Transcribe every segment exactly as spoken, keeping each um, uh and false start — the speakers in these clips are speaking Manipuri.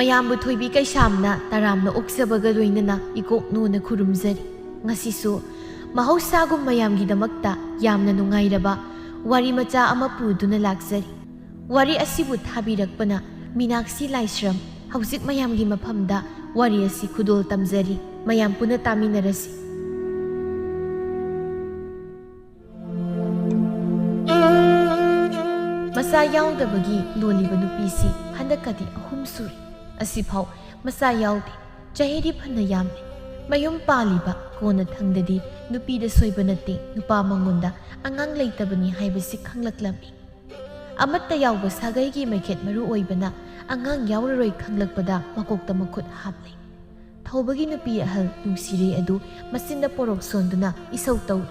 ꯃꯌꯥꯝꯕꯨ ꯊꯣꯏꯕꯤ ꯀꯩꯁꯥꯝꯅ ꯇꯔꯥꯝꯅ ꯑꯣꯛꯆꯕꯒ ꯂꯣꯏꯅꯅ ꯏꯀꯣꯛ ꯅꯣꯟꯅ ꯈꯨꯔꯨꯝꯖꯔꯤ꯫ ꯉꯁꯤꯁꯨ ꯃꯍꯧꯁꯥꯒꯨꯝ ꯃꯌꯥꯝꯒꯤꯗꯃꯛꯇ ꯌꯥꯝꯅ ꯅꯨꯡꯉꯥꯏꯔꯕ ꯋꯥꯔꯤ ꯃꯆꯥ ꯑꯃ ꯄꯨꯗꯨꯅ ꯂꯥꯛꯆꯔꯤ꯫ ꯋꯥꯔꯤ ꯑꯁꯤꯕꯨ ꯊꯥꯕꯤꯔꯛꯄꯅ ꯃꯤꯅꯥꯛꯁꯤ ꯂꯥꯏꯁ꯭ꯔꯝ꯫ ꯍꯧꯖꯤꯛ ꯃꯌꯥꯝꯒꯤ ꯃꯐꯝꯗ ꯋꯥꯔꯤ ꯑꯁꯤ ꯈꯨꯗꯣꯜ ꯇꯝꯖꯔꯤ꯫ ꯃꯌꯥꯝ ꯄꯨꯟꯅ ꯇꯥꯃꯤꯟꯅꯔꯁꯤ꯫ ꯃꯆꯥ ꯌꯥꯎꯗꯕꯒꯤ ꯂꯣꯜꯂꯤꯕ ꯅꯨꯄꯤꯁꯤ ꯍꯟꯗꯛꯀꯗꯤ ꯑꯍꯨꯝ ꯁꯨꯔꯦ꯫ ꯑꯁꯤꯐꯥꯎ ꯃꯆꯥ ꯌꯥꯎꯗꯦ꯫ ꯆꯍꯤꯗꯤ ꯐꯅ ꯌꯥꯝꯂꯦ꯫ ꯃꯌꯨꯝ ꯄꯥꯜꯂꯤꯕ ꯀꯣꯟꯅ ꯊꯪꯗꯗꯤ ꯅꯨꯄꯤꯗ ꯁꯣꯏꯕ ꯅꯠꯇꯦ, ꯅꯨꯄꯥ ꯃꯉꯣꯟꯗ ꯑꯉꯥꯡ ꯂꯩꯇꯕꯅꯤ ꯍꯥꯏꯕꯁꯤ ꯈꯪꯂꯛꯂꯝꯃꯤ꯫ ꯑꯃꯠꯇ ꯌꯥꯎꯕ ꯁꯥꯒꯩꯒꯤ ꯃꯩꯈꯦꯠ ꯃꯔꯨ ꯑꯣꯏꯕꯅ ꯑꯉꯥꯡ ꯌꯥꯎꯔꯔꯣꯏ ꯈꯪꯂꯛꯄꯗ ꯃꯀꯣꯛꯇ ꯃꯈꯨꯠ ꯍꯥꯞꯂꯦ꯫ ꯊꯧꯕꯒꯤ ꯅꯨꯄꯤ ꯑꯍꯜ ꯅꯨꯡꯁꯤꯔꯦ ꯑꯗꯨ ꯃꯆꯤꯟꯗ ꯄꯣꯔꯣꯛ ꯁꯣꯟꯗꯨꯅ ꯏꯁꯧ ꯇꯧꯔꯤ꯫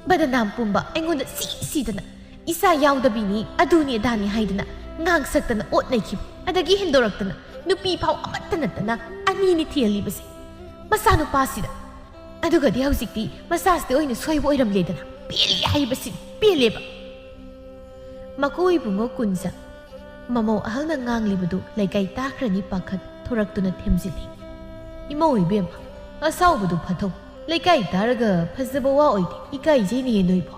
ꯕꯗꯅꯥꯝ ꯄꯨꯝꯕ ꯑꯩꯉꯣꯟꯗ ꯁꯤ ꯁꯤꯗꯅ ꯏꯆꯥ ꯌꯥꯎꯗꯕꯤꯅꯤ, ꯑꯗꯨꯅꯤ ꯑꯗꯥꯅꯤ ꯍꯥꯏꯗꯅ ꯉꯥꯡꯁꯛꯇꯅ ꯑꯣꯠ ꯅꯩꯈꯤꯕ, ꯑꯗꯒꯤ ꯍꯦꯟꯗꯣꯔꯛꯇꯅ ꯅꯨꯄꯤ ꯐꯥꯎ ꯑꯃꯠꯇ ꯅꯠꯇꯅ ꯑꯅꯤꯅꯤ ꯊꯤꯍꯜꯂꯤꯕꯁꯦ ꯃꯆꯥꯅꯨꯄꯥꯁꯤꯗ꯫ ꯑꯗꯨꯒꯗꯤ ꯍꯧꯖꯤꯛꯇꯤ ꯃꯆꯥꯁꯤꯗ ꯑꯣꯏꯅ ꯁꯣꯏꯕ ꯑꯣꯏꯔꯝꯂꯦꯗꯅ꯫ ꯄꯦꯜꯂꯤ ꯍꯥꯏꯕꯁꯤ ꯄꯦꯜꯂꯦꯕ꯫ ꯃꯀꯨ ꯏꯕꯨꯡꯉꯣ ꯀꯨꯟꯖ꯫ ꯃꯃꯧ ꯑꯍꯜꯅ ꯉꯥꯡꯂꯤꯕꯗꯨ ꯂꯩꯀꯥꯏ ꯇꯥꯈ꯭ꯔꯅꯤ ꯄꯥꯈꯠ ꯊꯣꯔꯛꯇꯨꯅ ꯊꯦꯝꯖꯤꯜꯂꯤ꯫ ꯏꯃꯧ ꯏꯕꯦꯝꯃ, ꯑꯁꯥꯎꯕꯗꯨ ꯐꯊꯧ꯫ ꯂꯩꯀꯥꯏ ꯇꯥꯔꯒ ꯐꯖꯕ ꯋꯥ ꯑꯣꯏꯗꯦ, ꯏꯀꯥꯏꯖꯩꯅꯦꯍꯦ ꯅꯣꯏꯕꯣ꯫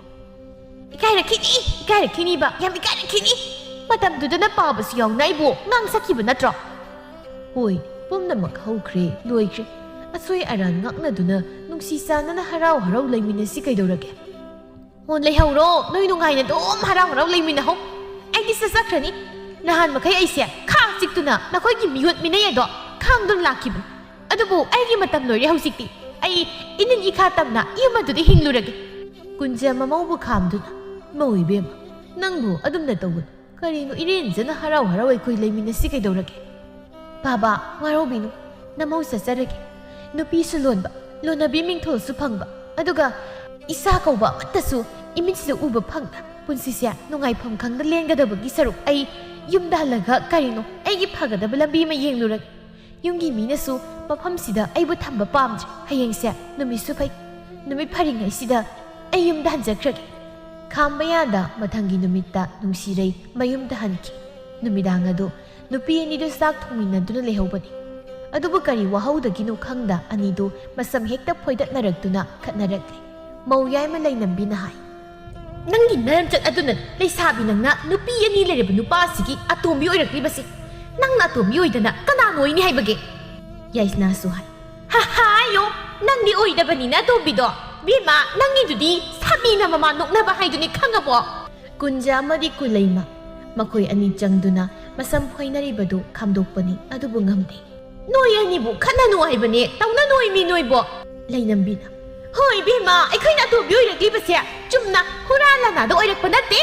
ꯏꯀꯥꯏꯔꯛꯈꯤꯅꯤ, ꯏꯀꯥꯏꯔꯛꯈꯤꯅꯤꯕ, ꯌꯥꯝ ꯏꯀꯥꯏꯔꯛꯈꯤꯅꯤ꯫ ꯃꯇꯝꯗꯨꯗꯅ ꯄꯥꯕꯁꯨ ꯌꯥꯎꯅ ꯑꯩꯕꯨ ꯉꯥꯡꯁꯛꯈꯤꯕ ꯅꯠꯇ꯭ꯔꯣ? ꯍꯣꯏ, ꯄꯨꯝꯅꯃꯛ ꯍꯧꯈ꯭ꯔꯦ, ꯂꯣꯏꯈ꯭ꯔꯦ꯫ ꯑꯁꯣꯏ ꯑꯔꯥꯟ ꯉꯥꯛꯅꯗꯨꯅ ꯅꯨꯡꯁꯤ ꯆꯥꯟꯅꯅ ꯍꯔꯥꯎ ꯍꯔꯥꯎ ꯂꯩꯃꯤꯟꯅꯁꯤ ꯀꯩꯗꯧꯔꯒꯦ? ꯑꯣ, ꯂꯩꯍꯧꯔꯣ, ꯅꯣꯏ ꯅꯨꯡꯉꯥꯏꯅ ꯑꯗꯨꯝ ꯍꯔꯥꯎ ꯍꯔꯥꯎ ꯂꯩꯃꯤꯟꯅꯍꯧ꯫ ꯑꯩꯗꯤ ꯆꯠꯆꯈ꯭ꯔꯅꯤ꯫ ꯅꯍꯥꯟ ꯃꯈꯩ ꯑꯩꯁꯦ ꯈꯥꯡ ꯆꯤꯛꯇꯨꯅ ꯅꯈꯣꯏꯒꯤ ꯃꯤꯑꯣꯠ ꯃꯤꯅꯩ ꯑꯗꯣ ꯈꯥꯡꯗꯨꯅ ꯂꯥꯛꯈꯤꯕꯅꯤ꯫ ꯑꯗꯨꯕꯨ ꯑꯩꯒꯤ ꯃꯇꯝ ꯂꯣꯏꯔꯦ ꯍꯧꯖꯤꯛꯇꯤ꯫ ꯑꯩ ꯏꯅꯤꯡ ꯏꯈꯥ ꯇꯝꯅ ꯌꯨꯝ ꯑꯗꯨꯗ ꯍꯤꯡꯂꯨꯔꯒꯦ꯫ ꯀꯨꯟꯖ ꯃꯃꯧꯕꯨ ꯈꯥꯝꯗꯨꯅ, "ꯏꯃꯧ ꯏꯕꯦꯝꯃ, ꯅꯪꯕꯨ ꯑꯗꯨꯝꯅ ꯇꯧꯒꯅꯨ꯫ ꯀꯔꯤꯅꯣ ꯏꯔꯦꯟꯖꯅ ꯍꯔꯥꯎ ꯍꯔꯥꯎ ꯑꯩꯈꯣꯏ ꯂꯩꯃꯤꯟꯅꯁꯤ ꯀꯩꯗꯧꯔꯒꯦ?" "ꯕꯥꯕꯥ, ꯋꯥꯔꯧꯕꯤꯅꯨ꯫ ꯅꯃꯧ ꯆꯠꯆꯔꯒꯦ꯫ ꯅꯨꯄꯤꯁꯨ ꯂꯣꯟꯕ, ꯂꯣꯟꯅꯕꯤ ꯃꯤꯡꯊꯣꯜꯁꯨ ꯐꯪꯕ, ꯑꯗꯨꯒ ꯏꯆꯥ ꯀꯧꯕ ꯑꯃꯠꯇꯁꯨ ꯏꯃꯤꯠꯁꯤꯗ ꯎꯕ ꯐꯪꯗ ꯄꯨꯟꯁꯤꯁꯦ ꯅꯨꯡꯉꯥꯏꯐꯝ ꯈꯪꯗ ꯂꯦꯟꯒꯗꯕꯒꯤ ꯁꯔꯨꯛ ꯑꯩ ꯌꯨꯝꯗ ꯍꯜꯂꯒ ꯀꯔꯤꯅꯣ ꯑꯩꯒꯤ ꯐꯒꯗꯕ ꯂꯝꯕꯤ ꯑꯃ ꯌꯦꯡꯂꯨꯔꯒꯦ꯫ ꯌꯨꯝꯒꯤ ꯃꯤꯅꯁꯨ ꯃꯐꯝꯁꯤꯗ ꯑꯩꯕꯨ ꯊꯝꯕ ꯄꯥꯝꯗ꯭ꯔꯦ꯫ ꯍꯌꯦꯡꯁꯦ ꯅꯨꯃꯤꯠꯁꯨ ꯐꯩ꯫ ꯅꯨꯃꯤꯠ ꯐꯔꯤꯉꯩꯁꯤꯗ ꯑꯩ ꯌꯨꯝꯗ ꯍꯟꯖꯈ꯭ꯔꯒꯦ꯫" ꯈꯥꯝꯕ ꯌꯥꯗ ꯃꯊꯪꯒꯤ ꯅꯨꯃꯤꯠꯇ ꯅꯨꯡꯁꯤꯔꯩ ꯃꯌꯨꯝꯗ ꯍꯟꯈꯤ꯫ ꯅꯨꯃꯤꯗꯥꯡ ꯑꯗꯨ ꯅꯨꯄꯤ ꯑꯅꯤꯗꯨ ꯆꯥꯛ ꯊꯣꯡꯃꯤꯟꯅꯗꯨꯅ ꯂꯩꯍꯧꯕꯅꯤ꯫ ꯑꯗꯨꯕꯨ ꯀꯔꯤ ꯋꯥꯍꯧꯗꯒꯤꯅꯣ ꯈꯪꯗ ꯑꯅꯤꯗꯨ ꯃꯁꯝ ꯍꯦꯛꯇ ꯐꯣꯏꯗꯠꯅꯔꯛꯇꯨꯅ ꯈꯠꯅꯔꯛꯂꯦ꯫ ꯃꯧ ꯌꯥꯏꯃ ꯂꯩꯅꯝꯕꯤꯅ ꯍꯥꯏ, "ꯅꯪꯒꯤ ꯅꯔꯝꯆꯠ ꯑꯗꯨꯅ ꯂꯩꯁꯥꯕꯤ ꯅꯪꯅ ꯅꯨꯄꯤ ꯑꯅꯤ ꯂꯩꯔꯕ ꯅꯨꯄꯥꯁꯤꯒꯤ ꯑꯇꯣꯝꯕꯤ ꯑꯣꯏꯔꯛꯂꯤꯕꯁꯤ꯫ ꯅꯪꯅ ꯑꯇꯣꯝꯕꯤ ꯑꯣꯏꯗꯅ ꯀꯅꯥꯅ ꯑꯣꯏꯅꯤ ꯍꯥꯏꯕꯒꯦ?" ꯌꯥꯏꯁꯅꯥꯁꯨ ꯍꯥꯏ, "ꯍꯥ ꯍꯥꯏꯌꯣ, ꯅꯪꯗꯤ ꯑꯣꯏꯗꯕꯅꯤꯅ ꯑꯇꯣꯝꯕꯤꯗꯣ꯫ ꯕꯦꯝꯃ, ꯅꯪꯒꯤꯗꯨꯗꯤ ꯁꯥꯕꯤꯅ ꯃꯃꯥ ꯅꯣꯛꯅꯕ ꯍꯥꯏꯗꯨꯅꯤ, ꯈꯪꯉꯕꯣ?" ꯀꯨꯟꯖꯥ ꯑꯃꯗꯤ ꯀꯨꯂꯩꯃ ꯃꯈꯣꯏ ꯑꯅꯤ ꯆꯪꯗꯨꯅ ꯃꯁꯝ ꯐꯣꯏꯅꯔꯤꯕꯗꯨ ꯈꯥꯝꯗꯣꯛꯄꯅꯤ, ꯑꯗꯨꯕꯨ ꯉꯝꯗꯦ꯫ "ꯅꯣꯏ ꯑꯅꯤꯕꯨ ꯈꯠꯅꯅꯨ ꯍꯥꯏꯕꯅꯦ, ꯇꯧꯅꯅꯣꯏ ꯃꯤ ꯅꯣꯏꯕꯣ?" ꯂꯩꯅꯝꯕꯤꯅ, "ꯍꯣꯏ ꯏꯕꯦꯝꯃ, ꯑꯩꯈꯣꯏꯅ ꯑꯇꯣꯝꯕꯤ ꯑꯣꯏꯔꯛꯂꯤꯕꯁꯦ ꯆꯨꯝꯅ ꯍꯨꯔꯥ ꯂꯥꯅꯥꯗ ꯑꯣꯏꯔꯛꯄ ꯅꯠꯇꯦ꯫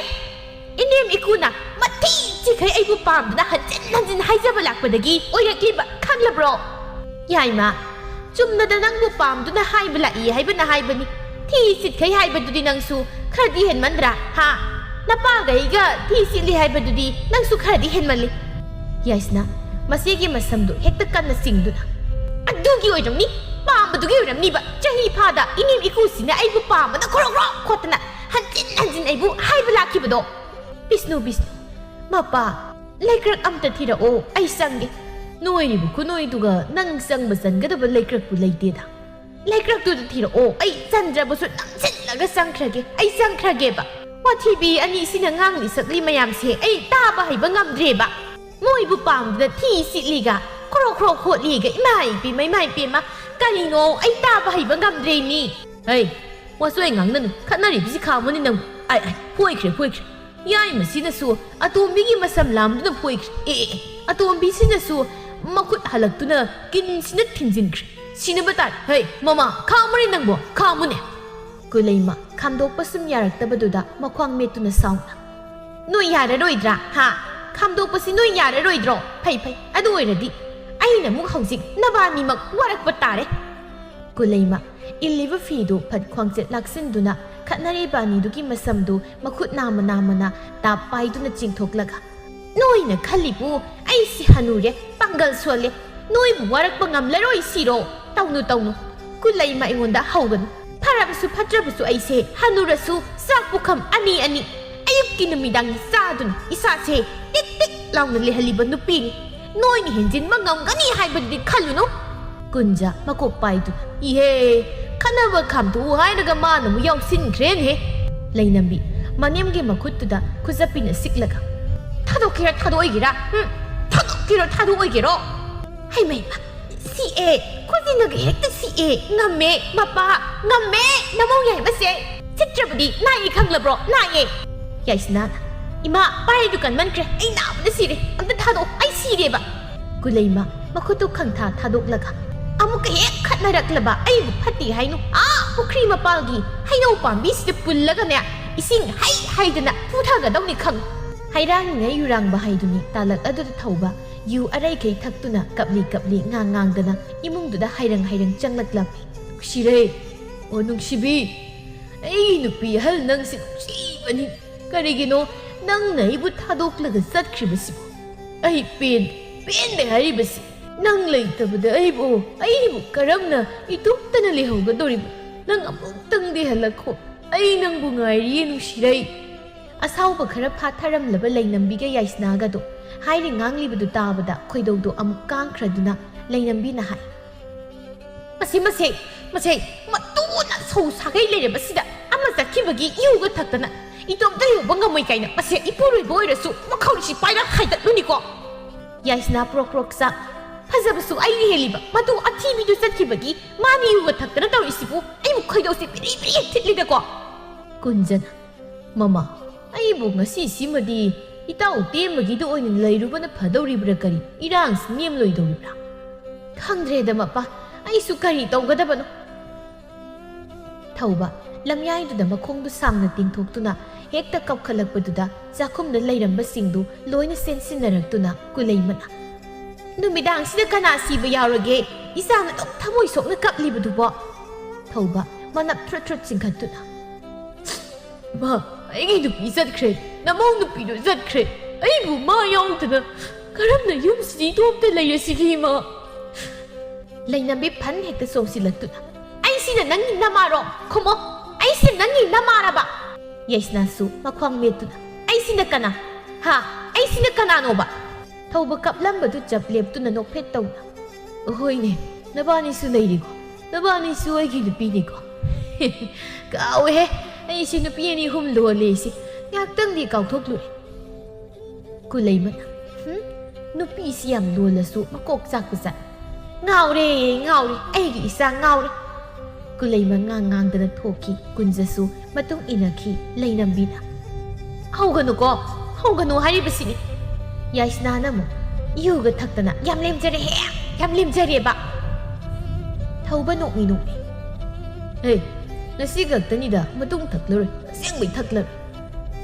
ꯏꯅꯦꯝ ꯏꯀꯨꯅ ꯃꯊꯤ ꯆꯤꯈꯩ ꯑꯩꯕꯨ ꯄꯥꯝꯗꯅ ꯍꯟꯖꯤꯟ ꯍꯟꯖꯤꯟ ꯍꯥꯏꯖꯕ ꯂꯥꯛꯄꯗꯒꯤ ꯑꯣꯏꯔꯛꯂꯤꯕ, ꯈꯪꯂꯕ꯭ꯔꯣ?" ꯌꯥꯏꯃ, "ꯆꯨꯝꯅꯗ ꯅꯪꯕꯨ ꯄꯥꯝꯗꯨꯅ ꯍꯥꯏꯕ ꯂꯥꯛꯏ ꯍꯥꯏꯕꯅ ꯍꯥꯏꯕꯅꯤ꯫ ꯊꯤ ꯁꯤꯠꯈꯩ ꯍꯥꯏꯕꯗꯨꯗꯤ ꯅꯪꯁꯨ ꯈꯔꯗꯤ ꯍꯦꯟꯃꯟꯗ꯭ꯔꯥ, ꯍꯥ? ꯅꯄꯥꯒ ꯑꯩꯒ ꯊꯤ ꯁꯤꯠꯂꯤ ꯍꯥꯏꯕꯗꯨꯗꯤ ꯅꯪꯁꯨ ꯈꯔꯗꯤ ꯍꯦꯟꯃꯜꯂꯤ꯫" ꯌꯥꯏꯁꯅꯥ ꯃꯆꯦꯒꯤ ꯃꯁꯝꯗꯨ ꯍꯦꯛꯇ ꯀꯟꯅ ꯆꯤꯡꯗꯨꯅ, "ꯑꯗꯨꯒꯤ ꯑꯣꯏꯔꯝꯅꯤ, ꯄꯥꯝꯕꯗꯨꯒꯤ ꯑꯣꯏꯔꯝꯅꯤꯕ꯫ ꯆꯍꯤ ꯐꯥꯗ ꯏꯅꯦꯝ ꯏꯀꯨꯁꯤꯅ ꯑꯩꯕꯨ ꯄꯥꯝꯕꯅ ꯈ꯭ꯔꯣꯛ ꯈ꯭ꯔꯣꯛ ꯈꯣꯠꯇꯅ ꯍꯟꯖꯤꯟ ꯍꯟꯖꯤꯟ ꯑꯩꯕꯨ ꯍꯥꯏꯕ ꯂꯥꯛꯈꯤꯕꯗꯣ꯫ ꯕꯤꯁꯅꯨ, ꯕꯤꯁꯅꯨ, ꯃꯄꯥ, ꯂꯩꯀ꯭ꯔꯛ ꯑꯝꯇ ꯊꯤꯔꯛꯑꯣ, ꯑꯩ ꯆꯪꯒꯦ꯫ ꯅꯣꯏꯔꯤꯕ ꯈꯨꯅꯣꯏꯗꯨꯒ ꯅꯪ ꯆꯪꯕ ꯆꯟꯒꯗꯕ ꯂꯩꯀ꯭ꯔꯛꯄꯨ ꯂꯩꯇꯦꯗ꯫ ꯂꯩꯀ꯭ꯔꯛꯇꯨꯗ ꯊꯤꯔꯛꯑꯣ, ꯑꯩ ꯆꯟꯗ꯭ꯔꯕꯁꯨ ꯅꯝꯁꯤꯜꯂꯒ ꯆꯪꯈ꯭ꯔꯒꯦ, ꯑꯩ ꯆꯪꯈ꯭ꯔꯒꯦꯕ꯫ ꯋꯥꯊꯤꯕꯤ ꯑꯅꯤꯁꯤꯅ ꯉꯥꯡꯂꯤ ꯁꯛꯂꯤ ꯃꯌꯥꯝꯁꯦ ꯑꯩ ꯇꯥꯕ ꯍꯩꯕ ꯉꯝꯗ꯭ꯔꯦꯕ꯫ ꯃꯣꯏꯕꯨ ꯄꯥꯝꯗꯅ ꯊꯤ ꯁꯤꯠꯂꯤꯒ, ꯈ꯭ꯔꯣ ꯈ꯭ꯔꯣ ꯈꯣꯠꯂꯤꯒ, ꯏꯃꯥ ꯏꯄꯦꯝꯃ, ꯏꯃꯥ ꯏꯄꯦꯝꯃ, ꯀꯔꯤꯅꯣ ꯑꯩ ꯇꯥꯕ ꯍꯩꯕ ꯉꯝꯗ꯭ꯔꯦ ꯃꯤ꯫ ꯍꯩ, ꯋꯥꯁꯨ ꯑꯩ ꯉꯥꯡꯅꯅꯨ, ꯈꯠꯅꯔꯤꯕꯁꯤ ꯈꯥꯝꯃꯨꯅꯤ ꯅꯪꯕꯨ꯫ ꯑꯥꯏ, ꯑꯥꯏ, ꯐꯣꯏꯈ꯭ꯔꯦ, ꯐꯣꯏꯈ꯭ꯔꯦ꯫ ꯌꯥꯏꯃꯁꯤꯅꯁꯨ ꯑꯇꯣꯝꯕꯤꯒꯤ ꯃꯁꯝ ꯂꯥꯝꯗꯨꯅ ꯐꯣꯏꯈ꯭ꯔꯦ꯫ ꯑꯦ, ꯑꯦ, ꯑꯦ, ꯑꯇꯣꯝꯕꯤꯁꯤꯅꯁꯨ ꯃꯈꯨꯠ ꯍꯜꯂꯛꯇꯨꯅ ꯀꯤꯟꯁꯤꯅ ꯊꯤꯟꯖꯤꯟꯈ꯭ꯔꯦ꯫ ꯁꯤꯅꯕ ꯇꯥꯔꯦ꯫ ꯍꯩ, ꯃꯃꯥ, ꯈꯥꯝꯃꯨꯅꯦ ꯅꯪꯕꯣ, ꯈꯥꯝꯃꯨꯅꯦ꯫ ꯀꯨꯂꯩꯃ ꯈꯥꯝꯗꯣꯛꯄ ꯁꯨꯝ ꯌꯥꯔꯛꯇꯕꯗꯨꯗ ꯃꯈ꯭ꯋꯥꯡ ꯃꯦꯠꯇꯨꯅ ꯁꯥꯎꯅ, "ꯅꯣꯏ ꯌꯥꯔꯔꯣꯏꯗ꯭ꯔꯥ, ꯍꯥ? ꯈꯥꯝꯗꯣꯛꯄꯁꯤ ꯅꯣꯏ ꯌꯥꯔꯔꯣꯏꯗ꯭ꯔꯣ? ꯐꯩ, ꯐꯩ, ꯑꯗꯨ ꯑꯣꯏꯔꯗꯤ ꯑꯩꯅ ꯑꯃꯨꯛ ꯍꯧꯖꯤꯛ ꯅꯕꯥꯅꯤꯃꯛ ꯋꯥꯔꯛꯄ ꯇꯥꯔꯦ꯫" ꯀꯨꯂꯩꯃ ꯏꯜꯂꯤꯕ ꯐꯤꯗꯨ ꯐꯠ ꯈ꯭ꯋꯥꯡꯆꯦꯠ ꯂꯥꯛꯁꯤꯟꯗꯨꯅ ꯈꯠꯅꯔꯤꯕ ꯑꯅꯤꯗꯨꯒꯤ ꯃꯁꯝꯗꯨ ꯃꯈꯨꯠ ꯅꯥꯝꯃ ꯅꯥꯝꯃꯅ ꯇꯥꯞ ꯄꯥꯏꯗꯨꯅ ꯆꯤꯡꯊꯣꯛꯂꯒ, "ꯅꯣꯏꯅ ꯈꯜꯂꯤꯕꯨ ꯑꯩꯁꯤ ꯍꯅꯨꯔꯦ, ꯄꯥꯡꯒꯜ ꯁꯣꯜꯂꯦ, ꯅꯣꯏꯕꯨ ꯋꯥꯔꯛꯄ ꯉꯝꯂꯔꯣꯏ ꯁꯤꯔꯣ? ꯇꯧꯅꯨ, ꯇꯧꯅꯨ꯫ ꯀꯨꯂꯩꯃ ꯑꯩꯉꯣꯟꯗ ꯍꯧꯒꯅꯨ꯫ ꯐꯔꯕꯁꯨ ꯐꯠꯇ꯭ꯔꯕꯁꯨ ꯑꯩꯁꯦ ꯍꯅꯨꯔꯁꯨ ꯆꯥꯛ ꯄꯨꯈꯝ ꯑꯅꯤ ꯑꯅꯤ ꯑꯌꯨꯛꯀꯤ ꯅꯨꯃꯤꯗꯥꯡꯒꯤ ꯆꯥꯗꯨꯅ ꯏꯁꯥꯁꯦ ꯇꯤꯛ ꯇꯤꯛ ꯇꯥꯎꯅ ꯂꯩꯍꯜꯂꯤꯕ ꯅꯨꯄꯤꯅꯤ꯫ ꯅꯣꯏꯅ ꯍꯦꯟꯖꯤꯟꯕ ꯉꯝꯒꯅꯤ ꯍꯥꯏꯕꯗꯨꯗꯤ ꯈꯜꯂꯨꯅꯨ꯫ ꯀꯨꯟꯖ ꯃꯀꯣꯛ ꯄꯥꯏꯗꯨꯅ, "ꯏꯍꯦ, ꯈꯠꯅꯕ ꯈꯥꯝꯇꯣꯛꯎ ꯍꯥꯏꯔꯒ ꯃꯥꯅ ꯑꯃꯨꯛ ꯌꯥꯎꯁꯤꯟꯈ꯭ꯔꯦꯅꯦꯍꯦ!" ꯂꯩꯅꯝꯕꯤ ꯃꯅꯦꯝꯒꯤ ꯃꯈꯨꯠꯇꯨꯗ ꯈꯨꯖꯞꯄꯤꯅ ꯁꯤꯛꯂꯒ, "ꯊꯥꯗꯣꯛꯀꯦꯔꯥ ꯊꯥꯗꯣꯛꯑꯣꯏꯒꯦꯔꯥ? ꯎꯝ? ꯊꯥꯗꯣꯛꯀꯦꯔꯣ ꯊꯥꯗꯣꯛꯑꯣꯏꯒꯦꯔꯣ?" ꯍꯩꯃ ꯍꯩꯃ, ꯁꯤꯛꯑꯦ, ꯈꯨꯖꯤꯟꯅꯒ ꯍꯦꯛꯇ ꯁꯤꯛꯑꯦ꯫ "ꯉꯝꯃꯦ ꯃꯄꯥ, ꯉꯝꯃꯦ ꯅꯃꯧ ꯌꯥꯏꯃꯁꯦ꯫ ꯁꯤꯠꯇ꯭ꯔꯕꯗꯤ ꯅꯥꯏꯌꯦ ꯈꯪꯂꯕ꯭ꯔꯣ? ꯅꯥꯏꯌꯦ!" ꯌꯥꯏꯁꯅꯥꯅ, "ꯏꯃꯥ, ꯄꯥꯏꯗꯨ ꯀꯟꯃꯟꯈ꯭ꯔꯦ, ꯑꯩ ꯅꯥꯕꯅ ꯁꯤꯔꯦ꯫ ꯑꯝꯇ ꯊꯥꯗꯣꯛꯑꯣ, ꯑꯩ ꯁꯤꯔꯦꯕ!" ꯀꯨꯂꯩꯃ ꯃꯈꯨꯠꯇꯨ ꯈꯪꯊꯥ ꯊꯥꯗꯣꯛꯂꯒ, "ꯑꯃꯨꯛꯀ ꯍꯦꯛ ꯈꯠꯅꯔꯛꯂꯕ ꯑꯩꯕꯨ ꯐꯠꯇꯦ ꯍꯥꯏꯅꯨ꯫ ꯑꯥ ꯄꯨꯈ꯭ꯔꯤ ꯃꯄꯥꯜꯒꯤ ꯍꯩꯅꯧ ꯄꯥꯝꯕꯤꯁꯤꯗ ꯄꯨꯜꯂꯒꯅꯦ, ꯏꯁꯤꯡ ꯍꯩ ꯍꯩꯗꯅ ꯄꯨꯊꯒꯗꯧꯅꯤ ꯈꯪꯉꯨ!" ꯍꯩꯔꯥꯡꯉꯤꯉꯩ ꯌꯨꯔꯥꯡꯕ ꯍꯥꯏꯗꯨꯅꯤ ꯇꯥꯂꯛ ꯑꯗꯨꯗ ꯊꯧꯕ ꯌꯨ ꯑꯔꯩꯈꯩ ꯊꯛꯇꯨꯅ ꯀꯞꯂꯤ ꯀꯞꯂꯤ ꯉꯥꯡ ꯉꯥꯡꯗꯅ ꯏꯃꯨꯡꯗꯨꯗ ꯍꯥꯏꯔꯪ ꯍꯥꯏꯔꯪ ꯆꯪꯂꯛꯂꯝꯃꯤ꯫ "ꯅꯨꯡꯁꯤꯔꯦ, ꯑꯣ ꯅꯨꯡꯁꯤꯕꯤ, ꯑꯩꯒꯤ ꯅꯨꯄꯤ ꯑꯍꯜ ꯅꯪꯁꯤ ꯅꯨꯡꯁꯤꯕꯅꯤ꯫ ꯀꯔꯤꯒꯤꯅꯣ ꯅꯪꯅ ꯑꯩꯕꯨ ꯊꯥꯗꯣꯛꯂꯒ ꯆꯠꯈ꯭ꯔꯤꯕꯁꯤꯕꯨ? ꯑꯩ ꯄꯦꯟꯗꯦ, ꯄꯦꯟꯗꯦ ꯍꯥꯏꯔꯤꯕꯁꯤ꯫ ꯅꯪ ꯂꯩꯇꯕꯗ ꯑꯩꯕꯨ, ꯑꯩꯕꯨ ꯀꯔꯝꯅ ꯏꯇꯣꯝꯇꯅ ꯂꯩꯍꯧꯒꯗꯧꯔꯤꯕ? ꯅꯪ ꯑꯃꯨꯛꯇꯪꯗꯤ ꯍꯜꯂꯛꯈꯣ꯫ ꯑꯩ ꯅꯪꯕꯨ ꯉꯥꯏꯔꯤꯌꯦ ꯅꯨꯡꯁꯤꯔꯩ!" ꯑꯁꯥꯎꯕ ꯈꯔ ꯐꯥꯊꯔꯝꯂꯕ ꯂꯩꯅꯝꯕꯤꯒ ꯌꯥꯏꯁꯅꯥꯒꯗꯣ ꯍꯥꯏꯔꯤ ꯉꯥꯡꯂꯤꯕꯗꯨ ꯇꯥꯕꯗ ꯈꯣꯏꯗꯧꯗꯣ ꯑꯃꯨꯛ ꯀꯥꯡꯈ꯭ꯔꯗꯨꯅ ꯂꯩꯅꯝꯕꯤꯅ ꯍꯥꯏ, "ꯃꯁꯤ, ꯃꯁꯤ, ꯃꯁꯤ ꯃꯇꯨꯅ ꯁꯧ ꯁꯥꯒꯩ ꯂꯩꯔꯕꯁꯤꯗ ꯑꯃ ꯆꯠꯈꯤꯕꯒꯤ ꯏꯍꯨꯒ ꯊꯛꯇꯅ ꯏꯇꯣꯝꯇ ꯌꯧꯕ ꯉꯝꯃꯣꯏ ꯀꯥꯏꯅ ꯃꯁꯤ ꯏꯄꯨꯔꯣꯏꯕ ꯑꯣꯏꯔꯁꯨ ꯃꯈꯧꯔꯤꯁꯤ ꯄꯥꯏꯔ ꯍꯥꯏꯗꯠꯂꯨꯅꯤꯀꯣ!" ꯌꯥꯏꯁꯅꯥ ꯄ꯭ꯔꯣꯛ ꯄ꯭ꯔꯣꯛ ꯆꯥꯛ, "ꯐꯖꯕꯁꯨ ꯑꯩꯅ ꯍꯦꯜꯂꯤꯕ, ꯃꯇꯨ ꯑꯊꯤꯕꯤꯗꯨ ꯆꯠꯈꯤꯕꯒꯤ ꯃꯥꯅ ꯏꯍꯨꯒ ꯊꯛꯇꯅ ꯇꯧꯔꯤꯁꯤꯕꯨ ꯑꯩꯕꯨ ꯈꯣꯏꯗꯧꯁꯤ ꯕꯤꯔꯤ ꯕꯤꯔꯤ ꯊꯤꯠꯂꯤꯗꯀꯣ!" ꯀꯨꯟꯖꯅ, "ꯃꯃꯥ, ꯑꯩꯕꯨ ꯉꯁꯤꯁꯤꯃꯗꯤ ꯏꯇꯥꯎ ꯇꯦꯝꯕꯒꯤꯗ ꯑꯣꯏꯅ ꯂꯩꯔꯨꯕꯅ ꯐꯗꯧꯔꯤꯕ꯭ꯔꯥ ꯀꯔꯤ? ꯏꯔꯥꯡꯁꯤ ꯅꯦꯝꯂꯣꯏꯗꯧꯔꯤꯕ꯭ꯔꯥ? ꯈꯪꯗ꯭ꯔꯦꯗ ꯃꯄꯥ, ꯑꯩꯁꯨ ꯀꯔꯤ ꯇꯧꯒꯗꯕꯅꯣ?" ꯊꯧꯕ ꯂꯝꯌꯥꯏꯗꯨꯗ ꯃꯈꯣꯡꯗꯨ ꯁꯥꯡꯅ ꯇꯤꯡꯊꯣꯛꯇꯨꯅ ꯍꯦꯛꯇ ꯀꯞꯈꯠꯂꯛꯄꯗꯨꯗ ꯆꯥꯛꯈꯨꯝꯗ ꯂꯩꯔꯝꯕꯁꯤꯡꯗꯨ ꯂꯣꯏꯅ ꯆꯦꯟꯁꯤꯟꯅꯔꯛꯇꯨꯅ ꯀꯨꯂꯩꯃꯅ, "ꯅꯨꯃꯤꯗꯥꯡꯁꯤꯗ ꯀꯅꯥ ꯁꯤꯕ ꯌꯥꯎꯔꯒꯦ? ꯏꯆꯥꯅ ꯑꯗꯨꯛ ꯊꯃꯣꯏ ꯁꯣꯛꯅ ꯀꯞꯂꯤꯕꯗꯨꯕꯣ?" ꯊꯧꯕ ꯃꯅꯞ ꯊ꯭ꯔꯨꯠ ꯊ꯭ꯔꯨꯠ ꯆꯤꯡꯈꯠꯇꯨꯅ, "ꯏꯃꯥ, ꯑꯩꯒꯤ ꯅꯨꯄꯤ ꯆꯠꯈ꯭ꯔꯦ, ꯅꯃꯧ ꯅꯨꯄꯤꯗꯨ ꯆꯠꯈ꯭ꯔꯦ꯫ ꯑꯩꯕꯨ ꯃꯥ ꯌꯥꯎꯗꯅ ꯀꯔꯝꯅ ꯌꯨꯝꯁꯤꯗ ꯏꯇꯣꯝꯇ ꯂꯩꯔꯁꯤꯒꯦ, ꯏꯃꯥ?" ꯂꯩꯅꯝꯕꯤ ꯐꯟ ꯍꯦꯛꯇ ꯆꯣꯡꯁꯤꯜꯂꯛꯇꯨꯅ, "ꯑꯩꯁꯤꯅ ꯅꯪꯒꯤ ꯅꯃꯥꯔꯣ? ꯈꯨꯝꯃꯣ, ꯑꯩꯁꯤꯅ ꯅꯪꯒꯤ ꯅꯃꯥꯔꯕ?" ꯌꯥꯏꯁꯅꯥꯁꯨ ꯃꯈ꯭ꯋꯥꯡ ꯃꯦꯠꯇꯨꯅ, "ꯑꯩꯁꯤꯅ ꯀꯅꯥ? ꯍꯥ? ꯑꯩꯁꯤ ꯁꯤꯅ ꯀꯅꯥꯅꯣꯕ? ꯊꯧꯕ ꯀꯞꯂꯝꯕꯗꯨ ꯆꯞ ꯂꯦꯞꯇꯨꯅ ꯅꯣꯛꯐꯦꯠ ꯇꯧꯅ, "ꯍꯣꯏꯅꯦ, ꯅꯕꯥꯅꯤꯁꯨ ꯂꯩꯔꯤꯀꯣ, ꯅꯕꯥꯅꯤꯁꯨ ꯑꯩꯒꯤ ꯅꯨꯄꯤꯅꯤꯀꯣ?" "ꯀꯥꯎꯋꯦꯍꯦ, ꯑꯩꯁꯦ ꯅꯨꯄꯤ ꯑꯅꯤ ꯑꯍꯨꯝ ꯂꯣꯜꯂꯦ ꯑꯩꯁꯦ, ꯉꯥꯏꯍꯥꯛꯇꯪꯗꯤ ꯀꯥꯎꯊꯣꯛꯂꯨꯔꯦ꯫" ꯀꯨꯂꯩꯃꯅ, "ꯍꯨꯝ? ꯅꯨꯄꯤꯁꯤ ꯌꯥꯝ ꯂꯣꯜꯂꯁꯨ ꯃꯀꯣꯛ ꯆꯥꯛꯄ ꯖꯥꯠ꯫ ꯉꯥꯎꯔꯦ, ꯉꯥꯎꯔꯦ, ꯑꯩꯒꯤ ꯏꯆꯥ ꯉꯥꯎꯔꯦ꯫" ꯀꯨꯂꯩꯃ ꯉꯥꯡ ꯉꯥꯡꯗꯅ ꯊꯣꯛꯈꯤ꯫ ꯀꯨꯟꯖꯁꯨ ꯃꯇꯨꯡ ꯏꯟꯅꯈꯤ꯫ ꯂꯩꯅꯝꯕꯤꯅ, "ꯍꯧꯒꯅꯨꯀꯣ, ꯍꯧꯒꯅꯨ ꯍꯥꯏꯔꯤꯕꯁꯤꯅꯤ꯫" ꯌꯥꯏꯁꯅꯥꯅ ꯑꯃꯨꯛ, "ꯌꯨꯒ ꯊꯛꯇꯅ ꯌꯥꯝ ꯂꯦꯝꯖꯔꯦꯍꯦ, ꯌꯥꯝ ꯂꯦꯝꯖꯔꯦꯕ꯫" ꯊꯧꯕ ꯅꯣꯛꯃꯤ ꯅꯣꯛꯃꯤ, "ꯍꯦ, ꯉꯁꯤ ꯈꯛꯇꯅꯤꯗ ꯃꯇꯨꯡ ꯊꯛꯂꯔꯣꯏ, ꯑꯁꯦꯡꯕꯩ ꯊꯛꯂꯔꯣꯏ꯫"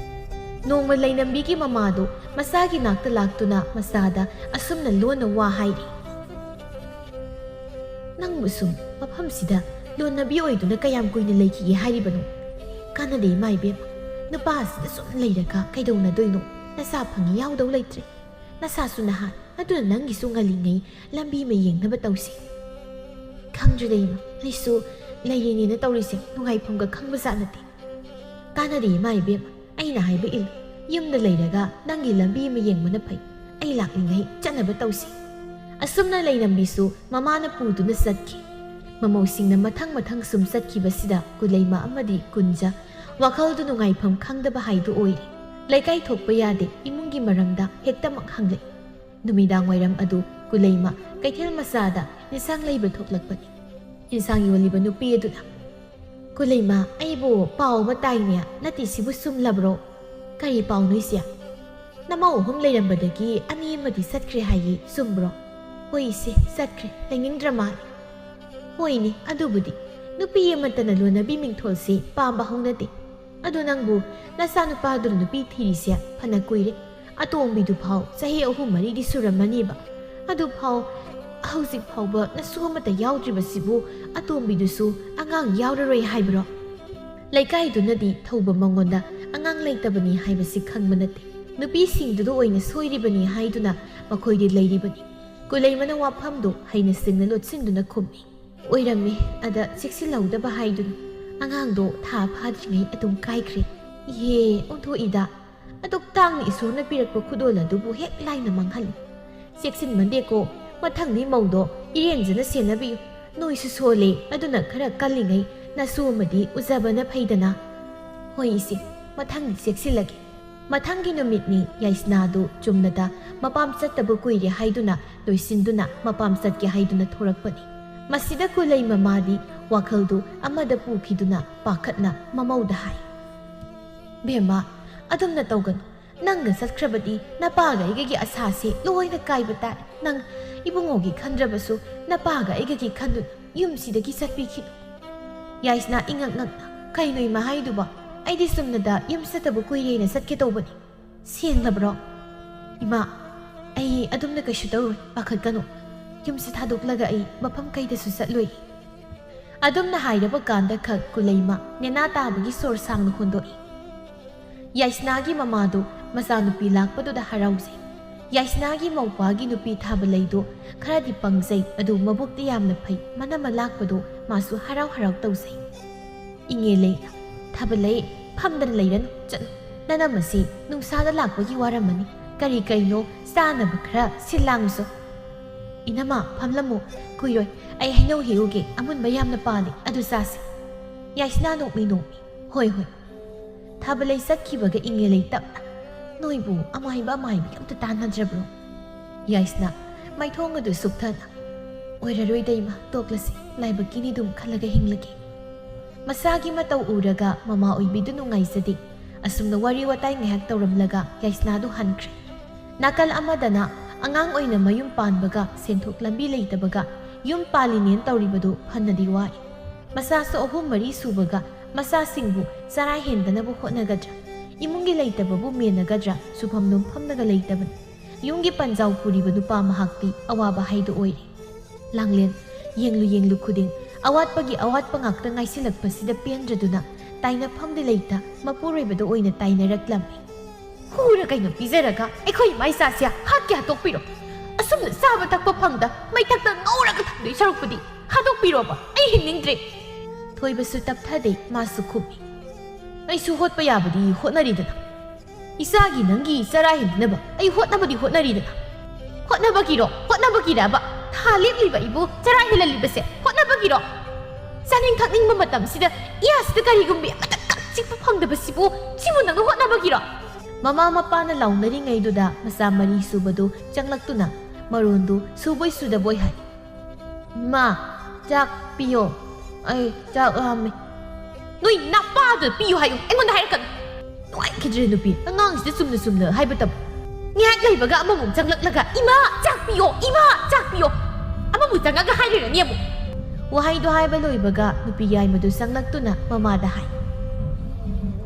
ꯅꯣꯡꯃ ꯂꯩꯅꯝꯕꯤꯒꯤ ꯃꯃꯥꯗꯨ ꯃꯆꯥꯒꯤ ꯅꯥꯛꯇ ꯂꯥꯛꯇꯨꯅ ꯃꯆꯥꯗ ꯑꯁꯨꯝꯅ ꯂꯣꯟꯅ ꯋꯥ ꯍꯥꯏꯔꯤ, "ꯅꯪꯕꯨ ꯁꯨꯝ ꯃꯐꯝꯁꯤꯗ ꯂꯣꯟꯅꯕꯤ ꯑꯣꯏꯗꯨꯅ ꯀꯌꯥꯝ ꯀꯨꯏꯅ ꯂꯩꯈꯤꯒꯦ ꯍꯥꯏꯔꯤꯕꯅꯣ? ꯀꯥꯟꯅꯗꯦ ꯏꯃꯥ ꯏꯕꯦꯝꯃ, ꯅꯨꯄꯥ ꯑꯁꯤꯗ ꯁꯨꯝ ꯂꯩꯔꯒ ꯀꯩꯗꯧꯅꯗꯣꯏꯅꯣ? ꯅꯆꯥ ꯐꯪꯉꯤ ꯌꯥꯎꯗꯧ ꯂꯩꯇ꯭ꯔꯦ꯫ ꯅꯁꯥꯁꯨ ꯅꯍꯥ, ꯑꯗꯨꯅ ꯅꯪꯒꯤꯁꯨ ꯉꯜꯂꯤꯉꯩ ꯂꯝꯕꯤ ꯑꯃ ꯌꯦꯡꯅꯕ ꯇꯧꯁꯤ꯫" "ꯈꯪꯗ꯭ꯔꯦꯗ ꯏꯃꯥ, ꯑꯩꯁꯨ ꯂꯩꯔꯤꯅꯦꯅ ꯇꯧꯔꯤꯁꯦ ꯅꯨꯡꯉꯥꯏꯐꯝꯒ ꯈꯪꯕ ꯖꯥꯠ ꯅꯠꯇꯦ꯫" "ꯀꯥꯟꯅꯗꯦ ꯏꯃꯥ ꯏꯕꯦꯝꯃ, ꯑꯩꯅ ꯍꯥꯏꯕ ꯏꯜꯂꯨ꯫ ꯌꯨꯝꯗ ꯂꯩꯔꯒ ꯅꯪꯒꯤ ꯂꯝꯕꯤ ꯑꯃ ꯌꯦꯡꯕꯅ ꯐꯩ꯫ ꯑꯩ ꯂꯥꯛꯂꯤꯉꯩ ꯆꯠꯅꯕ ꯇꯧꯁꯤ꯫" ꯑꯁꯨꯝꯅ ꯂꯩꯅꯝꯕꯤꯁꯨ ꯃꯃꯥꯅ ꯄꯨꯗꯨꯅ ꯆꯠꯈꯤ꯫ ꯃꯃꯧꯁꯤꯡꯅ ꯃꯊꯪ ꯃꯊꯪ ꯁꯨꯝ ꯆꯠꯈꯤꯕꯁꯤꯗ ꯀꯨꯂꯩꯃ ꯑꯃꯗꯤ ꯀꯨꯟꯖ ꯋꯥꯈꯜꯗꯨ ꯅꯨꯡꯉꯥꯏꯐꯝ ꯈꯪꯗꯕ ꯍꯥꯏꯗꯨ ꯑꯣꯏꯔꯦ꯫ ꯂꯩꯀꯥꯏ ꯊꯣꯛꯄ ꯌꯥꯗꯦ, ꯏꯃꯨꯡꯒꯤ ꯃꯔꯝꯗ ꯍꯦꯛꯇꯃꯛ ꯍꯪꯂꯛꯏ꯫ ꯅꯨꯃꯤꯗꯥꯡ ꯋꯥꯏꯔꯝ ꯑꯗꯨ ꯀꯨꯂꯩꯃ ꯀꯩꯊꯦꯜ ꯃꯆꯥꯗ ꯏꯟꯁꯥꯡ ꯂꯩꯕ ꯊꯣꯛꯂꯛꯄꯅꯤ꯫ ꯏꯟꯁꯥꯡ ꯌꯣꯜꯂꯤꯕ ꯅꯨꯄꯤ ꯑꯗꯨꯅ, "ꯀꯨꯂꯩꯃ, ꯑꯩꯕꯨ ꯄꯥꯎ ꯑꯃ ꯇꯥꯏꯅꯦ, ꯅꯠꯇꯦ, ꯁꯤꯕꯨ ꯆꯨꯝꯂꯕ꯭ꯔꯣ?" "ꯀꯔꯤ ꯄꯥꯎꯅꯣ ꯏꯆꯦ?" "ꯅꯃꯧ ꯑꯍꯨꯝ ꯂꯩꯔꯝꯕꯗꯒꯤ ꯑꯅꯤ ꯑꯃꯗꯤ ꯆꯠꯈ꯭ꯔꯦ ꯍꯥꯏꯌꯦ, ꯆꯨꯝꯕ꯭ꯔꯣ?" "ꯍꯣꯏ ꯏꯆꯦ, ꯆꯠꯈ꯭ꯔꯦ, ꯂꯩꯅꯤꯡꯗ꯭ꯔ ꯃꯥꯜꯂꯦ꯫" "ꯍꯣꯏꯅꯦ, ꯑꯗꯨꯕꯨꯗꯤ ꯅꯨꯄꯤ ꯑꯃꯠꯇꯅ ꯂꯣꯟꯅꯕꯤ ꯃꯤꯡꯊꯣꯜꯁꯤ ꯄꯥꯝꯕ ꯍꯧꯅꯗꯦ꯫ ꯑꯗꯨ ꯅꯪꯕꯨ ꯅꯆꯥꯅꯨꯄꯥꯗꯨꯅ ꯅꯨꯄꯤ ꯊꯤꯔꯤꯁꯦ ꯐꯅ ꯀꯨꯏꯔꯦ꯫ ꯑꯇꯣꯝꯕꯤꯗꯨ ꯐꯥꯎ ꯆꯍꯤ ꯑꯍꯨꯝ ꯃꯔꯤꯗꯤ ꯁꯨꯔꯝꯃꯅꯤꯕ꯫ ꯑꯗꯨ ꯐꯥꯎ, ꯍꯧꯖꯤꯛ ꯐꯥꯎꯕ ꯅꯁꯨ ꯑꯃꯠꯇ ꯌꯥꯎꯗ꯭ꯔꯤꯕꯁꯤꯕꯨ ꯑꯇꯣꯝꯕꯤꯗꯨꯁꯨ ꯑꯉꯥꯡ ꯌꯥꯎꯔꯔꯣꯏ ꯍꯥꯏꯕ꯭ꯔꯣ?" ꯂꯩꯀꯥꯏꯗꯨꯅꯗꯤ ꯊꯧꯕ ꯃꯉꯣꯟꯗ ꯑꯉꯥꯡ ꯂꯩꯇꯕꯅꯤ ꯍꯥꯏꯕꯁꯤ ꯈꯪꯕ ꯅꯠꯇꯦ꯫ ꯅꯨꯄꯤꯁꯤꯡꯗꯨꯗ ꯑꯣꯏꯅ ꯁꯣꯏꯔꯤꯕꯅꯤ ꯍꯥꯏꯗꯨꯅ ꯃꯈꯣꯏꯗꯤ ꯂꯩꯔꯤꯕꯅꯤ꯫ ꯀꯨꯂꯩꯃꯅ ꯋꯥꯐꯝꯗꯨ ꯍꯩꯅ ꯁꯤꯡꯅ ꯂꯣꯠꯁꯤꯟꯗꯨꯅ ꯈꯨꯝꯃꯤ꯫ "ꯑꯣꯏꯔꯝꯃꯤ, ꯑꯗ ꯆꯦꯛꯁꯤꯜꯍꯧꯗꯕ ꯍꯥꯏꯗꯨꯅ ꯑꯉꯥꯡꯗꯣ ꯊꯥ ꯐꯥꯗ꯭ꯔꯤꯉꯩ ꯑꯗꯨꯝ ꯀꯥꯏꯈ꯭ꯔꯦ꯫ ꯏꯍꯦ, ꯑꯣꯟꯊꯣꯛꯏꯗ꯫ ꯑꯗꯨꯛ ꯇꯥꯡꯅ ꯏꯁꯣꯔꯅ ꯄꯤꯔꯛꯄ ꯈꯨꯗꯣꯜ ꯑꯗꯨꯕꯨ ꯍꯦꯛ ꯂꯥꯏꯅ ꯃꯥꯡꯍꯜꯂꯤ꯫ ꯆꯦꯛꯁꯤꯟꯃꯟꯗꯦꯀꯣ, ꯃꯊꯪꯗꯤ ꯃꯧꯗꯣ ꯏꯔꯦꯟꯖꯅ ꯁꯦꯟꯅꯕꯤꯌꯨ꯫ ꯅꯣꯏꯁꯨ ꯁꯣꯜꯂꯦ, ꯑꯗꯨꯅ ꯈꯔ ꯀꯜꯂꯤꯉꯩ ꯅꯁꯨ ꯑꯃꯗꯤ ꯎꯖꯕꯅ ꯐꯩꯗꯅ꯫ ꯍꯣꯏ ꯏꯆꯦ, ꯃꯊꯪꯗꯤ ꯆꯦꯛꯁꯤꯜꯂꯒꯦ꯫ ꯃꯊꯪꯒꯤ ꯅꯨꯃꯤꯠꯅꯤ ꯌꯥꯏꯁꯅꯥꯗꯨ ꯆꯨꯝꯅꯗ ꯃꯄꯥꯝ ꯆꯠꯇꯕ ꯀꯨꯏꯔꯦ ꯍꯥꯏꯗꯨꯅ ꯂꯣꯏꯁꯤꯟꯗꯨꯅ ꯃꯄꯥꯝ ꯆꯠꯀꯦ ꯍꯥꯏꯗꯨꯅ ꯊꯣꯔꯛꯄꯅꯤ꯫ ꯃꯁꯤꯗ ꯀꯨꯂꯩ ꯃꯃꯥꯗꯤ ꯋꯥꯈꯜꯗꯨ ꯑꯃꯗ ꯄꯨꯈꯤꯗꯨꯅ ꯄꯥꯈꯠꯅ ꯃꯃꯧꯗ ꯍꯥꯏ, "ꯕꯦꯝꯃ, ꯑꯗꯨꯝꯅ ꯇꯧꯒꯅꯨ꯫ ꯅꯪꯅ ꯆꯠꯈ꯭ꯔꯕꯗꯤ ꯅꯄꯥꯒ ꯑꯩꯒꯒꯤ ꯑꯁꯥꯁꯦ ꯂꯣꯏꯅ ꯀꯥꯏꯕ ꯇꯥꯏ꯫ ꯅꯪ ꯏꯕꯨꯡꯉꯣꯒꯤ ꯈꯟꯗ꯭ꯔꯕꯁꯨ ꯅꯄꯥꯒ ꯑꯩꯒꯒꯤ ꯈꯟꯗꯨꯅ ꯌꯨꯝꯁꯤꯗꯒꯤ ꯆꯠꯄꯤꯈꯤꯅꯨ꯫" ꯌꯥꯏꯁꯅꯥ ꯏꯉꯛ ꯉꯛꯅ, "ꯀꯩꯅꯣ ꯏꯃꯥ ꯍꯥꯏꯗꯨꯕꯣ? ꯑꯩꯗꯤ ꯆꯨꯝꯅꯗ ꯌꯨꯝ ꯆꯠꯇꯕ ꯀꯨꯏꯔꯦꯅ ꯆꯠꯀꯦ ꯇꯧꯕꯅꯤ꯫ ꯁꯦꯡꯂꯕ꯭ꯔꯣ?" "ꯏꯃꯥ, ꯑꯩ ꯑꯗꯨꯝꯅ ꯀꯩꯁꯨ ꯇꯧꯔꯣꯏ, ꯄꯥꯈꯠꯀꯅꯨ꯫ ꯌꯨꯝꯁꯤ ꯊꯥꯗꯣꯛꯂꯒ ꯑꯩ ꯃꯐꯝ ꯀꯩꯗꯁꯨ ꯆꯠꯂꯣꯏ꯫" ꯑꯗꯨꯝꯅ ꯍꯥꯏꯔꯕ ꯀꯥꯟꯗ ꯈꯛ ꯀꯨꯂꯩꯃ ꯅꯦꯅꯥ ꯇꯥꯕꯒꯤ ꯁꯣꯔ ꯁꯥꯡꯅ ꯍꯣꯟꯗꯣꯛꯏ꯫ ꯌꯥꯏꯁꯅꯥꯒꯤ ꯃꯃꯥꯗꯨ ꯃꯆꯥꯅꯨꯄꯤ ꯂꯥꯛꯄꯗꯨꯗ ꯍꯔꯥꯎꯖꯩ꯫ ꯌꯥꯏꯁꯅꯥꯒꯤ ꯃꯧꯄ꯭ꯋꯥꯒꯤ ꯅꯨꯄꯤ ꯊꯥꯕꯂꯩꯗꯨ ꯈꯔꯗꯤ ꯄꯪꯖꯩ, ꯑꯗꯨ ꯃꯕꯨꯛꯇꯤ ꯌꯥꯝꯅ ꯐꯩ꯫ ꯃꯅꯝꯃ ꯂꯥꯛꯄꯗꯨ ꯃꯥꯁꯨ ꯍꯔꯥꯎ ꯍꯔꯥꯎ ꯇꯧꯖꯩ꯫ ꯏꯉꯦꯂꯩꯅ, "ꯊꯥꯕꯂꯩ, ꯐꯝꯗꯅ ꯂꯩꯔꯅꯨ, ꯆꯠꯂꯨ꯫ ꯅꯅꯝꯃꯁꯤ ꯅꯨꯡꯁꯥꯗ ꯂꯥꯛꯄꯒꯤ ꯋꯥꯔꯝꯃꯅꯤ꯫ ꯀꯔꯤ ꯀꯔꯤꯅꯣ ꯆꯥꯅꯕ ꯈꯔ ꯁꯤꯜ ꯂꯥꯡꯉꯨꯆꯣ꯫" "ꯏꯅꯝꯃ, ꯐꯝꯂꯝꯃꯨ꯫ ꯀꯨꯏꯔꯣꯏ, ꯑꯩ ꯍꯩꯅꯧ ꯍꯦꯛꯎꯒꯦ, ꯑꯃꯨꯟꯕ ꯌꯥꯝꯅ ꯄꯥꯜꯂꯤ, ꯑꯗꯨ ꯆꯥꯁꯤ꯫" ꯌꯥꯏꯁꯅꯥ ꯅꯣꯛꯃꯤ ꯅꯣꯛꯃꯤ, "ꯍꯣꯏ, ꯍꯣꯏ꯫" ꯊꯥꯕꯂꯩ ꯆꯠꯈꯤꯕꯒ ꯏꯉꯦꯂꯩ ꯇꯞꯅ, "ꯅꯣꯏꯕꯨ ꯑꯃꯥꯏꯕ ꯑꯃꯥꯏꯕꯤ ꯑꯝꯇ ꯇꯥꯟꯅꯗ꯭ꯔꯕ꯭ꯔꯣ?" ꯌꯥꯏꯁꯅꯥ ꯃꯥꯏꯊꯣꯡ ꯑꯗꯨ ꯁꯨꯛꯊꯅ, "ꯑꯣꯏꯔꯔꯣꯏꯗ ꯏꯃꯥ, ꯇꯣꯛꯂꯁꯤ, ꯂꯥꯏꯕꯛꯀꯤꯅꯤ ꯑꯗꯨꯝ ꯈꯜꯂꯒ ꯍꯤꯡꯂꯒꯦ꯫" ꯃꯆꯥꯒꯤ ꯃꯇꯧ ꯎꯔꯒ ꯃꯃꯥ ꯑꯣꯏꯕꯤꯗꯨ ꯅꯨꯡꯉꯥꯏꯖꯗꯦ꯫ ꯑꯁꯨꯝꯅ ꯋꯥꯔꯤ ꯋꯥꯇꯥꯏ ꯉꯥꯏꯍꯥꯛ ꯇꯧꯔꯝꯂꯒ ꯌꯥꯏꯁꯅꯥꯗꯨ ꯍꯟꯈ꯭ꯔꯦ꯫ ꯅꯥꯀꯜ ꯑꯃꯗꯅ ꯑꯉꯥꯡ ꯑꯣꯏꯅ ꯃꯌꯨꯝ ꯄꯥꯟꯕꯒ ꯁꯦꯟꯊꯣꯛ ꯂꯝꯕꯤ ꯂꯩꯇꯕꯒ ꯌꯨꯝ ꯄꯥꯜꯂꯤꯅꯦꯅ ꯇꯧꯔꯤꯕꯗꯨ ꯐꯅꯗꯤ ꯋꯥꯏ꯫ ꯃꯆꯥꯁꯨ ꯑꯍꯨꯝ ꯃꯔꯤ ꯁꯨꯕꯒ ꯃꯆꯥꯁꯤꯡꯕꯨ ꯆꯔꯥ ꯍꯦꯟꯗꯅꯕ ꯍꯣꯠꯅꯒꯗ꯭ꯔꯥ? ꯏꯃꯨꯡꯒꯤ ꯂꯩꯇꯕꯕꯨ ꯃꯦꯟꯅꯒꯗ꯭ꯔꯥ? ꯁꯨꯐꯝ ꯅꯣꯝꯐꯝꯅꯒ ꯂꯩꯇꯕꯅꯤ꯫ ꯌꯨꯝꯒꯤ ꯄꯟꯖꯥꯎ ꯄꯨꯔꯤꯕ ꯅꯨꯄꯥ ꯃꯍꯥꯛꯇꯤ ꯑꯋꯥꯕ ꯍꯥꯏꯗꯨ ꯑꯣꯏꯔꯦ꯫ ꯂꯥꯡꯂꯦꯟ ꯌꯦꯡꯂꯨ ꯌꯦꯡꯂꯨ ꯈꯨꯗꯤꯡ ꯑꯋꯥꯠꯄꯒꯤ ꯑꯋꯥꯠꯄ ꯉꯥꯛꯇ ꯉꯥꯏꯁꯤꯜꯂꯛꯄꯁꯤꯗ ꯄꯦꯟꯗ꯭ꯔꯗꯨꯅ ꯇꯥꯏꯅꯐꯝꯗꯤ ꯂꯩꯇ ꯃꯄꯨꯔꯣꯏꯕꯗ ꯑꯣꯏꯅ ꯇꯥꯏꯅꯔꯛꯂꯝꯃꯤ꯫ "ꯍꯨꯔ ꯀꯩꯅꯣ ꯄꯤꯖꯔꯒ ꯑꯩꯈꯣꯏ ꯏꯃꯥ ꯏꯆꯥꯁꯦ ꯍꯥꯠꯀꯦ ꯍꯥꯠꯇꯣꯛꯄꯤꯔꯣ꯫ ꯑꯁꯨꯝꯅ ꯆꯥꯕ ꯊꯛꯄ ꯐꯪꯗ ꯃꯩꯊꯛꯇ ꯉꯧꯔꯒ ꯊꯝꯗꯣꯏ ꯁꯔꯨꯛꯄꯨꯗꯤ ꯍꯥꯠꯇꯣꯛꯄꯤꯔꯣꯕ, ꯑꯩ ꯍꯤꯡꯅꯤꯡꯗ꯭ꯔꯦ꯫" ꯊꯣꯏꯕꯁꯨ ꯇꯞꯊꯗꯦ, ꯃꯥꯁꯨ ꯈꯨꯝꯃꯤ, "ꯑꯩꯁꯨ ꯍꯣꯠꯄ ꯌꯥꯕꯗꯤ ꯍꯣꯠꯅꯔꯤꯗꯅ꯫" ꯏꯆꯥꯒꯤ ꯅꯪꯒꯤ ꯆꯔꯥ ꯍꯦꯟꯗꯅꯕ ꯑꯩ ꯍꯣꯠꯅꯕꯗꯤ ꯍꯣꯠꯅꯔꯤꯗꯅ꯫ ꯍꯣꯠꯅꯕꯒꯤꯔꯣ? ꯍꯣꯠꯅꯕꯒꯤꯔꯕ? ꯊꯥ ꯂꯦꯞꯂꯤꯕ ꯑꯩꯕꯨ ꯆꯔꯥ ꯍꯦꯜꯍꯜꯂꯤꯕꯁꯦ ꯍꯣꯠꯅꯕꯒꯤꯔꯣ? ꯆꯥꯅꯤꯡ ꯊꯛꯅꯤꯡꯕ ꯃꯇꯝꯁꯤꯗ ꯏꯌꯥꯁꯤꯗ ꯀꯔꯤꯒꯨꯝꯕꯤ ꯑꯃꯠꯇ ꯀꯛ ꯆꯤꯛꯄ ꯐꯪꯗꯕꯁꯤꯕꯨ, ꯁꯤꯕꯨ ꯅꯪꯅ ꯍꯣꯠꯅꯕꯒꯤꯔꯣ? ꯃꯃꯥ ꯃꯄꯥꯅ ꯂꯥꯎꯅꯔꯤꯉꯩꯗꯨꯗ ꯃꯆꯥ ꯃꯔꯤ ꯁꯨꯕꯗꯨ ꯆꯪꯂꯛꯇꯨꯅ ꯃꯔꯣꯟꯗꯨ ꯁꯨꯕꯣꯏ ꯁꯨꯗꯕꯣꯏ ꯍꯥꯏ꯫ "ꯏꯃꯥ, ꯆꯥꯛ ꯄꯤꯌꯣ꯫ ꯑꯩ ꯆꯥꯛ ꯂꯥꯝꯃꯦ꯫" "ꯅꯣꯏ ꯅꯄꯥꯗꯨ ꯄꯤꯌꯨ ꯍꯥꯏꯌꯨ, ꯑꯩꯉꯣꯟꯗ ꯍꯥꯏꯔꯛꯀꯅꯨ꯫" ꯅꯨꯡꯉꯥꯏꯈꯤꯗ꯭ꯔꯦ ꯅꯨꯄꯤ, ꯑꯉꯥꯡꯁꯤꯗ ꯆꯨꯝꯅ ꯆꯨꯝꯅ ꯍꯥꯏꯕ ꯇꯝꯃꯨ꯫ ꯉꯥꯏꯍꯥꯛ ꯂꯩꯕꯒ ꯑꯃꯃꯨꯛ ꯆꯪꯂꯛꯂꯒ, "ꯏꯃꯥ, ꯆꯥꯛ ꯄꯤꯌꯣ, ꯏꯃꯥ, ꯆꯥꯛ ꯄꯤꯌꯣ꯫" ꯑꯃꯃꯨꯛ ꯆꯪꯉꯒ ꯍꯥꯏꯔꯤꯔꯅꯤ ꯑꯃꯨꯛ꯫ ꯋꯥꯍꯩꯗꯣ ꯍꯥꯏꯕ ꯂꯣꯏꯕꯒ ꯅꯨꯄꯤ ꯌꯥꯏꯃꯗꯨ ꯆꯪꯂꯛꯇꯨꯅ ꯃꯃꯥꯗ ꯍꯥꯏ,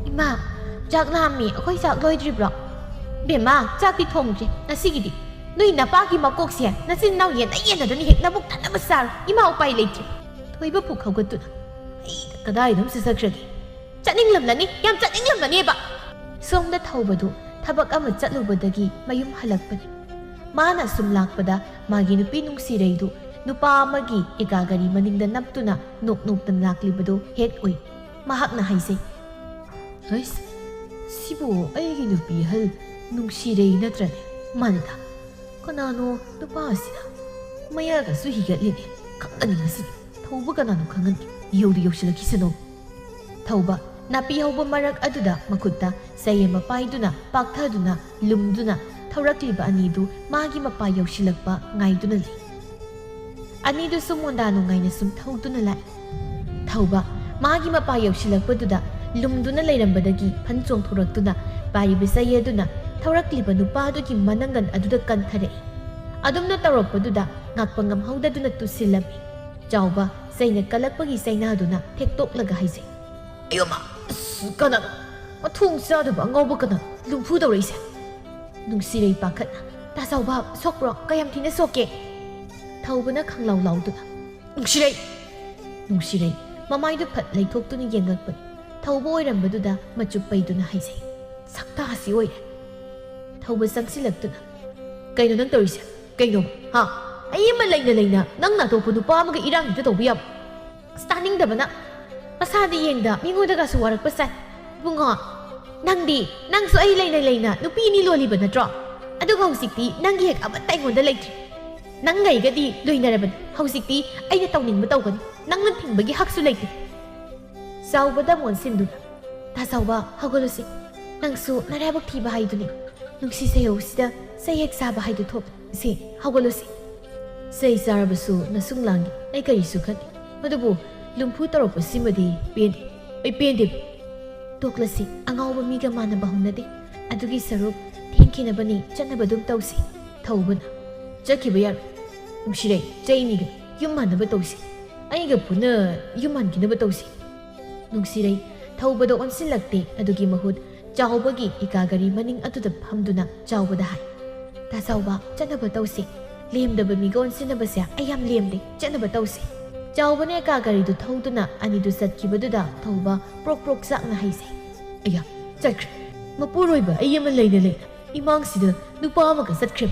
"ꯏꯃꯥ, ꯆꯥꯛ ꯂꯥꯝꯃꯤ, ꯑꯩꯈꯣꯏ ꯆꯥꯛ ꯂꯣꯏꯗ꯭ꯔꯤꯕ꯭ꯔꯣ?" "ꯕꯦꯝꯃ, ꯆꯥꯛꯇꯤ ꯊꯣꯡꯗ꯭ꯔꯤ ꯉꯁꯤꯒꯤꯗꯤ꯫ ꯅꯣꯏ ꯅꯄꯥꯒꯤ ꯃꯀꯣꯛꯁꯦ ꯅꯆꯤꯟ ꯅꯅꯥꯎ ꯌꯦꯟꯅ ꯌꯦꯟꯅꯗꯅ ꯍꯦꯛ ꯅꯕꯨꯛ ꯊꯟꯅꯕ ꯆꯥꯔꯣ꯫ ꯏꯃꯥ ꯎꯄꯥꯏ ꯂꯩꯇ꯭ꯔꯦ꯫" ꯊꯣꯏꯕ ꯄꯨꯛ ꯍꯧꯒꯠꯇꯨꯅ, "ꯑꯩ ꯀꯗꯥꯏꯗ ꯑꯃꯨꯛ ꯆꯠꯈ꯭ꯔꯒꯦ?" "ꯆꯠꯅꯤꯡꯂꯝꯂꯅꯤ, ꯌꯥꯝ ꯆꯠꯅꯤꯡꯂꯝꯂꯅꯦꯕ꯫" ꯁꯣꯝꯗ ꯊꯧꯕꯗꯨ ꯊꯕꯛ ꯑꯃ ꯆꯠꯂꯨꯕꯗꯒꯤ ꯃꯌꯨꯝ ꯍꯜꯂꯛꯄꯅꯤ꯫ ꯃꯥꯅ ꯁꯨꯝ ꯂꯥꯛꯄꯗ ꯃꯥꯒꯤ ꯅꯨꯄꯤ ꯅꯨꯡꯁꯤꯔꯩꯗꯨ ꯅꯨꯄꯥ ꯑꯃꯒꯤ ꯑꯦꯒꯥ ꯒꯥꯔꯤ ꯃꯅꯤꯡꯗ ꯅꯞꯇꯨꯅ ꯅꯣꯛ ꯅꯣꯛꯇꯅ ꯂꯥꯛꯂꯤꯕꯗꯨ ꯍꯦꯛ ꯎꯏ꯫ ꯃꯍꯥꯛꯅ ꯍꯥꯏꯖꯩ, "ꯍꯩꯁ, ꯁꯤꯕꯨ ꯑꯩꯒꯤ ꯅꯨꯄꯤ ꯑꯍꯜ ꯅꯨꯡꯁꯤꯔꯩ ꯅꯠꯇ꯭ꯔꯅꯦ? ꯃꯥꯅꯤꯗ꯫ ꯀꯅꯥꯅꯣ ꯅꯨꯄꯥ ꯑꯁꯤꯅ? ꯃꯌꯥꯒꯁꯨ ꯍꯤꯒꯠꯂꯤꯅꯦ꯫ ꯈꯪꯒꯅꯤ ꯉꯁꯤꯗꯤ꯫ ꯊꯧꯕ ꯀꯅꯥꯅꯣ ꯈꯪꯍꯟꯒꯦ꯫ ꯌꯧꯗꯤ ꯌꯧꯁꯤꯜꯂꯛꯈꯤꯁꯅꯨ꯫" ꯊꯧꯕ ꯅꯥꯄꯤ ꯍꯧꯕ ꯃꯔꯛ ꯑꯗꯨꯗ ꯃꯈꯨꯠꯇ ꯆꯩ ꯑꯃ ꯄꯥꯏꯗꯨꯅ, ꯄꯥꯛꯊꯗꯨꯅ, ꯂꯨꯝꯗꯨꯅ ꯊꯧꯔꯛꯂꯤꯕ ꯑꯅꯤꯗꯨ ꯃꯥꯒꯤ ꯃꯄꯥ ꯌꯧꯁꯤꯜꯂꯛꯄ ꯉꯥꯏꯗꯨꯅ ꯂꯩ꯫ ꯑꯅꯤꯗꯨꯁꯨ ꯃꯣꯟꯗꯥ ꯅꯨꯡꯉꯥꯏꯅ ꯁꯨꯝ ꯊꯧꯗꯨꯅ ꯂꯥꯛꯏ꯫ ꯊꯧꯕ ꯃꯥꯒꯤ ꯃꯄꯥ ꯌꯧꯁꯤꯜꯂꯛꯄꯗꯨꯗ ꯂꯨꯝꯗꯨꯅ ꯂꯩꯔꯝꯕꯗꯒꯤ ꯐꯟ ꯆꯣꯡꯊꯣꯔꯛꯇꯨꯅ ꯄꯥꯏꯔꯤꯕ ꯆꯩ ꯑꯗꯨꯅ ꯊꯧꯔꯛꯂꯤꯕ ꯅꯨꯄꯥ ꯑꯗꯨꯒꯤ ꯃꯅꯪꯒꯟ ꯑꯗꯨꯗ ꯀꯟꯊꯔꯛꯏ꯫ ꯑꯗꯨꯝꯅ ꯇꯧꯔꯛꯄꯗꯨꯗ ꯉꯥꯛꯄ ꯉꯝꯍꯧꯗꯗꯨꯅ ꯇꯨꯁꯤꯜꯂꯝꯃꯤ꯫ ꯆꯥꯎꯕ ꯆꯩꯅ ꯀꯜꯂꯛꯄꯒꯤ ꯆꯩꯅꯥꯗꯨꯅ ꯊꯦꯛꯇꯣꯛꯂꯒ ꯍꯥꯏꯖꯩ, "ꯑꯌꯣꯃ! ꯑꯁ, ꯀꯅꯥꯅꯣ? ꯃꯊꯣꯡ ꯆꯥꯗꯕ ꯑꯉꯥꯎꯕ ꯀꯅꯥꯅꯣ ꯂꯨꯝꯐꯨ ꯇꯧꯔꯛꯏꯁꯦ?" ꯅꯨꯡꯁꯤꯔꯩ ꯄꯥꯈꯠꯅ, "ꯇꯥ ꯆꯥꯎꯕ, ꯁꯣꯛꯄ꯭ꯔꯣ? ꯀꯌꯥꯝ ꯊꯤꯅ ꯁꯣꯛꯀꯦ?" ꯊꯧꯕꯅ ꯈꯪꯂꯥꯎ ꯂꯥꯎꯗꯨꯅ, "ꯅꯨꯡꯁꯤꯔꯩ!" ꯅꯨꯡꯁꯤꯔꯩ ꯃꯃꯥꯏꯗꯨ ꯐꯠ ꯂꯩꯊꯣꯛꯇꯨꯅ ꯌꯦꯡꯂꯛꯄꯅꯤ꯫ ꯊꯧꯕ ꯑꯣꯏꯔꯝꯕꯗꯨꯗ ꯃꯆꯨ ꯄꯩꯗꯨꯅ ꯍꯥꯏꯖꯩ, "ꯁꯛꯇꯥꯁꯤ ꯑꯣꯏꯔꯦ!" ꯊꯧꯕ ꯆꯪꯁꯤꯜꯂꯛꯇꯨꯅ, "ꯀꯩꯅꯣ ꯅꯪ ꯇꯧꯔꯤꯁꯦ? ꯀꯩꯅꯣ? ꯍꯥ? ꯑꯩ ꯑꯃ ꯂꯩꯅ ꯂꯩꯅ ꯅꯪꯅ ꯑꯇꯣꯞꯄ ꯅꯨꯄꯥ ꯑꯃꯒ ꯏꯔꯥꯡ ꯍꯦꯛꯇ ꯇꯧꯕ ꯌꯥꯕ?" ꯑꯁ, ꯇꯥꯅꯤꯡꯗꯕꯅ꯫ ꯃꯁꯥꯗꯤ ꯌꯦꯡꯗ ꯃꯤꯉꯣꯟꯗꯒꯁꯨ ꯋꯥꯔꯛꯄ ꯁꯥꯏ꯫ ꯏꯕꯨꯡꯉꯣ, ꯅꯪꯗꯤ, ꯅꯪꯁꯨ ꯑꯩ ꯂꯩꯅ ꯂꯩꯅ ꯅꯨꯄꯤ ꯑꯅꯤ ꯂꯣꯜꯂꯤꯕ ꯅꯠꯇ꯭ꯔꯣ? ꯑꯗꯨꯒ ꯍꯧꯖꯤꯛꯇꯤ ꯅꯪꯒꯤ ꯍꯦꯛ ꯑꯃꯠꯇ ꯑꯩꯉꯣꯟꯗ ꯂꯩꯇ꯭ꯔꯦ꯫ ꯅꯪꯒ ꯑꯩꯒꯗꯤ ꯂꯣꯏꯅꯔꯕꯅꯤ꯫ ꯍꯧꯖꯤꯛꯇꯤ ꯑꯩꯅ ꯇꯧꯅꯤꯡꯕ ꯇꯧꯒꯅꯤ꯫ ꯅꯪꯅ ꯊꯤꯡꯕꯒꯤ ꯍꯛꯁꯨ ꯂꯩꯇꯦ꯫ ꯆꯥꯎꯕꯗ ꯑꯃꯨꯛ ꯑꯣꯟꯁꯤꯟꯗꯨꯅ, "ꯇꯥ ꯆꯥꯎꯕ, ꯍꯧꯒꯠꯂꯨꯁꯤ꯫ ꯅꯪꯁꯨ ꯅꯔꯥꯏꯕꯛ ꯊꯤꯕ ꯍꯥꯏꯗꯨꯅꯤ꯫ ꯅꯨꯡꯁꯤ ꯆꯩꯍꯧꯁꯤꯗ ꯆꯩ ꯍꯦꯛ ꯆꯥꯕ ꯍꯥꯏꯗꯨ ꯊꯣꯛꯂꯦ꯫ ꯁꯤ, ꯍꯧꯒꯠꯂꯨꯁꯤ꯫ ꯆꯩ ꯆꯥꯔꯕꯁꯨ ꯅꯁꯨꯡ ꯂꯥꯡꯒꯦ, ꯑꯩ ꯀꯔꯤꯁꯨ ꯈꯟꯗꯦ꯫ ꯑꯗꯨꯕꯨ ꯂꯨꯝꯐꯨ ꯇꯧꯔꯛꯄꯁꯤꯃꯗꯤ ꯄꯦꯟꯗꯦ꯫ ꯑꯩ ꯄꯦꯟꯗꯦ꯫ ꯇꯣꯛꯂꯁꯤ, ꯑꯉꯥꯎꯕ ꯃꯤꯒ ꯃꯥꯟꯅꯕ ꯍꯧꯅꯗꯦ꯫ ꯑꯗꯨꯒꯤ ꯁꯔꯨꯛ ꯊꯦꯡꯈꯤꯅꯕꯅꯤ, ꯆꯠꯅꯕ ꯑꯗꯨꯝ ꯇꯧꯁꯤ꯫" ꯊꯧꯕꯅ, "ꯆꯠꯈꯤꯕ ꯌꯥꯔꯣꯏ꯫ ꯅꯨꯡꯁꯤꯔꯩ, ꯆꯩꯅꯤꯒ ꯌꯨꯝ ꯃꯥꯟꯅꯕ ꯇꯧꯁꯤ꯫ ꯑꯩꯒ ꯄꯨꯟꯅ ꯌꯨꯝ ꯃꯥꯟꯈꯤꯅꯕ ꯇꯧꯁꯤ꯫" ꯅꯨꯡꯁꯤꯔꯩ ꯊꯧꯕꯗ ꯑꯣꯟꯁꯤꯜꯂꯛꯇꯦ꯫ ꯑꯗꯨꯒꯤ ꯃꯍꯨꯠ ꯆꯥꯎꯕꯒꯤ ꯏꯀꯥ ꯒꯥꯔꯤ ꯃꯅꯤꯡ ꯑꯗꯨꯗ ꯐꯝꯗꯨꯅ ꯆꯥꯎꯕꯗ ꯍꯥꯏ, "ꯇꯥ ꯆꯥꯎꯕ, ꯆꯠꯅꯕ ꯇꯧꯁꯤ꯫ ꯂꯦꯝꯗꯕ ꯃꯤꯒ ꯑꯣꯟꯁꯤꯟꯅꯕꯁꯦ ꯑꯩ ꯌꯥꯝ ꯂꯦꯝꯗꯦ꯫ ꯆꯠꯅꯕ ꯇꯧꯁꯤ꯫" ꯆꯥꯎꯕꯅ ꯏꯀꯥ ꯒꯥꯔꯤꯗꯨ ꯊꯧꯗꯨꯅ ꯑꯅꯤꯗꯨ ꯆꯠꯈꯤꯕꯗꯨꯗ ꯊꯧꯕ ꯄ꯭ꯔꯣꯛ ꯄ꯭ꯔꯣꯛ ꯆꯥꯛꯅ ꯍꯩꯁꯦ꯫ "ꯑꯌꯥ, ꯆꯠꯈ꯭ꯔꯦ꯫ ꯃꯄꯨꯔꯣꯏꯕ ꯑꯩ ꯑꯃ ꯂꯩꯅ ꯂꯩꯅ ꯏꯃꯥꯡꯁꯤꯗ ꯅꯨꯄꯥ ꯑꯃꯒ ꯆꯠꯈ꯭ꯔꯦ꯫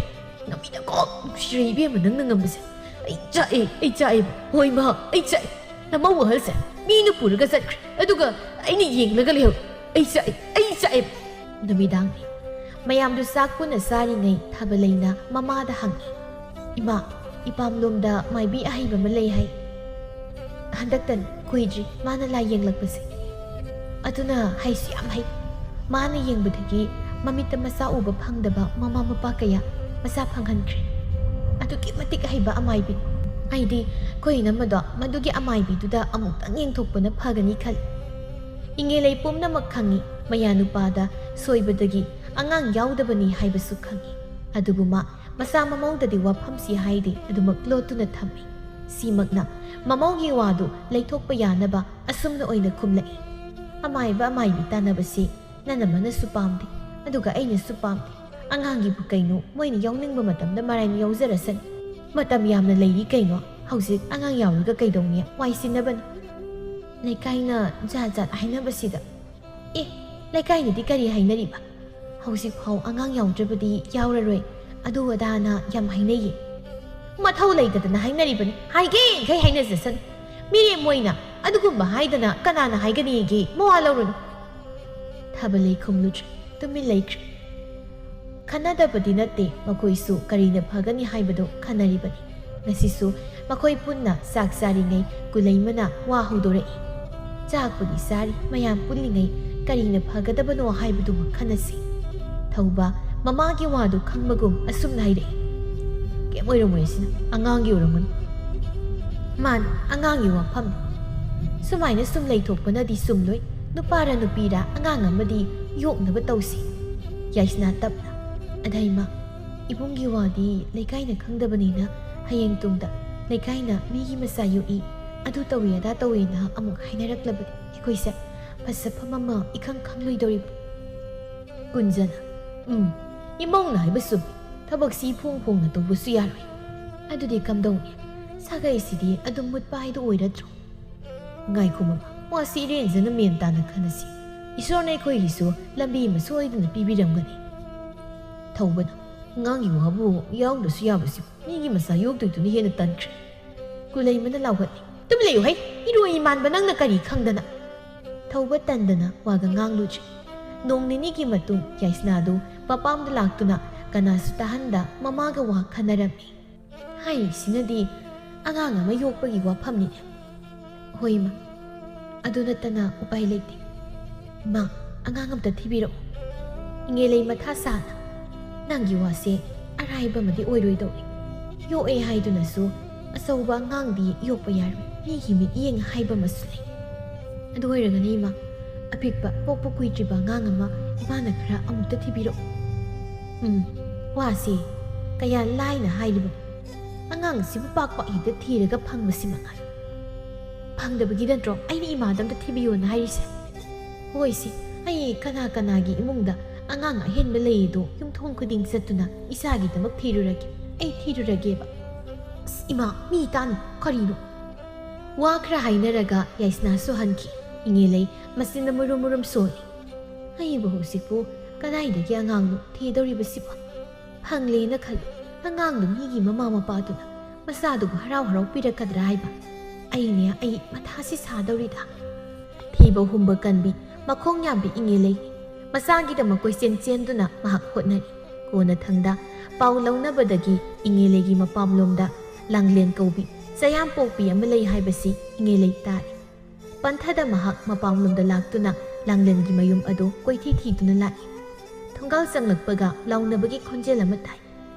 ꯉꯝꯃꯤꯗꯀꯣ, ꯅꯨꯡꯁꯤꯔꯦ ꯏꯕꯦꯝꯃ, ꯅꯪꯅ ꯉꯝꯕꯁꯦ꯫ ꯑꯩ ꯆꯥꯛꯑꯦ, ꯑꯩ ꯆꯥꯛꯑꯦ꯫ ꯍꯣꯏ ꯃꯥ, ꯑꯩ ꯆꯥꯛꯑꯦ꯫ ꯅꯃꯧ ꯑꯍꯜꯁꯦ ꯃꯤꯅ ꯄꯨꯔꯒ ꯆꯠꯈ꯭ꯔꯦ꯫ ꯑꯗꯨꯒ ꯑꯩꯅ ꯌꯦꯡꯂꯒ ꯂꯩꯍꯧꯔꯦ꯫ ꯑꯩ ꯆꯥꯛꯑꯦ, ꯑꯩ ꯆꯥꯛꯑꯦ꯫" ꯅꯨꯃꯤꯗꯥꯡꯅꯤ꯫ ꯃꯌꯥꯝꯗꯨ ꯆꯥꯛ ꯄꯨꯟꯅ ꯆꯥꯔꯤꯉꯩ ꯊꯥꯕꯂꯩꯅ ꯃꯃꯥꯗ ꯍꯪꯉꯤ, "ꯏꯃꯥ, ꯏꯄꯥꯝꯂꯣꯝꯗ ꯃꯥꯏꯕꯤ ꯑꯍꯩꯕ ꯑꯃ ꯂꯩ ꯍꯥꯏ꯫ ꯍꯟꯗꯛꯇꯅꯤ, ꯀꯨꯏꯗ꯭ꯔꯤ ꯃꯥꯅ ꯂꯥꯏ ꯌꯦꯡꯂꯛꯄꯁꯦ꯫ ꯑꯗꯨꯅ ꯍꯩꯁꯨ ꯌꯥꯝ ꯍꯩ꯫ ꯃꯥꯅ ꯌꯦꯡꯕꯗꯒꯤ ꯃꯃꯤꯠꯇ ꯃꯆꯥ ꯎꯕ ꯐꯪꯗꯕ ꯃꯃꯥ ꯃꯄꯥ ꯀꯌꯥ ꯃꯆꯥ ꯐꯪꯍꯟꯈ꯭ꯔꯦ꯫ ꯑꯗꯨꯛꯀꯤ ꯃꯇꯤꯛ ꯍꯩꯕ ꯑꯃꯥꯏꯕꯤ꯫ ꯑꯩꯗꯤ ꯑꯩꯈꯣꯏ ꯏꯅꯝꯃꯗꯣ ꯃꯗꯨꯒꯤ ꯑꯃꯥꯏꯕꯤꯗꯨꯗ ꯑꯃꯨꯛꯇꯪ ꯌꯦꯡꯊꯣꯛꯄꯅ ꯐꯒꯅꯤ ꯈꯜꯂꯤ꯫ ꯏꯉꯦꯂꯩ ꯄꯨꯝꯅꯃꯛ ꯈꯪꯉꯤ, ꯃꯌꯥ ꯅꯨꯄꯥꯗ ꯁꯣꯏꯕꯗꯒꯤ ꯑꯉꯥꯡ ꯌꯥꯎꯗꯕꯅꯤ ꯍꯥꯏꯕꯁꯨ ꯈꯪꯉꯤ꯫ ꯑꯗꯨꯕꯨ ꯃꯥ ꯃꯆꯥ ꯃꯃꯧꯗꯗꯤ ꯋꯥꯐꯝꯁꯤ ꯍꯥꯏꯗꯦ, ꯑꯗꯨꯃꯛ ꯂꯣꯠꯇꯨꯅ ꯊꯝꯃꯤ꯫ ꯁꯤꯃꯛꯅ ꯃꯃꯧꯒꯤ ꯋꯥꯗꯨ ꯂꯩꯊꯣꯛꯄ ꯌꯥꯅꯕ ꯑꯁꯨꯝꯅ ꯑꯣꯏꯅ ꯈꯨꯝꯂꯛꯏ, "ꯑꯃꯥꯏꯕ ꯑꯃꯥꯏꯕꯤ ꯇꯥꯟꯅꯕꯁꯤ ꯅꯅꯝꯃꯅꯁꯨ ꯄꯥꯝꯗꯦ, ꯑꯗꯨꯒ ꯑꯩꯅꯁꯨ ꯄꯥꯝꯗꯦ꯫ ꯑꯉꯥꯡꯒꯤꯕꯨ ꯀꯩꯅꯣ, ꯃꯣꯏꯅ ꯌꯥꯎꯅꯤꯡꯕ ꯃꯇꯝꯗ ꯃꯔꯥꯏꯅ ꯌꯥꯎꯖꯔꯁꯅꯤ꯫ ꯃꯇꯝ ꯌꯥꯝꯅ ꯂꯩꯔꯤ ꯀꯩꯅꯣ, ꯍꯧꯖꯤꯛ ꯑꯉꯥꯡ ꯌꯥꯎꯔꯒ ꯀꯩꯗꯧꯅꯤ? ꯋꯥꯏ ꯁꯤꯟꯅꯕꯅꯤ꯫" ꯂꯩꯀꯥꯏꯅ ꯖꯥꯠ ꯖꯥꯠ ꯍꯥꯏꯅꯕꯁꯤꯗ, "ꯑꯦ, ꯂꯩꯀꯥꯏꯅꯗꯤ ꯀꯔꯤ ꯍꯥꯏꯅꯔꯤꯕ? ꯍꯧꯖꯤꯛꯐꯥꯎ ꯑꯉꯥꯡ ꯌꯥꯎꯗ꯭ꯔꯕꯗꯤ ꯌꯥꯎꯔꯔꯣꯏ, ꯑꯗꯨ ꯑꯗꯥꯅ ꯌꯥꯝ ꯍꯥꯏꯅꯩꯌꯦ꯫" "ꯃꯊꯧ ꯂꯩꯇꯗꯅ ꯍꯥꯏꯅꯔꯤꯕꯅꯤ, ꯍꯥꯏꯒꯦ ꯌꯥꯡꯈꯩ ꯍꯥꯏꯅꯖꯁꯅꯨ꯫ ꯃꯤꯔꯦꯝ ꯃꯣꯏꯅ ꯑꯗꯨꯒꯨꯝꯕ ꯍꯥꯏꯗꯅ ꯀꯅꯥꯅ ꯍꯥꯏꯒꯅꯤꯒꯦ? ꯃꯋꯥ ꯂꯧꯔꯨꯅꯨ꯫" ꯊꯥꯕꯜꯂꯩ ꯈꯨꯝꯂꯨꯗ꯭ꯔꯦ, ꯇꯨꯃꯤꯟ ꯂꯩꯈ꯭ꯔꯦ꯫ ꯈꯟꯅꯗꯕꯗꯤ ꯅꯠꯇꯦ, ꯃꯈꯣꯏꯁꯨ ꯀꯔꯤꯅ ꯐꯒꯅꯤ ꯍꯥꯏꯕꯗꯨ ꯈꯟꯅꯔꯤꯕꯅꯤ꯫ ꯉꯁꯤꯁꯨ ꯃꯈꯣꯏ ꯄꯨꯟꯅ ꯆꯥꯛ ꯆꯥꯔꯤꯉꯩ ꯀꯨꯂꯩꯃꯅ ꯋꯥ ꯍꯧꯗꯣꯔꯛꯏ꯫ ꯆꯥꯛꯄꯨꯗꯤ ꯆꯥꯔꯤ, ꯃꯌꯥꯝ ꯄꯨꯜꯂꯤꯉꯩ ꯀꯔꯤꯅ ꯐꯒꯗꯕꯅꯣ ꯍꯥꯏꯕꯗꯨꯃ ꯈꯟꯅꯁꯤ꯫ ꯊꯧꯕ ꯃꯃꯥꯒꯤ ꯋꯥꯗꯨ ꯈꯪꯕꯒꯨꯝ ꯑꯁꯨꯝꯅ ꯍꯥꯏꯔꯛꯏ, "ꯀꯩꯝ ꯑꯣꯏꯔꯝꯃꯣꯏ, ꯑꯁꯤꯅ ꯑꯉꯥꯡꯒꯤ ꯑꯣꯏꯔꯝꯒꯅꯤ꯫" "ꯃꯥꯅꯤ, ꯑꯉꯥꯡꯒꯤ ꯋꯥꯐꯝꯅꯤ꯫ ꯁꯨꯃꯥꯏꯅ ꯁꯨꯝ ꯂꯩꯊꯣꯛꯄꯅꯗꯤ ꯆꯨꯝꯂꯣꯏ꯫ ꯅꯨꯄꯥꯔ ꯅꯨꯄꯤꯔ ꯑꯉꯥꯡ ꯑꯃꯗꯤ ꯌꯣꯛꯅꯕ ꯇꯧꯁꯤ꯫" ꯌꯥꯏꯁꯅꯥ ꯇꯞꯅ, "ꯑꯗ ꯏꯃꯥ, ꯏꯕꯨꯡꯒꯤ ꯋꯥꯗꯤ ꯂꯩꯀꯥꯏꯅ ꯈꯪꯗꯕꯅꯤꯅ ꯍꯌꯦꯡ ꯇꯨꯡꯗ ꯂꯩꯀꯥꯏꯅ ꯃꯤꯒꯤ ꯃꯆꯥ ꯌꯣꯛꯏ, ꯑꯗꯨ ꯇꯧꯏ ꯑꯗꯥ ꯇꯧꯏꯅ ꯑꯃꯨꯛ ꯍꯥꯏꯅꯔꯛꯂꯕꯗꯤ ꯑꯩꯈꯣꯏꯁꯦ ꯐꯖꯐꯝ ꯑꯃ ꯏꯈꯪ ꯈꯪꯂꯣꯏꯗꯧꯔꯤꯕ꯫" ꯀꯨꯟꯖꯅ, "ꯎꯝ, ꯏꯃꯧꯅ ꯍꯥꯏꯕ ꯆꯨꯝꯃꯤ꯫ ꯊꯕꯛꯁꯤ ꯏꯐꯣꯡ ꯐꯣꯡꯅ ꯇꯧꯕꯁꯨ ꯌꯥꯔꯣꯏ꯫ ꯑꯗꯨꯗꯤ ꯀꯝꯗꯧꯅꯤ? ꯁꯥꯒꯩꯁꯤꯗꯤ ꯑꯗꯨꯝ ꯃꯨꯠꯄ ꯍꯥꯏꯗꯨ ꯑꯣꯏꯔꯗ꯭ꯔꯣ?" "ꯉꯥꯏꯈꯣ ꯃꯃꯥ, ꯋꯥꯁꯤ ꯏꯔꯦꯟꯖꯅ ꯃꯦꯟ ꯇꯥꯅ ꯈꯟꯅꯁꯤ꯫ ꯏꯁꯣꯔꯅ ꯑꯩꯈꯣꯏꯒꯤꯁꯨ ꯂꯝꯕꯤ ꯑꯃ ꯁꯣꯏꯗꯅ ꯄꯤꯕꯤꯔꯝꯒꯅꯤ꯫" ꯊꯧꯕꯅ, "ꯑꯉꯥꯡꯒꯤ ꯋꯥꯕꯨ ꯌꯥꯎꯗ꯭ꯔꯁꯨ ꯌꯥꯕꯁꯤꯕꯨ, ꯃꯤꯒꯤ ꯃꯆꯥ ꯌꯣꯛꯇꯣꯏꯗꯨꯅ ꯍꯦꯟꯅ ꯇꯟꯈ꯭ꯔꯦ꯫" ꯀꯨꯂꯩꯃꯅ ꯂꯥꯎꯍꯠꯂꯤ, "ꯇꯨꯃꯤꯟ ꯂꯩꯌꯨ ꯍꯩ! ꯏꯔꯣꯏ ꯏꯃꯥꯟꯕ ꯅꯪꯅ ꯀꯔꯤ ꯈꯪꯗꯅ?" ꯊꯧꯕ ꯇꯟꯗꯅ ꯋꯥꯒ ꯉꯥꯡꯂꯨꯗ꯭ꯔꯦ꯫ ꯅꯣꯡ ꯅꯤꯅꯤꯒꯤ ꯃꯇꯨꯡ ꯌꯥꯏꯁꯅꯥꯗꯨ ꯃꯄꯥꯝꯗ ꯂꯥꯛꯇꯨꯅ ꯀꯅꯥꯁꯨ ꯇꯥꯍꯟꯗ ꯃꯃꯥꯒ ꯋꯥ ꯈꯟꯅꯔꯝꯃꯤ꯫ ꯍꯥꯏꯔꯤꯁꯤꯅꯗꯤ ꯑꯉꯥꯡ ꯑꯃ ꯌꯣꯛꯄꯒꯤ ꯋꯥꯐꯝꯅꯤꯅꯦ꯫ "ꯍꯣꯏ ꯏꯃꯥ, ꯑꯗꯨ ꯅꯠꯇꯅ ꯎꯄꯥꯏ ꯂꯩꯇꯦ꯫ ꯏꯃꯥ, ꯑꯉꯥꯡ ꯑꯝꯇ ꯊꯤꯕꯤꯔꯛꯑꯣ꯫" ꯏꯉꯦꯂꯩ ꯃꯊꯥ ꯁꯥꯅ, "ꯅꯪꯒꯤ ꯋꯥꯁꯦ ꯑꯔꯥꯏꯕ ꯑꯃꯗꯤ ꯑꯣꯏꯔꯣꯏꯗꯧꯔꯤ꯫ ꯌꯣꯛꯑꯦ ꯍꯥꯏꯗꯨꯅꯁꯨ ꯑꯆꯧꯕ ꯑꯉꯥꯡꯗꯤ ꯌꯣꯛꯄ ꯌꯥꯔꯣꯏ, ꯃꯤꯒꯤ ꯃꯤꯠꯌꯦꯡ ꯍꯥꯏꯕ ꯑꯃꯁꯨ ꯂꯩ꯫ ꯑꯗꯨ ꯑꯣꯏꯔꯒꯅ ꯏꯃꯥ, ꯑꯄꯤꯛꯄ ꯄꯣꯛꯄ ꯀꯨꯏꯗ꯭ꯔꯤꯕ ꯑꯉꯥꯡ ꯑꯃ ꯏꯃꯥꯅ ꯈꯔ ꯑꯃꯨꯛꯇ ꯊꯤꯕꯤꯔꯛꯑꯣ꯫" ꯎꯝ, ꯋꯥꯁꯦ ꯀꯌꯥ ꯂꯥꯏꯅ ꯍꯥꯏꯔꯤꯕꯅꯣ꯫ ꯑꯉꯥꯡꯁꯤꯕꯨ ꯄꯥꯛ ꯄꯥꯛ ꯍꯦꯛꯇ ꯊꯤꯔꯒ ꯐꯪꯕꯁꯤ ꯃꯉꯥꯏ꯫ ꯐꯪꯗꯕꯒꯤ ꯅꯠꯇ꯭ꯔꯣ ꯑꯩꯅ ꯏꯃꯥꯗ ꯑꯝꯇ ꯊꯤꯕꯤꯌꯣꯅ ꯍꯥꯏꯔꯤꯁꯦ? ꯍꯣꯏꯁꯦ, ꯑꯩ ꯀꯅꯥ ꯀꯅꯥꯒꯤ ꯏꯃꯨꯡꯗ ꯑꯉꯥꯡ ꯑꯍꯦꯟꯕ ꯂꯩꯌꯦꯗꯣ ꯌꯨꯝꯊꯣꯡ ꯈꯨꯗꯤꯡ ꯆꯠꯇꯨꯅ ꯏꯆꯥꯒꯤꯗꯃꯛ ꯊꯤꯔꯨꯔꯒꯦ꯫ ꯑꯩ ꯊꯤꯔꯨꯔꯒꯦꯕ꯫ ꯑꯁ, ꯏꯃꯥ, ꯃꯤ ꯇꯥꯅꯤ꯫ ꯀꯔꯤꯅꯣ? ꯋꯥ ꯈꯔ ꯍꯥꯏꯅꯔꯒ ꯌꯥꯏꯁꯅꯥꯁꯨ ꯍꯟꯈꯤ꯫ ꯏꯉꯦꯂꯩ ꯃꯆꯤꯟꯗ ꯃꯨꯔꯨꯝ ꯃꯨꯔꯨꯝ ꯁꯣꯜꯂꯤ꯫ ꯑꯩꯕꯨ ꯍꯧꯖꯤꯛꯄꯨ ꯀꯗꯥꯏꯗꯒꯤ ꯑꯉꯥꯡꯅꯣ ꯊꯤꯗꯧꯔꯤꯕꯁꯤꯕꯣ? ꯐꯪꯂꯦꯅ ꯈꯜꯂꯨ, ꯑꯉꯥꯡꯗꯨ ꯃꯤꯒꯤ ꯃꯃꯥ ꯃꯄꯥꯗꯨꯅ ꯃꯆꯥꯗꯨꯕꯨ ꯍꯔꯥꯎ ꯍꯔꯥꯎ ꯄꯤꯔꯛꯀꯗ꯭ꯔꯥ ꯍꯥꯏꯕ꯫ ꯑꯩꯅꯦ, ꯑꯩ ꯃꯊꯥꯁꯤ ꯁꯥꯗꯧꯔꯤꯗ꯫ ꯊꯤꯕ ꯍꯨꯝꯕ ꯀꯟꯕꯤ ꯃꯈꯣꯡ ꯌꯥꯝꯕꯤ ꯏꯉꯦꯂꯩ ꯃꯆꯥꯒꯤꯗꯃꯛ ꯀꯣꯏꯆꯦꯟ ꯆꯦꯟꯗꯨꯅ ꯃꯍꯥꯛ ꯍꯣꯠꯅꯔꯤ꯫ ꯀꯣꯟꯅꯊꯪꯗ ꯄꯥꯎ ꯂꯧꯅꯕꯗꯒꯤ ꯏꯉꯦꯂꯩꯒꯤ ꯃꯄꯥꯝꯂꯣꯝꯗ ꯂꯥꯡꯂꯦꯟ ꯀꯧꯕꯤ ꯆꯌꯥꯝ ꯄꯣꯛꯄꯤ ꯑꯃ ꯂꯩ ꯍꯥꯏꯕꯁꯤ ꯏꯉꯦꯂꯩ ꯇꯥꯔꯤ꯫ ꯄꯟꯊꯗ ꯃꯍꯥꯛ ꯃꯄꯥꯝꯂꯣꯝꯗ ꯂꯥꯛꯇꯨꯅ ꯂꯥꯡꯂꯦꯟꯒꯤ ꯃꯌꯨꯝ ꯑꯗꯨ ꯀꯣꯏꯊꯤ ꯊꯤꯗꯨꯅ ꯂꯥꯛꯏ꯫ ꯊꯣꯡꯒꯥꯜ ꯆꯪꯂꯛꯄꯒ ꯂꯥꯎꯅꯕꯒꯤ ꯈꯣꯟꯖꯦꯜ ꯑꯃ ꯇꯥꯏ꯫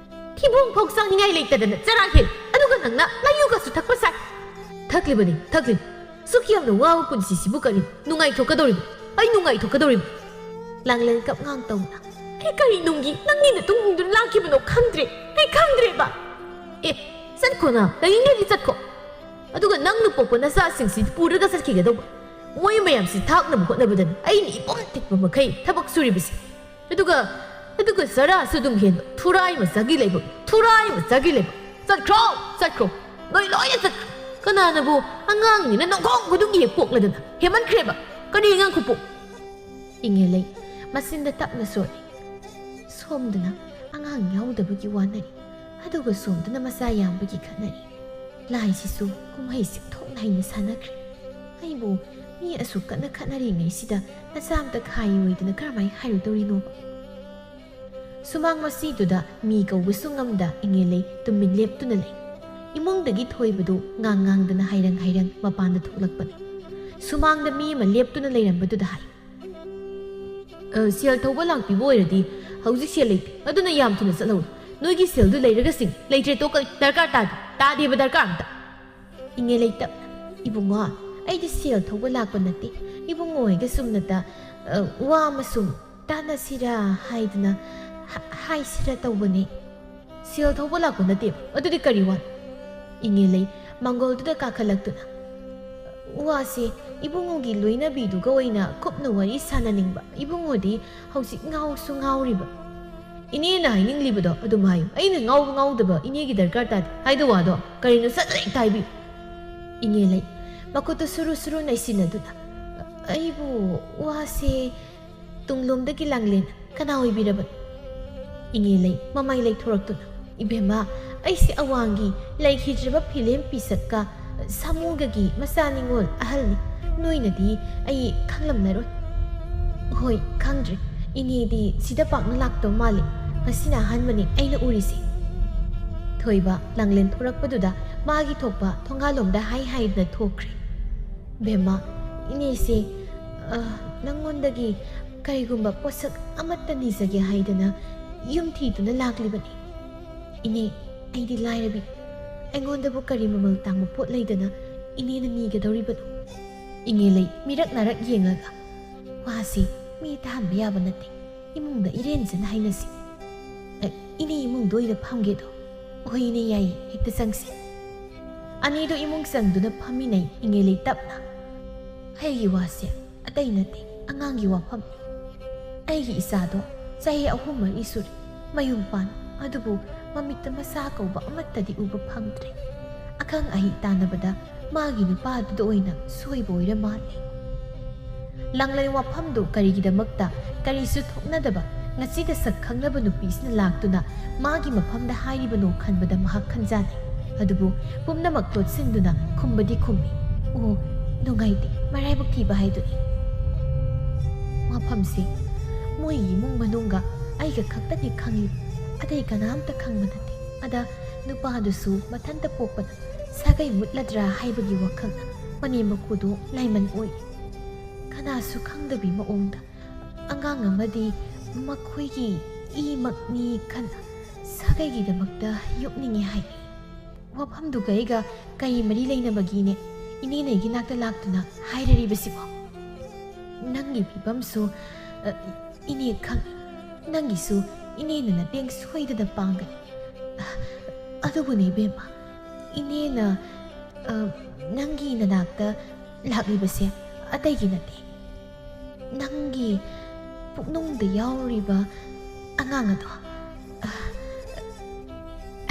"ꯊꯤꯕꯣꯡ ꯐꯥꯎ ꯆꯥꯅꯤꯡꯉꯥꯏ ꯂꯩꯇꯗꯅ ꯆꯔꯥ ꯍꯦꯜ, ꯑꯗꯨꯒ ꯅꯪꯅ ꯂꯥꯏꯌꯨꯒꯁꯨ ꯊꯛꯄ ꯁꯥꯏ!" "ꯊꯛꯂꯤꯕꯅꯤ, ꯊꯛꯂꯤꯕꯅꯤ꯫ ꯁꯨꯛ ꯌꯥꯝꯅ ꯋꯥꯕ ꯄꯨꯟꯁꯤꯁꯤꯕꯨ ꯀꯔꯤ ꯅꯨꯡꯉꯥꯏꯊꯣꯛꯀꯗꯧꯔꯤꯕ? ꯑꯩ ꯅꯨꯡꯉꯥꯏꯊꯣꯛꯀꯗꯧꯔꯤꯕ?" ꯂꯥꯡꯂꯦꯟ ꯀꯞꯉꯥꯡ ꯇꯧꯅ꯫ "ꯑꯩ ꯀꯔꯤ ꯅꯨꯡꯒꯤ ꯅꯪꯒꯤ ꯅꯇꯨꯡ ꯏꯟꯗꯨꯅ ꯂꯥꯛꯈꯤꯕꯅꯣ ꯈꯪꯗ꯭ꯔꯦ꯫ ꯑꯩ ꯈꯪꯗ꯭ꯔꯦꯕ!" "ꯑꯦ, ꯆꯠꯈꯣꯅ, ꯂꯩꯅꯤꯡꯗ꯭ꯔꯗꯤ ꯆꯠꯈꯣ꯫ ꯑꯗꯨꯒ ꯅꯪꯅ ꯄꯣꯛꯄ ꯅꯆꯥꯁꯤꯡꯁꯤ ꯄꯨꯔꯒ ꯆꯠꯈꯤꯒꯗꯧꯕ꯫ ꯃꯣꯏ ꯃꯌꯥꯝꯁꯤ ꯊꯥꯛꯅꯕ ꯍꯣꯠꯅꯕꯗꯅꯤ ꯑꯩꯅ ꯏꯄꯨꯝ ꯇꯤꯛꯄ ꯃꯈꯩ ꯊꯕꯛ ꯁꯨꯔꯤꯕꯁꯤ꯫ ꯑꯗꯨꯒ, ꯑꯗꯨꯒ ꯆꯔꯥꯁꯨ ꯑꯗꯨꯝ ꯍꯦꯟꯕ꯫ ꯊꯨꯔꯥꯏ ꯃꯆꯥꯒꯤ ꯂꯩꯕ, ꯊꯨꯔꯥꯏ ꯃꯆꯥꯒꯤ ꯂꯩꯕ꯫ ꯆꯠꯈ꯭ꯔꯣ, ꯆꯠꯈ꯭ꯔꯣ꯫ ꯅꯣꯏ ꯂꯣꯏꯅ ꯆꯠꯈ꯭ꯔꯣ꯫ ꯀꯅꯥꯅꯕꯨ ꯑꯉꯥꯡꯅꯤꯅ ꯅꯣꯡꯈꯣꯡ ꯈꯨꯗꯤꯡꯒꯤ ꯍꯦꯛ ꯄꯣꯛꯂꯗꯅ? ꯍꯦꯃꯟꯈ꯭ꯔꯦꯕ꯫ ꯀꯔꯤ ꯑꯉꯥꯡ ꯈꯨꯄꯣꯛ?" ꯏꯉꯦꯂꯩ ꯃꯆꯤꯟꯗ ꯇꯞꯅ ꯁꯣꯜꯂꯤ꯫ ꯁꯣꯝꯗꯅ ꯑꯉꯥꯡ ꯌꯥꯎꯗꯕꯒꯤ ꯋꯥꯅꯔꯤ, ꯑꯗꯨꯒ ꯁꯣꯝꯗꯅ ꯃꯆꯥ ꯌꯥꯝꯕꯒꯤ ꯈꯠꯅꯔꯤ꯫ ꯂꯥꯏꯁꯤꯁꯨ ꯀꯨꯝꯍꯩ ꯁꯤꯛꯊꯣꯛ ꯅꯥꯏꯅ ꯁꯥꯟꯅꯈ꯭ꯔꯦ꯫ ꯑꯩꯕꯨ ꯃꯤ ꯑꯁꯨꯛ ꯀꯟꯅ ꯈꯠꯅꯔꯤꯉꯩꯁꯤꯗ ꯅꯆꯥ ꯑꯝꯇ ꯈꯥꯏꯔꯣꯏꯗꯅ ꯀꯔꯝꯍꯥꯏ ꯍꯥꯏꯔꯨꯗꯧꯔꯤꯅꯣꯕ? ꯁꯨꯃꯥꯡ ꯃꯁꯤꯗꯨꯗ ꯃꯤ ꯀꯧꯕꯁꯨ ꯉꯝꯗ ꯏꯉꯦꯂꯩ ꯇꯨꯃꯤꯟ ꯂꯦꯞꯇꯨꯅ ꯂꯩ꯫ ꯏꯃꯨꯡꯗꯒꯤ ꯊꯣꯏꯕꯗꯨ ꯉꯥꯡ ꯉꯥꯡꯗꯅ ꯍꯥꯏꯔꯪ ꯍꯥꯏꯔꯪ ꯃꯄꯥꯟꯗ ꯊꯣꯛꯂꯛꯄꯅꯤ꯫ ꯁꯨꯃꯥꯡꯗ ꯃꯤ ꯑꯃ ꯂꯦꯞꯇꯨꯅ ꯂꯩꯔꯝꯕꯗꯨꯗ ꯍꯥꯏ, "ꯑ, ꯁꯦꯜ ꯊꯧꯕ ꯂꯥꯛꯄꯤꯕ ꯑꯣꯏꯔꯗꯤ ꯍꯧꯖꯤꯛ ꯁꯦꯜ ꯂꯩꯇꯦ, ꯑꯗꯨꯅ ꯌꯥꯝ ꯊꯨꯅ ꯆꯠꯍꯧꯔꯣ꯫ ꯅꯣꯏꯒꯤ ꯁꯦꯜꯗꯨ ꯂꯩꯔꯒ ꯁꯤꯡ, ꯂꯩꯇ꯭ꯔꯦ ꯇꯣꯛꯀꯅꯤ, ꯗꯔꯀꯥꯔ ꯇꯥꯗꯦ, ꯇꯥꯗꯦꯕ ꯗꯔꯀꯥꯔ ꯑꯝꯇ"꯫ ꯏꯉꯦꯂꯩ ꯇꯞꯅ, "ꯏꯕꯨꯡꯉꯣ, ꯑꯩꯗꯤ ꯁꯦꯜ ꯊꯧꯕ ꯂꯥꯛꯄ ꯅꯠꯇꯦ꯫ ꯏꯕꯨꯡꯉꯣ ꯍꯣꯏꯒ ꯁꯨꯝꯅꯇ, ꯑ, ꯋꯥ ꯑꯃ ꯁꯨꯝ ꯇꯥꯟꯅꯁꯤꯔꯥ ꯍꯥꯏꯗꯅ, ꯍ-, ꯍꯥꯏꯁꯤꯔꯥ ꯇꯧꯕꯅꯦ"꯫ "ꯁꯦꯜ ꯊꯧꯕ ꯂꯥꯛꯄ ꯅꯠꯇꯦ, ꯑꯗꯨꯗꯤ ꯀꯔꯤ ꯋꯥꯅꯣ?" ꯏꯉꯦꯂꯩ ꯃꯥꯡꯒꯣꯜꯗꯨꯗ ꯀꯥꯈꯠꯂꯛꯇꯨꯅ, "ꯋꯥꯁꯦ ꯏꯕꯨꯡꯉꯣꯒꯤ ꯂꯣꯏꯅꯕꯤꯗꯨꯒ ꯑꯣꯏꯅ ꯀꯨꯞꯅ ꯋꯥꯔꯤ ꯁꯥꯟꯅꯅꯤꯡꯕ꯫ ꯏꯕꯨꯡꯉꯣꯗꯤ ꯍꯧꯖꯤꯛ ꯉꯥꯎꯁꯨ ꯉꯥꯎꯔꯤꯕ"꯫ "ꯏꯅꯦꯅ ꯍꯥꯏꯅꯤꯡꯂꯤꯕꯗꯣ ꯑꯗꯨꯝ ꯍꯥꯏꯌꯨ꯫ ꯑꯩꯅ ꯉꯥꯎꯕ ꯉꯥꯎꯗꯕ ꯏꯅꯦꯒꯤ ꯗꯔꯀꯥꯔ ꯇꯥꯗꯦ꯫ ꯍꯥꯏꯗꯣ ꯋꯥꯗꯣ ꯀꯔꯤꯅꯣ ꯁꯠ ꯍꯦꯛꯇ ꯍꯥꯏꯕꯤꯌꯨ"꯫ ꯏꯉꯦꯂꯩ ꯃꯈꯨꯠꯇꯨ ꯁꯨꯔꯨ ꯁꯨꯔꯨ ꯅꯩꯁꯤꯟꯅꯗꯨꯅ, "ꯑꯩꯕꯨ ꯋꯥꯁꯦ"꯫ ꯇꯨꯡꯂꯣꯝꯗꯒꯤ ꯂꯥꯡꯂꯦꯟ, "ꯀꯅꯥ ꯑꯣꯏꯕꯤꯔꯕꯅꯣ?" ꯏꯉꯦꯂꯩ ꯃꯃꯥꯏ ꯂꯩꯊꯣꯔꯛꯇꯨꯅ, "ꯏꯕꯦꯝꯃ, ꯑꯩꯁꯦ ꯑꯋꯥꯡꯒꯤ ꯂꯩꯈꯤꯗ꯭ꯔꯕ ꯐꯤꯂꯦꯝ ꯄꯤꯁꯛꯀ ꯁꯥꯃꯨꯒꯒꯤ ꯃꯆꯥ ꯅꯤꯉꯣꯜ ꯑꯍꯜꯅꯤ꯫ ꯅꯣꯏꯅꯗꯤ ꯑꯩ ꯈꯪꯂꯝꯂꯔꯣꯏ"꯫ "ꯍꯣꯏ, ꯈꯪꯗ꯭ꯔꯦ꯫ ꯏꯅꯦꯗꯤ ꯁꯤꯗ ꯄꯥꯛꯅ ꯂꯥꯛꯇꯕ ꯃꯥꯜꯂꯤ꯫ ꯉꯁꯤꯅ ꯑꯍꯥꯟꯕꯅꯤ ꯑꯩꯅ ꯎꯔꯤꯁꯦ꯫" ꯊꯣꯏꯕ ꯂꯥꯡꯂꯦꯟ ꯊꯣꯔꯛꯄꯗꯨꯗ ꯃꯥꯒꯤ ꯊꯣꯛꯄ ꯊꯣꯡꯒꯥꯜꯂꯣꯝꯗ ꯍꯥꯏ ꯍꯥꯏꯗꯨꯅ ꯊꯣꯛꯈ꯭ꯔꯦ꯫ "ꯕꯦꯝꯃ, ꯏꯅꯦꯁꯦ, ꯑ, ꯅꯪꯉꯣꯟꯗꯒꯤ ꯀꯔꯤꯒꯨꯝꯕ ꯄꯣꯠꯁꯛ ꯑꯃꯠꯇ ꯅꯤꯖꯒꯦ ꯍꯥꯏꯗꯅ ꯌꯨꯝ ꯊꯤꯗꯨꯅ ꯂꯥꯛꯂꯤꯕꯅꯤ꯫ ꯏꯅꯦ, ꯑꯩꯗꯤ ꯂꯥꯏꯔꯕꯤ꯫ ꯑꯩꯉꯣꯟꯗꯕꯨ ꯀꯔꯤ ꯃꯃꯜ ꯇꯥꯡꯕ ꯄꯣꯠ ꯂꯩꯗꯅ ꯏꯅꯦꯅ ꯅꯤꯒꯗꯧꯔꯤꯕꯅꯣ?" ꯏꯉꯦꯂꯩ ꯃꯤꯔꯛ ꯅꯥꯔꯛ ꯌꯦꯡꯂꯒ, "ꯋꯥꯁꯤ ꯃꯤ ꯇꯥꯍꯟꯕ ꯌꯥꯕ ꯅꯠꯇꯦ꯫ ꯏꯃꯨꯡꯗ ꯏꯔꯦꯟꯖꯅ ꯍꯥꯏꯅꯁꯤ꯫ ꯑ, ꯏꯅꯦ ꯏꯃꯨꯡꯗ ꯑꯣꯏꯅ ꯐꯝꯒꯦꯗꯣ?" "ꯍꯣꯏ ꯏꯅꯦ, ꯌꯥꯏꯌꯦ, ꯍꯦꯛꯇ ꯆꯪꯁꯤ꯫" ꯑꯅꯤꯗꯨ ꯏꯃꯨꯡ ꯆꯪꯗꯨꯅ ꯐꯝꯃꯤꯟꯅꯩ ꯏꯉꯦꯂꯩ ꯇꯞꯅ꯫ "ꯑꯩꯒꯤ ꯋꯥꯁꯦ ꯑꯇꯩ ꯅꯠꯇꯦ, ꯑꯉꯥꯡꯒꯤ ꯋꯥꯐꯝꯅꯤ꯫ ꯑꯩꯒꯤ ꯏꯆꯥꯗꯣ ꯆꯍꯤ ꯑꯍꯨꯝ ꯃꯔꯤ ꯁꯨꯔꯦ ꯃꯌꯨꯝ ꯄꯥꯟ, ꯑꯗꯨꯕꯨ ꯃꯃꯤꯠꯇ ꯃꯆꯥ ꯀꯧꯕ ꯑꯃꯠꯇꯗꯤ ꯎꯕ ꯐꯪꯗ꯭ꯔꯦ꯫ ꯑꯈꯪ ꯑꯍꯩ ꯇꯥꯟꯅꯕꯗ ꯃꯥꯒꯤ ꯅꯨꯄꯥꯗꯨꯗ ꯑꯣꯏꯅ ꯁꯣꯏꯕ ꯑꯣꯏꯔ ꯃꯥꯜꯂꯦ꯫" ꯂꯥꯡꯂꯩ ꯋꯥꯐꯝꯗꯨ ꯀꯔꯤꯒꯤꯗꯃꯛꯇ ꯀꯔꯤꯁꯨ ꯊꯣꯛꯅꯗꯕ ꯉꯁꯤꯗ ꯁꯛ ꯈꯪꯅꯕ ꯅꯨꯄꯤꯁꯤꯅ ꯂꯥꯛꯇꯨꯅ ꯃꯥꯒꯤ ꯃꯐꯝꯗ ꯍꯥꯏꯔꯤꯕꯅꯣ ꯈꯟꯕꯗ ꯃꯍꯥꯛ ꯈꯟꯖꯥꯟꯅꯩ꯫ ꯑꯗꯨꯕꯨ ꯄꯨꯝꯅꯃꯛ ꯂꯣꯠꯁꯤꯟꯗꯨꯅ ꯈꯨꯝꯕꯗꯤ ꯈꯨꯝꯃꯤ, "ꯑꯣ, ꯅꯨꯡꯉꯥꯏꯇꯦ, ꯃꯔꯥꯏꯕꯛ ꯊꯤꯕ ꯍꯥꯏꯗꯨꯅꯤ꯫ ꯋꯥꯐꯝꯁꯤ ꯃꯣꯏꯒꯤ ꯏꯃꯨꯡ ꯃꯅꯨꯡꯒ ꯑꯩꯒ ꯈꯛꯇꯅꯤ ꯈꯪꯂꯤ, ꯑꯇꯩ ꯀꯅꯥꯝꯇ ꯈꯪꯕ ꯅꯠꯇꯦ꯫ ꯑꯗ ꯅꯨꯄꯥꯗꯨꯁꯨ ꯃꯊꯟꯇ ꯄꯣꯛꯄꯅ ꯁꯥꯒꯩ ꯃꯨꯠꯂꯗ꯭ꯔꯥ ꯍꯥꯏꯕꯒꯤ ꯋꯥꯈꯜꯅ ꯃꯅꯦꯝ ꯃꯀꯨꯗꯨ ꯂꯥꯏꯃꯟ ꯑꯣꯏ꯫ ꯀꯅꯥꯁꯨ ꯈꯪꯗꯕꯤ ꯃꯑꯣꯡꯗ ꯑꯉꯥꯡ ꯑꯃꯗꯤ ꯃꯈꯣꯏꯒꯤ ꯏꯃꯛꯅꯤ ꯈꯟꯅ ꯁꯥꯒꯩꯒꯤꯗꯃꯛꯇ ꯌꯣꯛꯅꯤꯡꯉꯤ ꯍꯥꯏ꯫ ꯋꯥꯐꯝꯗꯨꯒ ꯑꯩꯒ ꯀꯔꯤ ꯃꯔꯤ ꯂꯩꯅꯕꯒꯤꯅꯦ ꯏꯅꯦꯅ ꯑꯩꯒꯤ ꯅꯥꯛꯇ ꯂꯥꯛꯇꯨꯅ ꯍꯥꯏꯔꯔꯤꯕꯁꯤꯕꯣ? ꯅꯪꯒꯤ ꯐꯤꯕꯝꯁꯨ, ꯑ, ꯏꯅꯦ ꯈꯪꯏ꯫ ꯅꯪꯒꯤꯁꯨ ꯏꯅꯦꯅ ꯃꯇꯦꯡ ꯁꯣꯏꯗꯅ ꯄꯥꯡꯒꯅꯤ꯫ ꯑ, ꯑꯗꯨꯕꯨꯅꯦ ꯏꯕꯦꯝꯃ, ꯏꯅꯦꯅ, ꯑ, ꯅꯪꯒꯤ ꯅꯅꯥꯛꯇ ꯂꯥꯛꯂꯤꯕꯁꯦ ꯑꯇꯩꯒꯤ ꯅꯠꯇꯦ꯫ ꯅꯪꯒꯤ ꯄꯨꯛꯅꯨꯡꯗ ꯌꯥꯎꯔꯤꯕ ꯑꯉꯥꯡ ꯑꯗꯣ, ꯑ,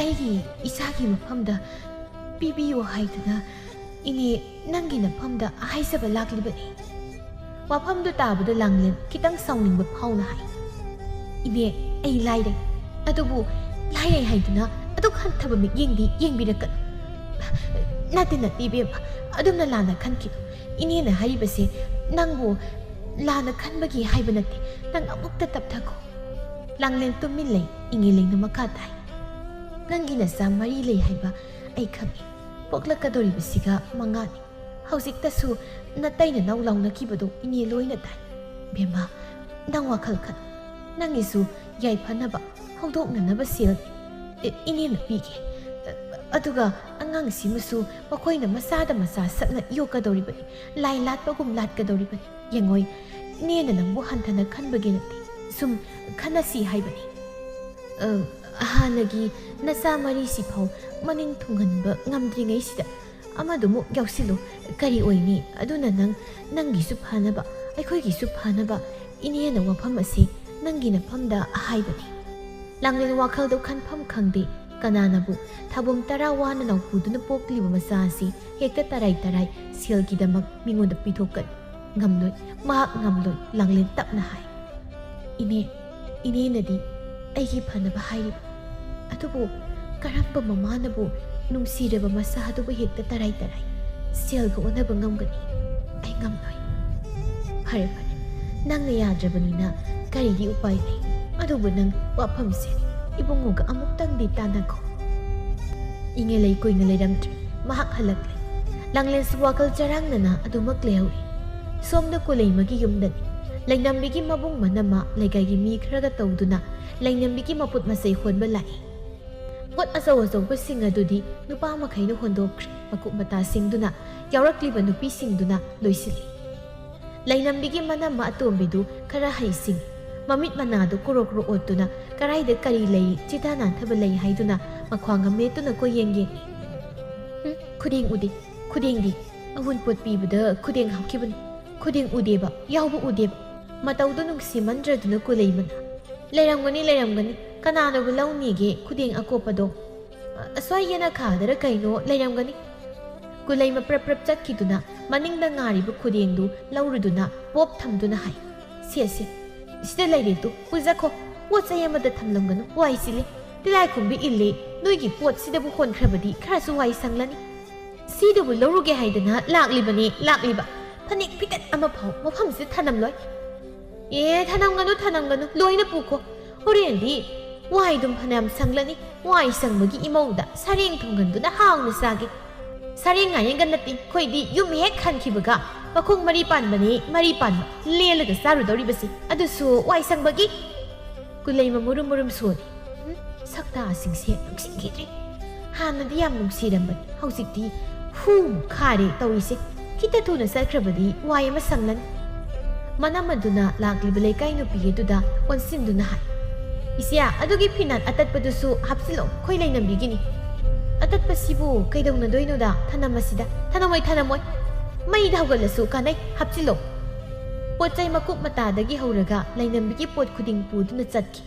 ꯑꯩꯒꯤ ꯏꯆꯥꯒꯤ ꯃꯐꯝꯗ ꯄꯤꯕꯤꯌꯨ ꯍꯥꯏꯗꯨꯅ ꯏꯅꯦ ꯅꯪꯒꯤ ꯅꯐꯝꯗ ꯍꯥꯏꯖꯕ ꯂꯥꯛꯂꯤꯕꯅꯤ꯫ ꯋꯥꯐꯝꯗꯨ ꯇꯥꯕꯗ ꯂꯥꯡꯂꯦꯟ ꯈꯤꯇꯪ ꯁꯥꯎꯅꯤꯡꯕ ꯐꯥꯎꯅ ꯍꯥꯏ, "ꯏꯅꯦ, ꯑꯩ ꯂꯥꯏꯔꯩ, ꯑꯗꯨꯕꯨ ꯂꯥꯏꯔꯩ ꯍꯥꯏꯗꯨꯅ ꯑꯗꯨꯛ ꯍꯟꯊꯕ ꯃꯤꯠꯌꯦꯡꯗꯤ ꯌꯦꯡꯕꯤꯔꯛꯀꯅꯨ꯫" "ꯅꯠꯇꯦ, ꯅꯠꯇꯦ ꯏꯕꯦꯝꯃ, ꯑꯗꯨꯝꯅ ꯂꯥꯟꯅ ꯈꯟꯈꯤꯅꯨ꯫ ꯏꯅꯦꯅ ꯍꯥꯏꯔꯤꯕꯁꯦ ꯅꯪꯕꯨ ꯂꯥꯟꯅ ꯈꯟꯕꯒꯤ ꯍꯥꯏꯕ ꯅꯠꯇꯦ꯫ ꯅꯪ ꯑꯃꯨꯛꯇ ꯇꯞꯊꯈꯣ꯫ ꯂꯥꯡꯂꯦꯟ ꯇꯨꯃꯤꯟ ꯂꯩ꯫ ꯏꯉꯦꯂꯩꯅ ꯃꯈꯥ ꯇꯥꯏ, "ꯅꯪꯒꯤ ꯅꯆꯥ ꯃꯔꯤ ꯂꯩ ꯍꯥꯏꯕ ꯑꯩ ꯈꯪꯏ꯫ ꯄꯣꯛꯂꯛꯀꯗꯧꯔꯤꯕꯁꯤꯒ ꯃꯉꯥꯅꯤ꯫ ꯍꯧꯖꯤꯛꯇꯁꯨ ꯅꯇꯩ ꯅꯅꯥꯎ ꯂꯥꯎꯅꯈꯤꯕꯗꯨ ꯏꯅꯦ ꯂꯣꯏꯅ ꯇꯥꯏ꯫ ꯕꯦꯝꯃ, ꯅꯪ ꯋꯥꯈꯜ ꯈꯟ꯫ ꯅꯪꯒꯤꯁꯨ ꯌꯥꯏꯐꯅꯕ, ꯍꯧꯗꯣꯛꯅꯅꯕ ꯁꯦꯜ ꯏ-, ꯏꯅꯦꯅ ꯄꯤꯒꯦ꯫ ꯑꯗꯨꯒ ꯑꯉꯥꯡꯁꯤꯃꯁꯨ ꯃꯈꯣꯏꯅ ꯃꯆꯥꯗ ꯃꯆꯥ ꯁꯛꯅ ꯌꯣꯛꯀꯗꯧꯔꯤꯕꯅꯤ꯫ ꯂꯥꯏ ꯂꯥꯠꯄꯒꯨꯝ ꯂꯥꯠꯀꯗꯧꯔꯤꯕꯅꯤ꯫ ꯌꯦꯡꯉꯣꯏ, ꯏꯅꯦꯅ ꯅꯪꯕꯨ ꯍꯟꯊꯅ ꯈꯟꯕꯒꯤ ꯅꯠꯇꯦ꯫ ꯁꯨꯝ ꯈꯟꯅꯁꯤ ꯍꯥꯏꯕꯅꯤ꯫ ꯑ, ꯍꯥꯟꯅꯒꯤ ꯅꯆꯥ ꯃꯔꯤꯁꯤꯐꯥꯎ ꯃꯅꯤꯡ ꯊꯨꯡꯍꯟꯕ ꯉꯝꯗ꯭ꯔꯤꯉꯩꯁꯤꯗ ꯑꯃꯗꯨꯃꯨꯛ ꯌꯥꯎꯁꯤꯜꯂꯨ꯫ ꯀꯔꯤ ꯑꯣꯏꯅꯤ? ꯑꯗꯨꯅ ꯅꯪ, ꯅꯪꯒꯤꯁꯨ ꯐꯅꯕ, ꯑꯩꯈꯣꯏꯒꯤꯁꯨ ꯐꯅꯕ ꯏꯅꯦꯅ ꯋꯥꯐꯝ ꯑꯁꯤ ꯅꯪꯒꯤ ꯅꯐꯝꯗ ꯍꯥꯏꯕꯅꯤ꯫" ꯂꯥꯡꯂꯦꯟ ꯋꯥꯈꯜꯗꯨ ꯈꯟꯐꯝ ꯈꯪꯗꯦ꯫ ꯀꯅꯥꯅꯕꯨ ꯊꯥꯕꯨꯝ ꯇꯔꯥ ꯋꯥꯅ ꯅꯧꯄꯨꯗꯨꯅ ꯄꯣꯛꯂꯤꯕ ꯃꯆꯥ ꯑꯁꯤ ꯍꯦꯛꯇ ꯇꯔꯥꯏ ꯇꯔꯥꯏ ꯁꯦꯜꯒꯤꯗꯃꯛ ꯃꯤꯉꯣꯟꯗ ꯄꯤꯊꯣꯛꯀꯅꯤ? ꯉꯝꯂꯣꯏ, ꯃꯍꯥꯛ ꯉꯝꯂꯣꯏ꯫ ꯂꯥꯡꯂꯦꯟ ꯇꯞꯅ ꯍꯥꯏ, "ꯏꯅꯦ, ꯏꯅꯦꯅꯗꯤ ꯑꯩꯒꯤ ꯐꯅꯕ ꯍꯥꯏꯔꯤꯕ, ꯑꯗꯨꯕꯨ ꯀꯔꯝꯕ ꯃꯃꯥꯅꯕꯨ ꯅꯨꯡꯁꯤꯔꯕ ꯃꯆꯥ ꯑꯗꯨꯕꯨ ꯍꯦꯛꯇ ꯇꯔꯥꯏ ꯇꯔꯥꯏ ꯁꯦꯜꯒ ꯑꯣꯟꯅꯕ ꯉꯝꯒꯅꯤ? ꯑꯩ ꯉꯝꯂꯣꯏ꯫" "ꯐꯔꯦ, ꯐꯔꯦ, ꯅꯪꯅ ꯌꯥꯗ꯭ꯔꯕꯅꯤꯅ ꯀꯔꯤꯗꯤ ꯎꯄꯥꯏ ꯂꯩ? ꯑꯗꯨꯕꯨ ꯅꯪ ꯋꯥꯐꯝꯁꯦ ꯏꯕꯨꯡꯉꯣꯒ ꯑꯃꯨꯛꯇꯪꯗꯤ ꯇꯥꯟꯅꯈꯣ꯫" ꯏꯉꯦꯂꯩ ꯀꯨꯏꯅ ꯂꯩꯔꯝꯗ꯭ꯔꯦ꯫ ꯃꯍꯥꯛ ꯍꯜꯂꯛꯂꯦ꯫ ꯂꯥꯡꯂꯦꯟꯁꯨ ꯋꯥꯈꯜ ꯆꯔꯥꯡꯅꯅ ꯑꯗꯨꯃꯛ ꯂꯩꯍꯧꯏ꯫ ꯁꯣꯝꯗ ꯀꯨꯂꯩꯃꯒꯤ ꯌꯨꯝꯗꯅꯤ꯫ ꯂꯩꯅꯝꯕꯤꯒꯤ ꯃꯕꯨꯡ ꯃꯅꯝꯃ ꯂꯩꯀꯥꯏꯒꯤ ꯃꯤ ꯈꯔꯒ ꯇꯧꯗꯨꯅ ꯂꯩꯅꯝꯕꯤꯒꯤ ꯃꯄꯣꯠ ꯃꯆꯩ ꯍꯣꯟꯕ ꯂꯥꯛꯏ꯫ ꯄꯣꯠ ꯑꯆꯧ ꯑꯆꯧꯕꯁꯤꯡ ꯑꯗꯨꯗꯤ ꯅꯨꯄꯥ ꯃꯈꯩꯅ ꯍꯣꯟꯗꯣꯛꯈ꯭ꯔꯦ꯫ ꯃꯀꯨꯞ ꯃꯇꯥꯁꯤꯡꯗꯨꯅ, ꯌꯥꯎꯔꯛꯂꯤꯕ ꯅꯨꯄꯤꯁꯤꯡꯗꯨꯅ ꯂꯣꯏꯁꯤꯜꯂꯤ꯫ ꯂꯩꯅꯝꯕꯤꯒꯤ ꯃꯅꯝꯃ ꯑꯇꯣꯝꯕꯤꯗꯨ ꯈꯔ ꯍꯩꯁꯤꯡꯉꯤ꯫ ꯃꯃꯤꯠ ꯃꯅꯥꯗꯨ ꯀꯨꯔꯣ ꯀꯨꯔꯣ ꯑꯣꯠꯇꯨꯅ ꯀꯔꯥꯏꯗ ꯀꯔꯤ ꯂꯩ, ꯆꯤꯊ ꯅꯥꯟꯊꯕ ꯂꯩ ꯍꯥꯏꯗꯨꯅ ꯃꯈ꯭ꯋꯥꯡꯒ ꯃꯦꯠꯇꯨꯅ ꯀꯣꯏꯌꯦꯡ ꯌꯦꯡꯉꯤ꯫ "ꯎꯝ, ꯈꯨꯗꯦꯡ ꯎꯗꯦ, ꯈꯨꯗꯦꯡꯗꯤ꯫ ꯑꯋꯨꯟꯄꯣꯠ ꯄꯤꯕꯗ ꯈꯨꯗꯦꯡ ꯍꯥꯞꯈꯤꯕꯅꯤ꯫ ꯈꯨꯗꯦꯡ ꯎꯗꯦꯕ, ꯌꯥꯎꯕ ꯎꯗꯦꯕ꯫" ꯃꯇꯧꯗꯨ ꯅꯨꯡꯁꯤꯃꯟꯗ꯭ꯔꯗꯨꯅ ꯀꯨꯂꯩꯃꯅ, "ꯂꯩꯔꯝꯒꯅꯤ, ꯂꯩꯔꯝꯒꯅꯤ꯫ ꯀꯅꯥꯅꯕꯨ ꯂꯧꯅꯤꯒꯦ ꯈꯨꯗꯦꯡ ꯑꯀꯣꯞꯄꯗꯣ? ꯑꯁ꯭ꯋꯥꯏ ꯌꯦꯅꯈꯥꯗꯔ ꯀꯩꯅꯣ ꯂꯩꯔꯝꯒꯅꯤ꯫" ꯀꯨꯂꯩꯃ ꯄ꯭ꯔꯞ ꯄ꯭ꯔꯞ ꯆꯠꯈꯤꯗꯨꯅ ꯃꯅꯤꯡꯗ ꯉꯥꯔꯤꯕ ꯈꯨꯗꯦꯡꯗꯨ ꯂꯧꯔꯨꯗꯨꯅ ꯄꯣꯞ ꯊꯝꯗꯨꯅ ꯍꯥꯏ, "ꯁꯦ, ꯁꯦ, ꯁꯤꯗ ꯂꯩꯔꯦ ꯇꯨ, ꯄꯨꯖꯈꯣ꯫ ꯄꯣꯠ ꯆꯩ ꯑꯃꯠꯇ ꯊꯝꯂꯝꯒꯅꯨ, ꯋꯥꯏ ꯆꯤꯜꯂꯤ꯫ ꯇꯤꯂꯥꯏꯈꯨꯝꯕꯤ ꯏꯜꯂꯤ, ꯅꯣꯏꯒꯤ ꯄꯣꯠꯁꯤꯗꯕꯨ ꯍꯣꯟꯈ꯭ꯔꯕꯗꯤ ꯈꯔꯁꯨ ꯋꯥꯏ ꯁꯪꯂꯅꯤ꯫" "ꯁꯤꯗꯕꯨ ꯂꯧꯔꯨꯒꯦ ꯍꯥꯏꯗꯅ ꯂꯥꯛꯂꯤꯕꯅꯦ, ꯂꯥꯛꯂꯤꯕ꯫ ꯐꯅꯦꯛ ꯐꯤꯗꯛ ꯑꯃ ꯐꯥꯎ ꯃꯐꯝꯁꯤꯗ ꯊꯅꯝꯂꯣꯏ꯫ ꯑꯦ, ꯊꯅꯝꯒꯅꯨ, ꯊꯅꯝꯒꯅꯨ, ꯂꯣꯏꯅ ꯄꯨꯈꯣ꯫ ꯍꯣꯔꯦꯟꯗꯤ ꯋꯥꯏꯗꯨꯝ ꯐꯅꯌꯥꯝ ꯁꯪꯂꯅꯤ꯫ ꯋꯥꯏ ꯁꯪꯕꯒꯤ ꯏꯃꯧꯗ ꯁꯔꯦꯡ ꯊꯣꯡꯒꯟꯗꯨꯅ ꯍꯥꯎꯅ ꯆꯥꯒꯦ꯫ ꯁꯔꯦꯡ ꯉꯥꯌꯦꯡꯒ ꯅꯠꯇꯦ, ꯑꯩꯈꯣꯏꯗꯤ ꯌꯨꯝ ꯍꯦꯛ ꯍꯟꯈꯤꯕꯒ ꯃꯈꯣꯡ ꯃꯔꯤ ꯄꯥꯟꯕꯅꯦ, ꯃꯔꯤ ꯄꯥꯟꯕ ꯂꯦꯜꯂꯒ ꯆꯥꯔꯨꯗꯧꯔꯤꯕꯁꯦ, ꯑꯗꯨꯁꯨ ꯋꯥꯏ ꯁꯪꯕꯒꯤ꯫ ꯀꯨꯂꯩꯃ ꯃꯨꯔꯨꯝ ꯃꯨꯔꯨꯝ ꯁꯣꯜꯂꯤ꯫ ꯎꯝ, ꯁꯛꯇꯥꯁꯤꯡꯁꯦ ꯅꯨꯡꯁꯤꯈꯤꯗ꯭ꯔꯦ꯫ ꯍꯥꯟꯅꯗꯤ ꯌꯥꯝ ꯅꯨꯡꯁꯤꯔꯝꯕꯅꯤ, ꯍꯧꯖꯤꯛꯇꯤ ꯍꯨꯃꯨꯛ ꯈꯥꯔꯦ ꯇꯧꯔꯤꯁꯦ꯫ ꯈꯤꯇ ꯊꯨꯅ ꯆꯠꯈ꯭ꯔꯕꯗꯤ ꯋꯥꯏ ꯑꯃ ꯁꯪꯂꯅꯤ꯫ ꯃꯅꯝ ꯑꯗꯨꯅ ꯂꯥꯛꯂꯤꯕ ꯂꯩꯀꯥꯏ ꯅꯨꯄꯤ ꯑꯗꯨꯗ ꯑꯣꯟꯁꯤꯟꯗꯨꯅ ꯍꯥꯏ, "ꯏꯆꯦ, ꯑꯗꯨꯒꯤ ꯐꯤꯅꯥꯟ ꯑꯇꯠꯄꯗꯨꯁꯨ ꯍꯥꯞꯆꯤꯜꯂꯣ, ꯑꯩꯈꯣꯏ ꯂꯩꯅꯝꯕꯤꯒꯤꯅꯤ꯫ ꯑꯇꯠꯄꯁꯤꯕꯨ ꯀꯩꯗꯧꯅꯗꯣꯏꯅꯣꯗ? ꯊꯅꯝ ꯑꯁꯤꯗ, ꯊꯅꯝꯃꯣꯏ, ꯊꯅꯝꯃꯣꯏ꯫ ꯃꯩꯗ ꯍꯧꯒꯠꯂꯁꯨ ꯀꯥꯟꯅꯩ, ꯍꯥꯞꯆꯤꯜꯂꯣ꯫" ꯄꯣꯠ ꯆꯩ ꯃꯀꯨꯞ ꯃꯇꯥꯗꯒꯤ ꯍꯧꯔꯒ ꯂꯩꯅꯝꯕꯤꯒꯤ ꯄꯣꯠ ꯈꯨꯗꯤꯡ ꯄꯨꯗꯨꯅ ꯆꯠꯈꯤ꯫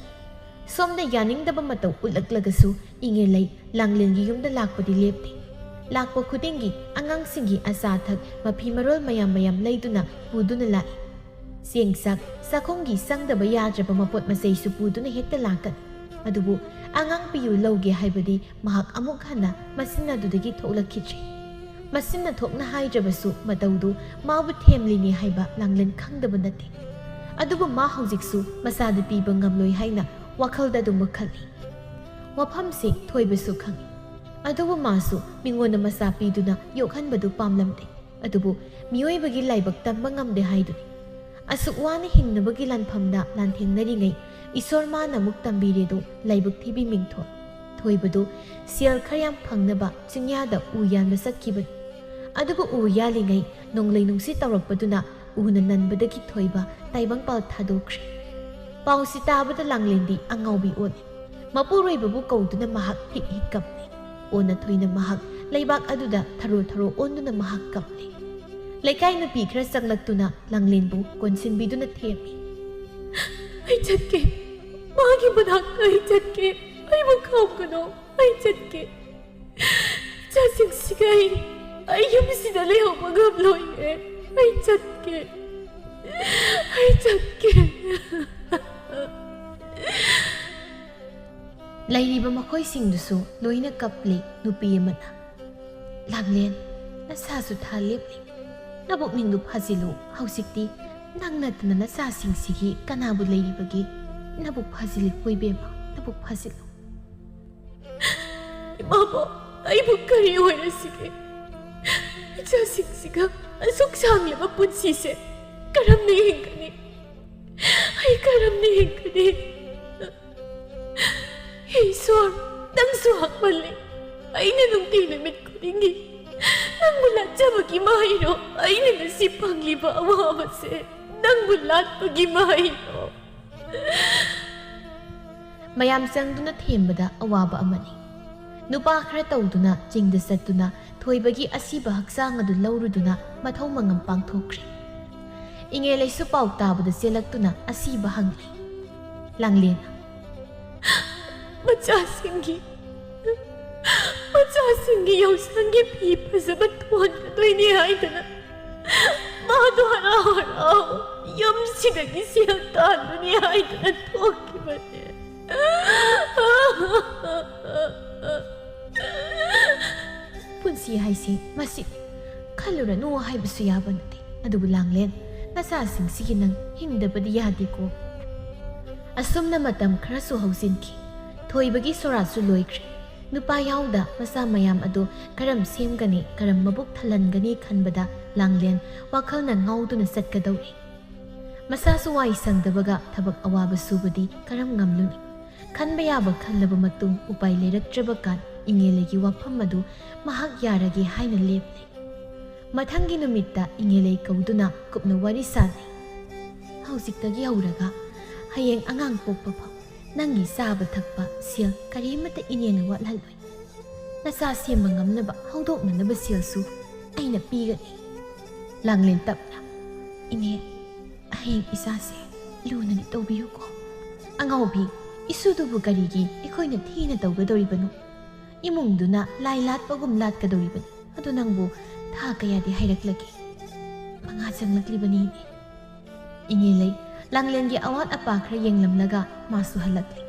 ꯁꯣꯝꯗ ꯌꯥꯅꯤꯡꯗꯕ ꯃꯇꯧ ꯎꯠꯂꯛꯂꯒꯁꯨ ꯏꯉꯦꯂꯩ ꯂꯥꯡꯂꯦꯟꯒꯤ ꯌꯨꯝꯗ ꯂꯥꯛꯄꯗꯤ ꯂꯦꯞꯇꯦ꯫ ꯂꯥꯛꯄ ꯈꯨꯗꯤꯡꯒꯤ ꯑꯉꯥꯡꯁꯤꯡꯒꯤ ꯑꯆꯥ ꯑꯊꯛ ꯃꯐꯤ ꯃꯔꯣꯜ ꯃꯌꯥꯝ ꯃꯌꯥꯝ ꯂꯩꯗꯨꯅ ꯄꯨꯗꯨꯅ ꯂꯥꯛꯏ꯫ ꯆꯦꯡ ꯆꯥꯛ ꯆꯥꯛꯈꯨꯝꯒꯤ ꯆꯪꯗꯕ ꯌꯥꯗ꯭ꯔꯕ ꯃꯄꯣꯠ ꯃꯆꯩꯁꯨ ꯄꯨꯗꯨꯅ ꯍꯦꯛꯇ ꯂꯥꯛꯀꯅꯤ꯫ ꯑꯗꯨꯕꯨ ꯑꯉꯥꯡ ꯄꯤꯌꯨ ꯂꯧꯒꯦ ꯍꯥꯏꯕꯗꯤ ꯃꯍꯥꯛ ꯑꯃꯨꯛ ꯍꯟꯅ ꯃꯆꯤꯟ ꯑꯗꯨꯗꯒꯤ ꯊꯣꯛꯂꯛꯈꯤꯗ꯭ꯔꯦ꯫ ꯃꯆꯤꯟꯅ ꯊꯣꯛꯅ ꯍꯥꯏꯗ꯭ꯔꯕꯁꯨ ꯃꯇꯧꯗꯨ ꯃꯥꯕꯨ ꯊꯦꯝꯂꯤꯅꯤ ꯍꯥꯏꯕ ꯂꯥꯡꯂꯦꯟ ꯈꯪꯗꯕ ꯅꯠꯇꯦ꯫ ꯑꯗꯨꯕꯨ ꯃꯥ ꯍꯧꯖꯤꯛꯁꯨ ꯃꯆꯥꯗ ꯄꯤꯕ ꯉꯝꯂꯣꯏ ꯍꯥꯏꯅ ꯋꯥꯈꯜꯗ ꯑꯗꯨꯃꯛ ꯈꯜꯂꯤ꯫ ꯋꯥꯐꯝꯁꯤ ꯊꯣꯏꯕꯁꯨ ꯈꯪꯏ꯫ ꯑꯗꯨꯕꯨ ꯃꯥꯁꯨ ꯃꯤꯉꯣꯟꯗ ꯃꯆꯥ ꯄꯤꯗꯨꯅ ꯌꯣꯛꯍꯟꯕꯗꯨ ꯄꯥꯝꯂꯝꯗꯦ꯫ ꯑꯗꯨꯕꯨ ꯃꯤꯑꯣꯏꯕꯒꯤ ꯂꯥꯏꯕꯛ ꯇꯝꯕ ꯉꯝꯗꯦ ꯍꯥꯏꯗꯨꯅꯤ꯫ ꯑꯁꯨꯛ ꯋꯥꯅ ꯍꯤꯡꯅꯕꯒꯤ ꯂꯥꯟꯐꯝꯗ ꯂꯥꯟꯊꯦꯡꯅꯔꯤꯉꯩ ꯏꯁꯣꯔ ꯃꯥꯅ ꯑꯃꯨꯛ ꯇꯝꯕꯤꯔꯦꯗꯣ ꯂꯥꯏꯕꯛ ꯊꯤꯕꯤ ꯃꯤꯡꯊꯣꯜ꯫ ꯊꯣꯏꯕꯗꯨ ꯁꯦꯜ ꯈꯔ ꯌꯥꯝ ꯐꯪꯅꯕ ꯆꯤꯡꯌꯥꯗ ꯎ ꯌꯥꯟꯕ ꯆꯠꯈꯤꯕꯅꯤ꯫ ꯑꯗꯨꯕꯨ ꯎ ꯌꯥꯜꯂꯤꯉꯩ ꯅꯣꯡꯂꯩ ꯅꯨꯡꯁꯤꯠ ꯇꯧꯔꯛꯄꯗꯨꯅ ꯎꯅ ꯅꯟꯕꯗꯒꯤ ꯊꯣꯏꯕ ꯇꯥꯏꯕꯪꯄꯥꯜ ꯊꯥꯗꯣꯛꯈ꯭ꯔꯦ꯫ ꯄꯥꯎꯁꯤ ꯇꯥꯕꯗ ꯂꯥꯡꯂꯦꯟꯗꯤ ꯑꯉꯥꯎꯕꯤ ꯑꯣꯜꯂꯤ꯫ ꯃꯄꯨꯔꯣꯏꯕꯕꯨ ꯀꯧꯗꯨꯅ ꯃꯍꯥꯛ ꯍꯤꯛ ꯍꯤꯛ ꯀꯞꯂꯤ꯫ ꯑꯣꯟꯅ ꯊꯣꯏꯅ ꯃꯍꯥꯛ ꯂꯩꯕꯥꯛ ꯑꯗꯨꯗ ꯊꯔꯣ ꯊꯔꯣ ꯑꯣꯟꯗꯨꯅ ꯃꯍꯥꯛ ꯀꯞꯂꯤ꯫ ꯂꯩꯀꯥꯏ ꯅꯨꯄꯤ ꯈꯔ ꯆꯪꯂꯛꯇꯨꯅ ꯂꯥꯡꯂꯦꯟꯕꯨ ꯀꯣꯟꯁꯤꯟꯕꯤꯗꯨꯅ ꯊꯦꯝꯃꯤ꯫ "ꯑꯩ ꯆꯠꯀꯦ, ꯃꯥꯒꯤ ꯃꯅꯥꯛꯇ ꯑꯩ ꯆꯠꯀꯦ, ꯑꯩꯕꯨ ꯈꯥꯝꯒꯅꯨ, ꯑꯩ ꯆꯠꯀꯦ꯫ ꯏꯆꯥꯁꯤꯡꯁꯤꯒ ꯑꯩ, ꯑꯩ ꯌꯨꯝꯁꯤꯗ ꯂꯩꯍꯧꯕ ꯉꯝꯂꯣꯏꯌꯦ꯫ ꯑꯩ ꯆꯠꯀꯦ, ꯑꯩ ꯆꯠꯀꯦ꯫" ꯂꯩꯔꯤꯕ ꯃꯈꯣꯏꯁꯤꯡꯗꯨꯁꯨ ꯂꯣꯏꯅ ꯀꯞꯂꯤ꯫ ꯅꯨꯄꯤ ꯑꯃꯅ, "ꯂꯥꯡꯂꯦꯟ, ꯅꯁꯥꯁꯨ ꯊꯥ ꯂꯦꯞꯂꯤ꯫ ꯅꯕꯨꯛꯅꯤꯡꯗꯨ ꯐꯥꯖꯤꯜꯂꯨ꯫ ꯍꯧꯖꯤꯛꯇꯤ ꯅꯪ ꯅꯠꯇꯅ ꯅꯆꯥꯁꯤꯡꯁꯤꯒꯤ ꯀꯅꯥꯕꯨ ꯂꯩꯔꯤꯕꯒꯦ? ꯅꯕꯨꯛ ꯐꯥꯖꯤꯜꯂꯨꯀꯣ ꯏꯕꯦꯝꯃ, ꯅꯕꯨꯛ ꯐꯥꯖꯤꯜꯂꯨ꯫ ꯏꯃꯥꯕꯣꯛ, ꯑꯩꯕꯨ ꯀꯔꯤ ꯑꯣꯏꯔꯁꯤꯒꯦ? ꯏꯆꯥꯁꯤꯡꯁꯤꯒ ꯑꯁꯨꯛ ꯁꯥꯡꯂꯕ ꯄꯨꯟꯁꯤꯁꯦ ꯀꯔꯝꯅ ꯍꯤꯡꯒꯅꯤ? ꯑꯩ ꯀꯔꯝꯅ ꯍꯤꯡꯒꯅꯤ? ꯍꯦ ꯏꯁꯣꯔ, ꯅꯪꯁꯨ ꯍꯛꯃꯜꯂꯤ꯫ ꯑꯩꯅ ꯅꯨꯡꯇꯤ ꯅꯨꯃꯤꯠ ꯈꯨꯗꯤꯡꯒꯤ ꯅꯪꯕꯨ ꯂꯥꯠꯆꯕꯒꯤ ꯃꯍꯩꯔꯣ? ꯑꯩꯅ ꯉꯁꯤ ꯐꯪꯂꯤꯕ ꯑꯋꯥꯕꯁꯦ ꯅꯪꯕꯨ ꯂꯥꯠꯄꯒꯤ ꯃꯍꯩꯔꯣ? ꯃꯌꯥꯝ ꯆꯪꯗꯨꯅ ꯊꯦꯝꯕꯗ ꯑꯋꯥꯕ ꯑꯃꯅꯤ꯫ ꯅꯨꯄꯥ ꯈꯔ ꯇꯧꯗꯨꯅ ꯆꯤꯡꯗ ꯆꯠꯇꯨꯅ ꯊꯣꯏꯕꯒꯤ ꯑꯁꯤꯕ ꯍꯛꯆꯥꯡ ꯑꯗꯨ ꯂꯧꯔꯨꯗꯨꯅ ꯃꯊꯧ ꯃꯉꯝ ꯄꯥꯡꯊꯣꯛꯈ꯭ꯔꯦ꯫ ꯏꯉꯦꯂꯩꯁꯨ ꯄꯥꯎ ꯇꯥꯕꯗ ꯆꯦꯜꯂꯛꯇꯨꯅ ꯑꯁꯤꯕ ꯍꯪꯂꯦ꯫ ꯂꯥꯡꯂꯦꯟ, ꯃꯆꯥꯁꯤꯡꯒꯤ, ꯃꯆꯥꯁꯤꯡꯒꯤ ꯌꯥꯎꯁꯪꯒꯤ ꯐꯤ ꯐꯖꯕ ꯊꯣꯟꯒꯗꯣꯏꯅꯤ ꯍꯥꯏꯗꯅ ꯃꯥꯗꯣ ꯍꯔꯥꯎ ꯍꯔꯥꯎ ꯌꯨꯝꯁꯤꯗꯒꯤ ꯁꯦꯜ ꯇꯥꯟꯕꯅꯤ ꯍꯥꯏꯗꯅ ꯊꯣꯛꯈꯤꯕꯅꯦ꯫ ꯄꯨꯟꯁꯤ ꯍꯥꯏꯁꯤ ꯃꯁꯤ ꯈꯜꯂꯨꯔꯅꯨ ꯍꯥꯏꯕꯁꯨ ꯌꯥꯕ ꯅꯠꯇꯦ꯫ ꯑꯗꯨꯕꯨ ꯂꯥꯡꯂꯦꯟ, ꯅꯆꯥꯁꯤꯡꯁꯤꯒꯤ ꯅꯪ ꯍꯤꯡꯗꯕꯗꯤ ꯌꯥꯗꯦꯀꯣ꯫ ꯑꯁꯨꯝꯅ ꯃꯇꯝ ꯈꯔꯁꯨ ꯍꯧꯖꯤꯟꯈꯤ꯫ ꯊꯣꯏꯕꯒꯤ ꯁꯣꯔꯥꯠꯁꯨ ꯂꯣꯏꯈ꯭ꯔꯦ꯫ ꯅꯨꯄꯥ ꯌꯥꯎꯗ ꯃꯆꯥ ꯃꯌꯥꯝ ꯑꯗꯨ ꯀꯔꯝ ꯁꯦꯝꯒꯅꯤ, ꯀꯔꯝ ꯃꯕꯨꯛ ꯊꯜꯍꯟꯒꯅꯤ ꯈꯟꯕꯗ ꯂꯥꯡꯂꯦꯟ ꯋꯥꯈꯜꯅ ꯉꯥꯎꯗꯨꯅ ꯆꯠꯀꯗꯧꯔꯦ꯫ ꯃꯁꯥꯁꯨ ꯋꯥꯏ ꯁꯪꯗꯕꯒ ꯊꯕꯛ ꯑꯋꯥꯕ ꯁꯨꯕꯗꯤ ꯀꯔꯝ ꯉꯝꯂꯨꯅꯤ? ꯈꯟꯕ ꯌꯥꯕ ꯈꯜꯂꯕ ꯃꯇꯨꯡ ꯎꯄꯥꯏ ꯂꯩꯔꯛꯇ꯭ꯔꯕ ꯀꯥꯟ ꯏꯉꯦꯂꯩꯒꯤ ꯋꯥꯐꯝ ꯑꯗꯨ ꯃꯍꯥꯛ ꯌꯥꯔꯒꯦ ꯍꯥꯏꯅ ꯂꯦꯞꯂꯦ꯫ ꯃꯊꯪꯒꯤ ꯅꯨꯃꯤꯠꯇ ꯏꯉꯦꯂꯩ ꯀꯧꯗꯨꯅ ꯀꯨꯞꯅ ꯋꯥꯔꯤ ꯁꯥꯅꯩ꯫ ꯍꯧꯖꯤꯛꯇꯒꯤ ꯍꯧꯔꯒ ꯍꯌꯦꯡ ꯑꯉꯥꯡ ꯄꯣꯛꯄ ꯐꯥꯎ ꯅꯪꯒꯤ ꯆꯥꯕ ꯊꯛꯄ ꯁꯦꯜ ꯀꯔꯤꯃꯠꯇ ꯏꯅꯦꯅ ꯋꯥꯠꯍꯜꯂꯣꯏ꯫ ꯅꯆꯥ ꯁꯦꯝꯕ ꯉꯝꯅꯕ ꯍꯧꯗꯣꯛꯅꯅꯕ ꯁꯦꯜꯁꯨ ꯑꯩꯅ ꯄꯤꯒꯅꯤ꯫ ꯂꯥꯡꯂꯦꯟ ꯇꯞꯅ, ꯏꯅꯦ, ꯍꯌꯦꯡ ꯏꯆꯥꯁꯦ ꯂꯨꯅꯗꯤ ꯇꯧꯕꯤꯌꯨꯀꯣ꯫ ꯑꯉꯥꯎꯕꯤ, ꯏꯁꯨꯗꯨꯕꯨ ꯀꯔꯤꯒꯤ ꯑꯩꯈꯣꯏꯅ ꯊꯤꯅ ꯇꯧꯒꯗꯧꯔꯤꯕꯅꯣ? ꯏꯃꯨꯡꯗꯨꯅ ꯂꯥꯏ ꯂꯥꯠꯄꯒꯨꯝ ꯂꯥꯠꯀꯗꯧꯔꯤꯕꯅꯤ꯫ ꯑꯗꯨ ꯅꯪꯕꯨ ꯊꯥ ꯀꯌꯥꯗꯤ ꯍꯥꯏꯔꯛꯂꯒꯦ? ꯃꯉꯥ ꯆꯪꯂꯛꯂꯤꯕꯅꯤ, ꯏꯅꯦ꯫ ꯏꯉꯦꯂꯩ ꯂꯥꯡꯂꯦꯟꯒꯤ ꯑꯋꯥꯠ ꯑꯄꯥ ꯈꯔ ꯌꯦꯡꯂꯝꯂꯒ ꯃꯥꯁꯨ ꯍꯜꯂꯛꯂꯦ꯫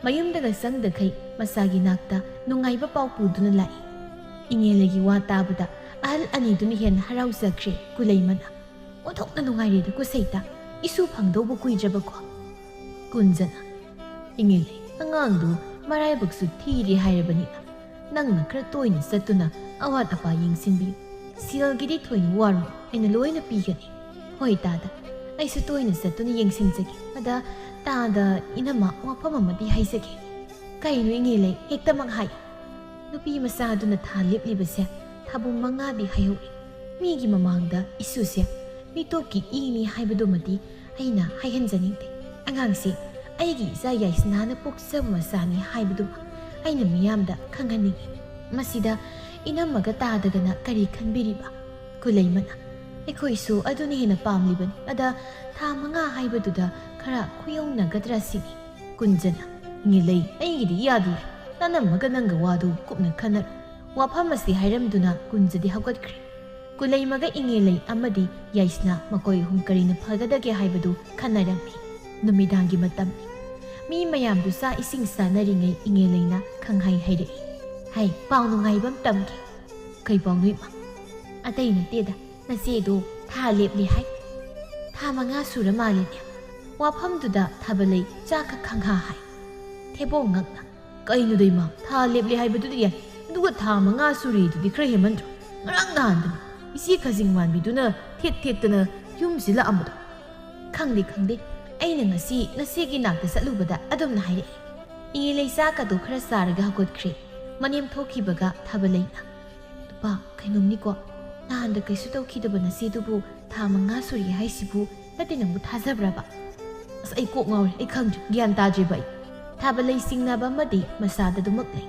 ꯃꯌꯨꯝꯗꯒ ꯆꯪꯗꯈꯩ ꯃꯆꯥꯒꯤ ꯅꯥꯛꯇ ꯅꯨꯡꯉꯥꯏꯕ ꯄꯥꯎ ꯄꯨꯗꯨꯅ ꯂꯥꯛꯏ꯫ ꯏꯉꯦꯂꯩꯒꯤ ꯋꯥ ꯇꯥꯕꯗ ꯑꯍꯜ ꯑꯅꯤꯗꯨꯅ ꯍꯦꯟꯅ ꯍꯔꯥꯎꯖꯈ꯭ꯔꯦ꯫ ꯀꯨꯂꯩꯃꯅ, "ꯑꯣꯟꯊꯣꯛꯅ ꯅꯨꯡꯉꯥꯏꯔꯦꯗ ꯀꯨꯁꯩꯇ, ꯏꯁꯨ ꯐꯪꯗꯧꯕ ꯀꯨꯏꯗ꯭ꯔꯕꯀꯣ?" ꯀꯨꯟꯖꯅ, "ꯏꯉꯦꯂꯩ, ꯑꯉꯥꯡꯗꯨ ꯃꯔꯥꯏꯕꯛꯁꯨ ꯊꯤꯔꯦ ꯍꯥꯏꯔꯕꯅꯤꯅ, ꯅꯪꯅ ꯈꯔ ꯇꯣꯏꯅ ꯆꯠꯇꯨꯅ ꯑꯋꯥꯠ ꯑꯄꯥ ꯌꯦꯡꯁꯤꯟꯕꯤꯌꯨ꯫ ꯁꯦꯜꯒꯤꯗꯤ ꯊꯣꯏꯅ ꯋꯥꯔꯨꯅꯨ, ꯑꯩꯅ ꯂꯣꯏꯅ ꯄꯤꯒꯅꯤ꯫ ꯍꯣꯏ ꯇꯥꯗ, ꯑꯩꯁꯨ ꯇꯣꯏꯅ ꯆꯠꯇꯨꯅ ꯌꯦꯡꯁꯤꯟꯖꯒꯦ꯫ ꯑꯗ ꯇꯥꯗ, ꯏꯅꯝꯃ, ꯋꯥꯐꯝ ꯑꯃꯗꯤ ꯍꯥꯏꯖꯒꯦ꯫" "ꯀꯩꯅꯣ ꯏꯉꯦꯂꯩ, ꯍꯦꯛꯇꯃꯛ ꯍꯥꯏ꯫" "ꯅꯨꯄꯤ ꯃꯆꯥꯗꯨꯅ ꯊꯥ ꯂꯦꯞꯂꯤꯕꯁꯦ ꯊꯥꯕꯨꯡ ꯃꯉꯥꯗꯤ ꯍꯥꯏꯍꯧꯔꯦ꯫ ꯃꯤꯒꯤ ꯃꯃꯥꯡꯗ ꯏꯁꯨꯁꯦ ꯃꯤꯇꯣꯞꯀꯤ ꯏꯅꯤ ꯍꯥꯏꯕꯗꯨꯃꯗꯤ ꯑꯩꯅ ꯍꯥꯏꯍꯟꯖꯅꯤꯡꯗꯦ꯫ ꯑꯉꯥꯡꯁꯦ ꯑꯩꯒꯤ ꯏꯆꯥ ꯌꯥꯏꯁꯅꯥꯅ ꯄꯣꯛꯆꯕ ꯃꯆꯥꯅꯤ ꯍꯥꯏꯕꯗꯨꯃ ꯑꯩꯅ ꯃꯤꯌꯥꯝꯗ ꯈꯪꯍꯟꯅꯤꯡꯏ꯫ ꯃꯁꯤꯗ ꯏꯅꯝꯃꯒ ꯇꯥꯗꯒꯅ ꯀꯔꯤ ꯈꯟꯕꯤꯔꯤꯕ?" ꯀꯨꯂꯩꯃꯅ, "ꯑꯩꯈꯣꯏꯁꯨ ꯑꯗꯨꯅ ꯍꯦꯟꯅ ꯄꯥꯝꯂꯤꯕꯅꯤ꯫ ꯑꯗ ꯊꯥ ꯃꯉꯥ ꯍꯥꯏꯕꯗꯨꯗ ꯈꯔ ꯈꯨꯌꯧꯅꯒꯗ꯭ꯔꯥ ꯁꯤꯅꯤ꯫" ꯀꯨꯟꯖꯅ, "ꯏꯉꯦꯂꯩ, ꯑꯩꯒꯤꯗꯤ ꯌꯥꯗꯦ꯫ ꯅꯅꯝꯃꯒ ꯅꯪꯒ ꯋꯥꯗꯨ ꯀꯨꯞꯅ ꯈꯟꯅꯔꯣ꯫" ꯋꯥꯐꯝ ꯑꯁꯤ ꯍꯥꯏꯔꯝꯗꯨꯅ ꯀꯨꯟꯖꯗꯤ ꯍꯧꯒꯠꯈ꯭ꯔꯦ꯫ ꯀꯨꯂꯩꯃꯒ ꯏꯉꯦꯂꯩ ꯑꯃꯗꯤ ꯌꯥꯏꯁꯅꯥ ꯃꯈꯣꯏ ꯑꯍꯨꯝ ꯀꯔꯤꯅ ꯐꯒꯗꯒꯦ ꯍꯥꯏꯕꯗꯨ ꯈꯟꯅꯔꯝꯃꯤ꯫ ꯅꯨꯃꯤꯗꯥꯡꯒꯤ ꯃꯇꯝꯅꯤ꯫ ꯃꯤ ꯃꯌꯥꯝꯗꯨ ꯆꯥꯛ ꯏꯁꯤꯡ ꯆꯥꯅꯔꯤꯉꯩ ꯏꯉꯦꯂꯩꯅ ꯈꯪꯍꯥꯏ ꯍꯥꯏꯔꯛꯏ꯫ "ꯍꯩ, ꯄꯥꯎ ꯅꯨꯡꯉꯥꯏꯕ ꯑꯃ ꯇꯝꯒꯦ꯫" "ꯀꯩ ꯄꯥꯎꯅꯣ ꯏꯃꯥ?" "ꯑꯇꯩ ꯅꯠꯇꯦꯗ, ꯅꯆꯦꯗꯣ ꯊꯥ ꯂꯦꯞꯂꯦ ꯍꯥꯏ꯫ ꯊꯥ ꯃꯉꯥ ꯁꯨꯔ ꯃꯥꯜꯂꯦꯅꯦ꯫" ꯋꯥꯐꯝꯗꯨꯗ ꯊꯥꯕꯂꯩ ꯆꯥꯛꯀ ꯈꯪꯍꯥ ꯍꯥꯏ꯫ ꯊꯦꯕꯣꯡ ꯉꯛꯅ, "ꯀꯩꯅꯣꯗ ꯏꯃꯥ, ꯊꯥ ꯂꯦꯞꯂꯦ ꯍꯥꯏꯕꯗꯨꯗꯤ ꯌꯥꯏ, ꯑꯗꯨꯒ ꯊꯥ ꯃꯉꯥ ꯁꯨꯔꯦꯗꯨꯗꯤ ꯈꯔ ꯍꯦꯟꯃꯟꯗ꯭ꯔꯣ? ꯉꯔꯥꯡ ꯅꯍꯥꯟꯗꯅꯤ ꯏꯆꯦ ꯈꯖꯤꯡ ꯃꯥꯟꯕꯤꯗꯨꯅ ꯊꯦꯠ ꯊꯦꯠꯇꯅ ꯌꯨꯝꯁꯤ ꯂꯥꯛꯑꯝꯕꯗꯣ꯫" "ꯈꯪꯗꯦ, ꯈꯪꯗꯦ, ꯑꯩꯅ ꯉꯁꯤ ꯅꯆꯦꯒꯤ ꯅꯥꯛꯇ ꯆꯠꯂꯨꯕꯗ ꯑꯗꯨꯝꯅ ꯍꯥꯏꯔꯛꯏ꯫" ꯏꯉꯦꯂꯩ ꯆꯥꯛꯀꯗꯣ ꯈꯔ ꯆꯥꯔꯒ ꯍꯧꯒꯠꯈ꯭ꯔꯦ꯫ ꯃꯅꯦꯝ ꯊꯣꯛꯈꯤꯕꯒ ꯊꯥꯕꯂꯩꯅ, "ꯅꯨꯄꯥ, ꯀꯩꯅꯣꯝꯅꯤꯀꯣ, ꯅꯍꯥꯟꯗ ꯀꯩꯁꯨ ꯇꯧꯈꯤꯗꯕ ꯅꯆꯦꯗꯨꯕꯨ ꯊꯥ ꯃꯉꯥ ꯁꯨꯔꯦ ꯍꯥꯏꯁꯤꯕꯨ ꯅꯠꯇꯦ ꯅꯪꯕꯨ ꯊꯥꯖꯕ꯭ꯔꯕ?" "ꯑꯁ, ꯑꯩ ꯀꯣꯛ ꯉꯥꯎꯔꯦ, ꯑꯩ ꯈꯪꯗ꯭ꯔꯦ, ꯒ꯭ꯌꯥꯟ ꯇꯥꯗ꯭ꯔꯦꯕ ꯑꯩ꯫" ꯊꯥꯕꯂꯩ ꯆꯤꯡꯅꯕ ꯑꯃꯗꯤ ꯃꯁꯥꯗ ꯑꯗꯨꯃꯛ ꯂꯩ꯫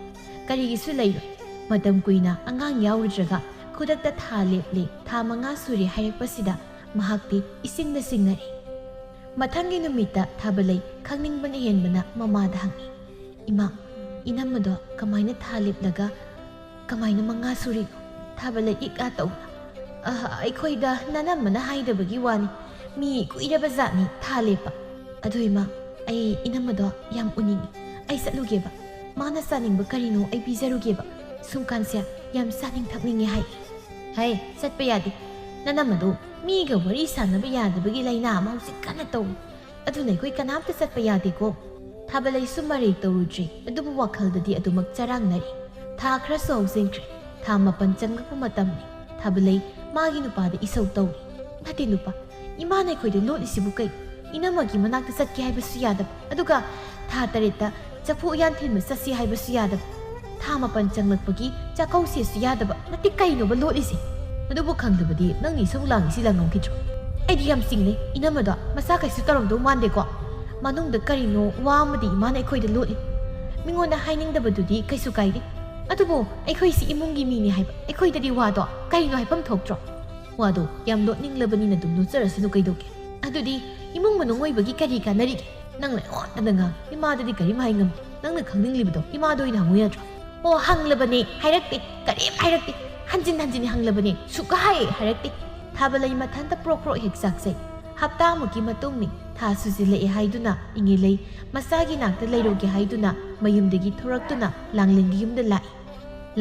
ꯀꯔꯤꯒꯤꯁꯨ ꯂꯩꯔꯣꯏ꯫ ꯃꯇꯝ ꯀꯨꯏꯅ ꯑꯉꯥꯡ ꯌꯥꯎꯔꯨꯗ꯭ꯔꯒ ꯈꯨꯗꯛꯇ ꯊꯥ ꯂꯦꯞꯂꯦ, ꯊꯥ ꯃꯉꯥ ꯁꯨꯔꯦ ꯍꯥꯏꯔꯛꯄꯁꯤꯗ ꯃꯍꯥꯛꯇꯤ ꯏꯆꯤꯡꯗ ꯆꯤꯡꯅꯔꯦ꯫ ꯃꯊꯪꯒꯤ ꯅꯨꯃꯤꯠꯇ ꯊꯥꯕꯂꯩ ꯈꯪꯅꯤꯡꯕꯅ ꯍꯦꯟꯕꯅ ꯃꯃꯥꯗ ꯍꯪꯉꯤ, "ꯏꯃꯥ, ꯏꯅꯝꯃꯗꯣ ꯀꯃꯥꯏꯅ ꯊꯥ ꯂꯦꯞꯂꯒ ꯀꯃꯥꯏꯅ ꯃꯉꯥ ꯁꯨꯔꯤꯅꯣ?" ꯊꯥꯕꯂꯩ ꯏꯛ ꯑꯥ ꯇꯧꯅ, "ꯑ, ꯑꯩꯈꯣꯏꯗ ꯅꯅꯝꯃꯅ ꯍꯥꯏꯗꯕꯒꯤ ꯋꯥꯅꯤ꯫ ꯃꯤ ꯀꯨꯏꯔꯕ ꯖꯥꯠꯅꯤ ꯊꯥ ꯂꯦꯞꯄ꯫ ꯑꯗꯨ ꯏꯃꯥ, ꯑꯩ ꯏꯅꯝꯃꯗꯣ ꯌꯥꯝ ꯎꯅꯤꯡꯉꯤ꯫ ꯑꯩ ꯆꯠꯂꯨꯒꯦꯕ꯫ ꯃꯥꯅ ꯆꯥꯅꯤꯡꯕ ꯀꯔꯤꯅꯣ ꯑꯩ ꯄꯤꯖꯔꯨꯒꯦꯕ꯫ ꯁꯨꯝꯀꯥꯟꯁꯦ ꯌꯥꯝ ꯆꯥꯅꯤꯡ ꯊꯛꯅꯤꯡꯉꯦ ꯍꯥꯏ꯫" ꯍꯩ, ꯆꯠꯄ ꯌꯥꯗꯦ꯫ ꯅꯅꯝ ꯑꯗꯨ ꯃꯤꯒ ꯋꯥꯔꯤ ꯁꯥꯟꯅꯕ ꯌꯥꯗꯕꯒꯤ ꯂꯥꯏꯅꯥ ꯑꯃ ꯍꯧꯖꯤꯛ ꯀꯟꯅ ꯇꯧꯔꯤ꯫ ꯑꯗꯨꯅ ꯑꯩꯈꯣꯏ ꯀꯅꯥꯝꯇ ꯆꯠꯄ ꯌꯥꯗꯦꯀꯣ꯫ ꯊꯥꯕꯂꯩꯁꯨ ꯃꯔꯩ ꯇꯧꯔꯨꯗ꯭ꯔꯦ, ꯑꯗꯨꯕꯨ ꯋꯥꯈꯜꯗꯗꯤ ꯑꯗꯨꯃꯛ ꯆꯔꯥꯡꯅꯔꯤ꯫ ꯊꯥ ꯈꯔꯁꯨ ꯍꯧꯖꯤꯟꯈ꯭ꯔꯦ꯫ ꯊꯥ ꯃꯥꯄꯟ ꯆꯪꯂꯛꯄ ꯃꯇꯝꯅꯤ꯫ ꯊꯥꯕꯂꯩ ꯃꯥꯒꯤ ꯅꯨꯄꯥꯗ ꯏꯁꯧ ꯇꯧꯔꯤ꯫ "ꯅꯠꯇꯦ ꯅꯨꯄꯥ, ꯏꯃꯥꯅ ꯑꯩꯈꯣꯏꯗ ꯂꯣꯠꯂꯤꯁꯤꯕꯨ ꯀꯩ? ꯏꯅꯝꯃꯒꯤ ꯃꯅꯥꯛꯇ ꯆꯠꯀꯦ ꯍꯥꯏꯕꯁꯨ ꯌꯥꯗꯕ, ꯑꯗꯨꯒ ꯊꯥ ꯇꯔꯦꯠꯇ ꯆꯐꯨ ꯎꯌꯥꯟ ꯊꯤꯟꯕ ꯆꯠꯁꯤ ꯍꯥꯏꯕꯁꯨ ꯌꯥꯗꯕ, ꯊꯥ ꯃꯥꯄꯟ ꯆꯪꯂꯛꯄꯒꯤ ꯆꯥꯛꯀꯧꯁꯦꯁꯨ ꯌꯥꯗꯕ꯫ ꯅꯠꯇꯦ, ꯀꯩꯅꯣꯕ ꯂꯣꯠꯂꯤꯁꯦ?" "ꯑꯗꯨꯕꯨ ꯈꯪꯗꯕꯗꯤ ꯅꯪꯅ ꯏꯁꯧ ꯂꯥꯡꯉꯤꯁꯤ ꯂꯥꯡꯉꯝꯈꯤꯗ꯭ꯔꯣ?" "ꯑꯩꯗꯤ ꯌꯥꯝ ꯆꯤꯡꯅꯩ, ꯏꯅꯝꯃꯗꯣ ꯃꯆꯥ ꯀꯩꯁꯨ ꯇꯧꯔꯝꯗꯧ ꯃꯥꯟꯗꯦꯀꯣ꯫ ꯃꯅꯨꯡꯗ ꯀꯔꯤꯅꯣ ꯋꯥ ꯑꯃꯗꯤ ꯏꯃꯥꯅ ꯑꯩꯈꯣꯏꯗ ꯂꯣꯠꯂꯤ꯫ ꯃꯤꯉꯣꯟꯗ ꯍꯥꯏꯅꯤꯡꯗꯕꯗꯨꯗꯤ ꯀꯩꯁꯨ ꯀꯥꯏꯗꯦ, ꯑꯗꯨꯕꯨ ꯑꯩꯈꯣꯏꯁꯤ ꯏꯃꯨꯡꯒꯤ ꯃꯤꯅꯤ ꯍꯥꯏꯕ ꯑꯩꯈꯣꯏꯗꯗꯤ ꯋꯥꯗꯣ ꯀꯩꯅꯣ ꯍꯥꯏꯐꯝ ꯊꯣꯛꯇ꯭ꯔꯣ?" "ꯋꯥꯗꯣ ꯌꯥꯝ ꯂꯣꯠꯅꯤꯡꯂꯕꯅꯤꯅ ꯑꯗꯨꯝ ꯂꯣꯠꯆꯔꯁꯅꯨ, ꯀꯩꯗꯧꯒꯦ?" "ꯑꯗꯨꯗꯤ ꯏꯃꯨꯡ ꯃꯅꯨꯡ ꯑꯣꯏꯕꯒꯤ ꯀꯔꯤ ꯀꯥꯟꯅꯔꯤꯒꯦ? ꯅꯪꯅ ꯑꯩꯉꯣꯟꯗꯅ ꯉꯥꯡ, ꯏꯃꯥꯗꯗꯤ ꯀꯔꯤꯝ ꯍꯥꯏ ꯉꯝꯗꯦ꯫ ꯅꯪꯅ ꯈꯪꯅꯤꯡꯂꯤꯕꯗꯣ ꯏꯃꯥꯗ ꯑꯣꯏꯅ ꯍꯪꯉꯨ ꯌꯥꯗ꯭ꯔꯣ?" "ꯑꯣ, ꯍꯪꯂꯕꯅꯦ, ꯍꯥꯏꯔꯛꯇꯦ, ꯀꯔꯤꯝ ꯍꯥꯏꯔꯛꯇꯦ꯫ ꯍꯟꯖꯤꯟ ꯍꯟꯖꯤꯟ ꯍꯪꯂꯕꯅꯦ, ꯁꯨꯛꯍꯥꯏ ꯍꯥꯏꯔꯛꯇꯦ꯫" ꯊꯥꯕꯂꯩ ꯃꯊꯟꯇ ꯄ꯭ꯔꯣꯛ ꯄ꯭ꯔꯣꯛ ꯍꯦꯛ ꯆꯥꯛꯆꯩ꯫ ꯍꯞꯇꯥꯃꯨꯛꯀꯤ ꯃꯇꯨꯡꯅꯤ꯫ ꯊꯥ ꯁꯨꯖꯤꯜꯂꯛꯑꯦ ꯍꯥꯏꯗꯨꯅ ꯏꯉꯦꯂꯩ ꯃꯆꯥꯒꯤ ꯅꯥꯛꯇ ꯂꯩꯔꯨꯒꯦ ꯍꯥꯏꯗꯨꯅ ꯃꯌꯨꯝꯗꯒꯤ ꯊꯣꯔꯛꯇꯨꯅ ꯂꯥꯡꯂꯦꯟꯒꯤ ꯌꯨꯝꯗ ꯂꯥꯛꯏ꯫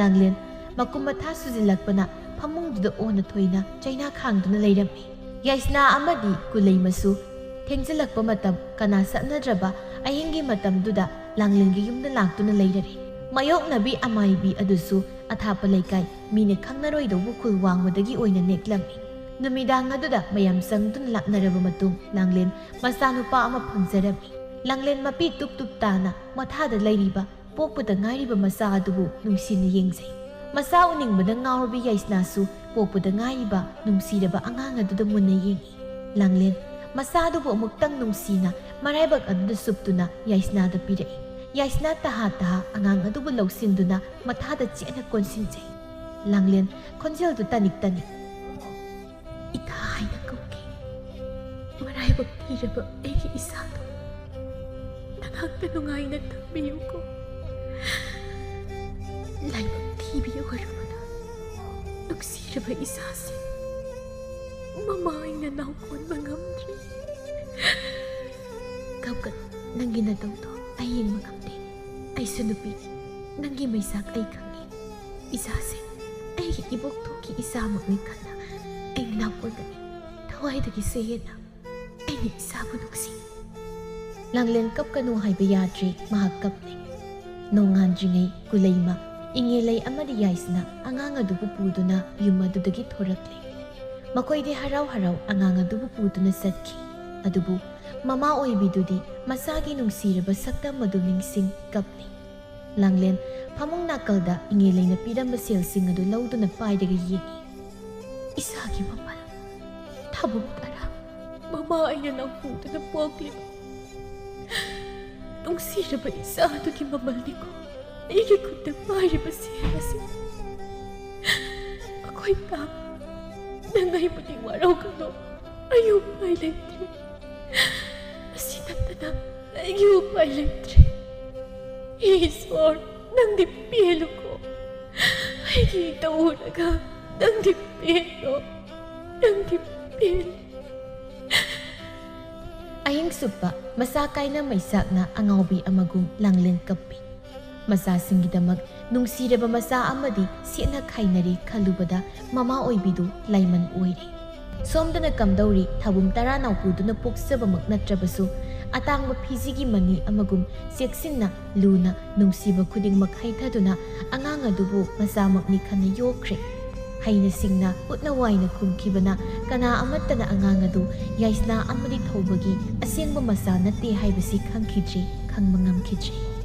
ꯂꯥꯡꯂꯦꯟ ꯃꯀꯨꯝ ꯃꯊꯥ ꯁꯨꯖꯤꯜꯂꯛꯄꯅ ꯐꯃꯨꯡꯗꯨꯗ ꯑꯣꯟꯅ ꯊꯣꯏꯅ ꯆꯩꯅꯥ ꯈꯥꯡꯗꯨꯅ ꯂꯩꯔꯝꯃꯤ꯫ ꯌꯥꯏꯁꯅꯥ ꯑꯃꯗꯤ ꯀꯨꯂꯩꯃꯁꯨ ꯊꯦꯡꯖꯤꯜꯂꯛꯄ ꯃꯇꯝ ꯀꯅꯥ ꯁꯛꯅꯗ꯭ꯔꯕ ꯑꯍꯤꯡꯒꯤ ꯃꯇꯝꯗꯨꯗ ꯂꯥꯡꯂꯦꯟꯒꯤ ꯌꯨꯝꯗ ꯂꯥꯛꯇꯨꯅ ꯂꯩꯔꯔꯦ꯫ ꯃꯥꯌꯣꯛꯅꯕꯤ ꯑꯃꯥꯏꯕꯤ ꯑꯗꯨꯁꯨ ꯑꯊꯥꯞꯄ ꯂꯩꯀꯥꯏ, ꯃꯤꯅ ꯈꯪꯅꯔꯣꯏꯗꯧꯕ ꯈꯨꯜ ꯋꯥꯡꯃꯗꯒꯤ ꯑꯣꯏꯅ ꯅꯦꯛꯂꯝꯃꯤ꯫ ꯅꯨꯃꯤꯗꯥꯡ ꯑꯗꯨꯗ ꯃꯌꯥꯝ ꯆꯪꯗꯨꯅ ꯂꯥꯛꯅꯔꯕ ꯃꯇꯨꯡ ꯂꯥꯡꯂꯦꯟ ꯃꯆꯥꯅꯨꯄꯥ ꯑꯃ ꯐꯪꯖꯔꯝꯃꯤ꯫ ꯂꯥꯡꯂꯦꯟ ꯃꯄꯤ ꯇꯨꯞ ꯇꯨꯞ ꯇꯥꯅ ꯃꯊꯥꯗ ꯂꯩꯔꯤꯕ ꯄꯣꯛꯄꯗ ꯉꯥꯏꯔꯤꯕ ꯃꯆꯥ ꯑꯗꯨꯕꯨ ꯅꯨꯡꯁꯤꯅ ꯌꯦꯡꯖꯩ꯫ ꯃꯆꯥ ꯎꯅꯤꯡꯕꯗ ꯉꯥꯎꯔꯕꯤ ꯌꯥꯏꯁꯅꯥꯁꯨ ꯄꯣꯛꯄꯗ ꯉꯥꯏꯔꯤꯕ ꯅꯨꯡꯁꯤꯔꯕ ꯑꯉꯥꯡ ꯑꯗꯨꯗ ꯃꯨꯟꯅ ꯌꯦꯡꯏ꯫ ꯂꯥꯡꯂꯦꯟ ꯃꯆꯥ ꯑꯗꯨꯕꯨ ꯑꯃꯨꯛꯇꯪ ꯅꯨꯡꯁꯤꯅ ꯃꯔꯥꯏꯕꯛ ꯑꯗꯨꯗ ꯆꯨꯞꯇꯨꯅ ꯌꯥꯏꯁꯅꯥꯗ ꯄꯤꯔꯛꯏ꯫ ꯌꯥꯏꯁꯅꯥ ꯇꯍꯥ ꯇꯍꯥ ꯑꯉꯥꯡ ꯑꯗꯨꯕꯨ ꯂꯧꯁꯤꯟꯗꯨꯅ ꯃꯊꯥꯗ ꯆꯦꯠꯅ ꯀꯣꯟꯁꯤꯟꯖꯩ꯫ ꯂꯥꯡꯂꯦꯟ ꯈꯣꯟꯖꯦꯜꯗꯨ ꯇꯅꯤꯛ ꯇꯅꯤꯛ, "ꯏꯇꯥ ꯍꯥꯏꯅ ꯀꯧꯒꯦ꯫ ꯃꯔꯥꯏꯕꯛ ꯊꯤꯔꯕ ꯑꯩꯒꯤ ꯏꯆꯥꯗꯣ ꯅꯅꯥꯛꯇ ꯅꯨꯡꯉꯥꯏꯅ ꯊꯝꯕꯤꯌꯨꯀꯣ꯫ ꯂꯥꯏꯕꯛ ꯊꯤꯕꯤ ꯑꯣꯏꯔꯕꯅ ꯅꯨꯡꯁꯤꯔꯕ ꯏꯆꯥꯁꯦ ꯃꯃꯥ ꯑꯩꯅ ꯅꯥꯎꯀꯣꯟꯕ ꯉꯝꯗ꯭ꯔꯦ꯫" "ꯀꯞꯀꯅꯨ, ꯅꯪꯒꯤ ꯅꯇꯧꯗꯣ ꯑꯩ ꯌꯦꯡꯕ ꯉꯝꯗꯦ꯫ ꯑꯩꯁꯨ ꯅꯨꯄꯤꯅꯤ, ꯅꯪꯒꯤ ꯃꯩꯆꯥꯛ ꯑꯩ ꯈꯪꯉꯤ꯫ ꯏꯆꯥꯁꯦ ꯑꯩꯒꯤ ꯏꯕꯣꯛꯇꯣ ꯏꯆꯥꯃꯛꯅꯤ ꯈꯟꯅ ꯑꯩ ꯅꯥꯄꯣꯟꯒꯅꯤ꯫ ꯊꯋꯥꯏꯗꯒꯤ ꯁꯦ ꯍꯦꯟꯅ ꯑꯩꯅ ꯏꯆꯥꯕꯨ ꯅꯨꯡꯁꯤ꯫ ꯂꯥꯡꯂꯦꯟ ꯀꯞꯀꯅꯨ ꯍꯥꯏꯕ ꯌꯥꯗ꯭ꯔꯦ, ꯃꯍꯥꯛ ꯀꯞꯂꯦ꯫ ꯅꯣꯡꯉꯥꯟꯗ꯭ꯔꯤꯉꯩ ꯀꯨꯂꯩꯃ, ꯏꯉꯦꯂꯩ ꯑꯃꯗꯤ ꯌꯥꯏꯁꯅꯥ ꯑꯉꯥꯡ ꯑꯗꯨꯕꯨ ꯄꯨꯗꯨꯅ ꯌꯨꯝ ꯑꯗꯨꯗꯒꯤ ꯊꯣꯔꯛꯂꯦ꯫ ꯃꯈꯣꯏꯗꯤ ꯍꯔꯥꯎ ꯍꯔꯥꯎ ꯑꯉꯥꯡ ꯑꯗꯨꯕꯨ ꯄꯨꯗꯨꯅ ꯆꯠꯈꯤ꯫ ꯑꯗꯨꯕꯨ ꯃꯃꯥ ꯑꯣꯏꯕꯤꯗꯨꯗꯤ ꯃꯆꯥꯒꯤ ꯅꯨꯡꯁꯤꯔꯕ ꯁꯛꯇꯝ ꯑꯗꯨ ꯅꯤꯡꯁꯤꯡ ꯀꯞꯂꯤ꯫ ꯂꯥꯡꯂꯦꯟ ꯐꯃꯨꯡ ꯅꯥꯀꯜꯗ ꯏꯉꯦꯂꯩꯅ ꯄꯤꯔꯝꯕ ꯁꯦꯜꯁꯤꯡ ꯑꯗꯨ ꯂꯧꯗꯨꯅ ꯄꯥꯏꯔꯒ ꯌꯦꯡꯏ꯫ ꯏꯆꯥꯒꯤ ꯃꯃꯜ ꯊꯥꯕꯨꯝ ꯇꯔꯥ꯫ ꯃꯃꯥ ꯑꯩꯅ ꯅꯝꯐꯨꯗꯨꯅ ꯄꯣꯛꯂꯤꯕ ꯅꯨꯡꯁꯤꯔꯕ ꯏꯆꯥ ꯑꯗꯨꯒꯤ ꯃꯃꯜꯅꯤꯀꯣ ꯑꯩꯒꯤ ꯈꯨꯠꯇ ꯄꯥꯏꯔꯤꯕ ꯁꯦꯜ ꯑꯁꯤ꯫ ꯑꯩꯈꯣꯏ ꯇꯥ, ꯅꯪ ꯑꯩꯕꯨꯗꯤ ꯋꯥꯔꯧꯒꯅꯨ, ꯑꯩ ꯎꯄꯥꯏ ꯂꯩꯇ꯭ꯔꯦ꯫ ꯑꯁꯤ ꯅꯠꯇꯅ ꯑꯩꯒꯤ ꯎꯄꯥꯏ ꯂꯩꯇ꯭ꯔꯦ꯫ ꯍꯦ ꯏꯁꯣꯔ, ꯅꯪꯗꯤ ꯄꯦꯜꯂꯨꯀꯣ꯫ ꯑꯩꯒꯤ ꯏꯇꯧ ꯎꯔꯒ ꯅꯪꯗꯤ ꯄꯦꯜꯂꯣ, ꯅꯪꯗꯤ ꯄꯦꯜꯂꯣ꯫ ꯑꯍꯤꯡ ꯆꯨꯞꯄ ꯃꯆꯥ ꯀꯥꯏꯅ ꯃꯩꯆꯥꯛꯅ ꯑꯉꯥꯎꯕꯤ ꯑꯃꯒꯨꯝ ꯂꯥꯡꯂꯦꯟ ꯀꯞꯄꯤ꯫ ꯃꯆꯥꯁꯤꯡꯒꯤꯗꯃꯛ ꯅꯨꯡꯁꯤꯔꯕ ꯃꯆꯥ ꯑꯃꯗꯤ ꯁꯦꯠꯅ ꯈꯥꯏꯅꯔꯦ ꯈꯜꯂꯨꯕꯗ ꯃꯃꯥ ꯑꯣꯏꯕꯤꯗꯨ ꯂꯥꯏꯃꯟ ꯑꯣꯏꯔꯦ꯫ ꯁꯣꯝꯗꯅ ꯀꯝꯗꯧꯔꯤ ꯊꯥꯕꯨꯝ ꯇꯔꯥ ꯅꯥꯎꯄꯨꯗꯨꯅ ꯄꯣꯛꯆꯕꯃꯛ ꯅꯠꯇ꯭ꯔꯕꯁꯨ, ꯑꯇꯥꯡꯕ ꯐꯤꯖꯤꯒꯤ ꯃꯅꯤ ꯑꯃꯒꯨꯝ ꯆꯦꯛꯁꯤꯟꯅ, ꯂꯨꯅ, ꯅꯨꯡꯁꯤꯕ ꯈꯨꯗꯤꯡꯃꯛ ꯍꯩꯊꯗꯨꯅ ꯑꯉꯥꯡ ꯑꯗꯨꯕꯨ ꯃꯆꯥꯃꯛꯅꯤ ꯈꯟꯅ ꯌꯣꯛꯈ꯭ꯔꯦ꯫ ꯍꯩꯅ ꯁꯤꯡꯅ, ꯎꯠꯅ ꯋꯥꯏꯅ ꯈꯨꯝꯈꯤꯕꯅ ꯀꯅꯥ ꯑꯃꯠꯇꯅ ꯑꯉꯥꯡ ꯑꯗꯨ ꯌꯥꯏꯁꯅꯥ ꯑꯃꯗꯤ ꯊꯧꯕꯒꯤ ꯑꯁꯦꯡꯕ ꯃꯆꯥ ꯅꯠꯇꯦ ꯍꯥꯏꯕꯁꯤ ꯈꯪꯈꯤꯗ꯭ꯔꯤ, ꯈꯪꯕ ꯉꯝꯈꯤꯗ꯭ꯔꯤ꯫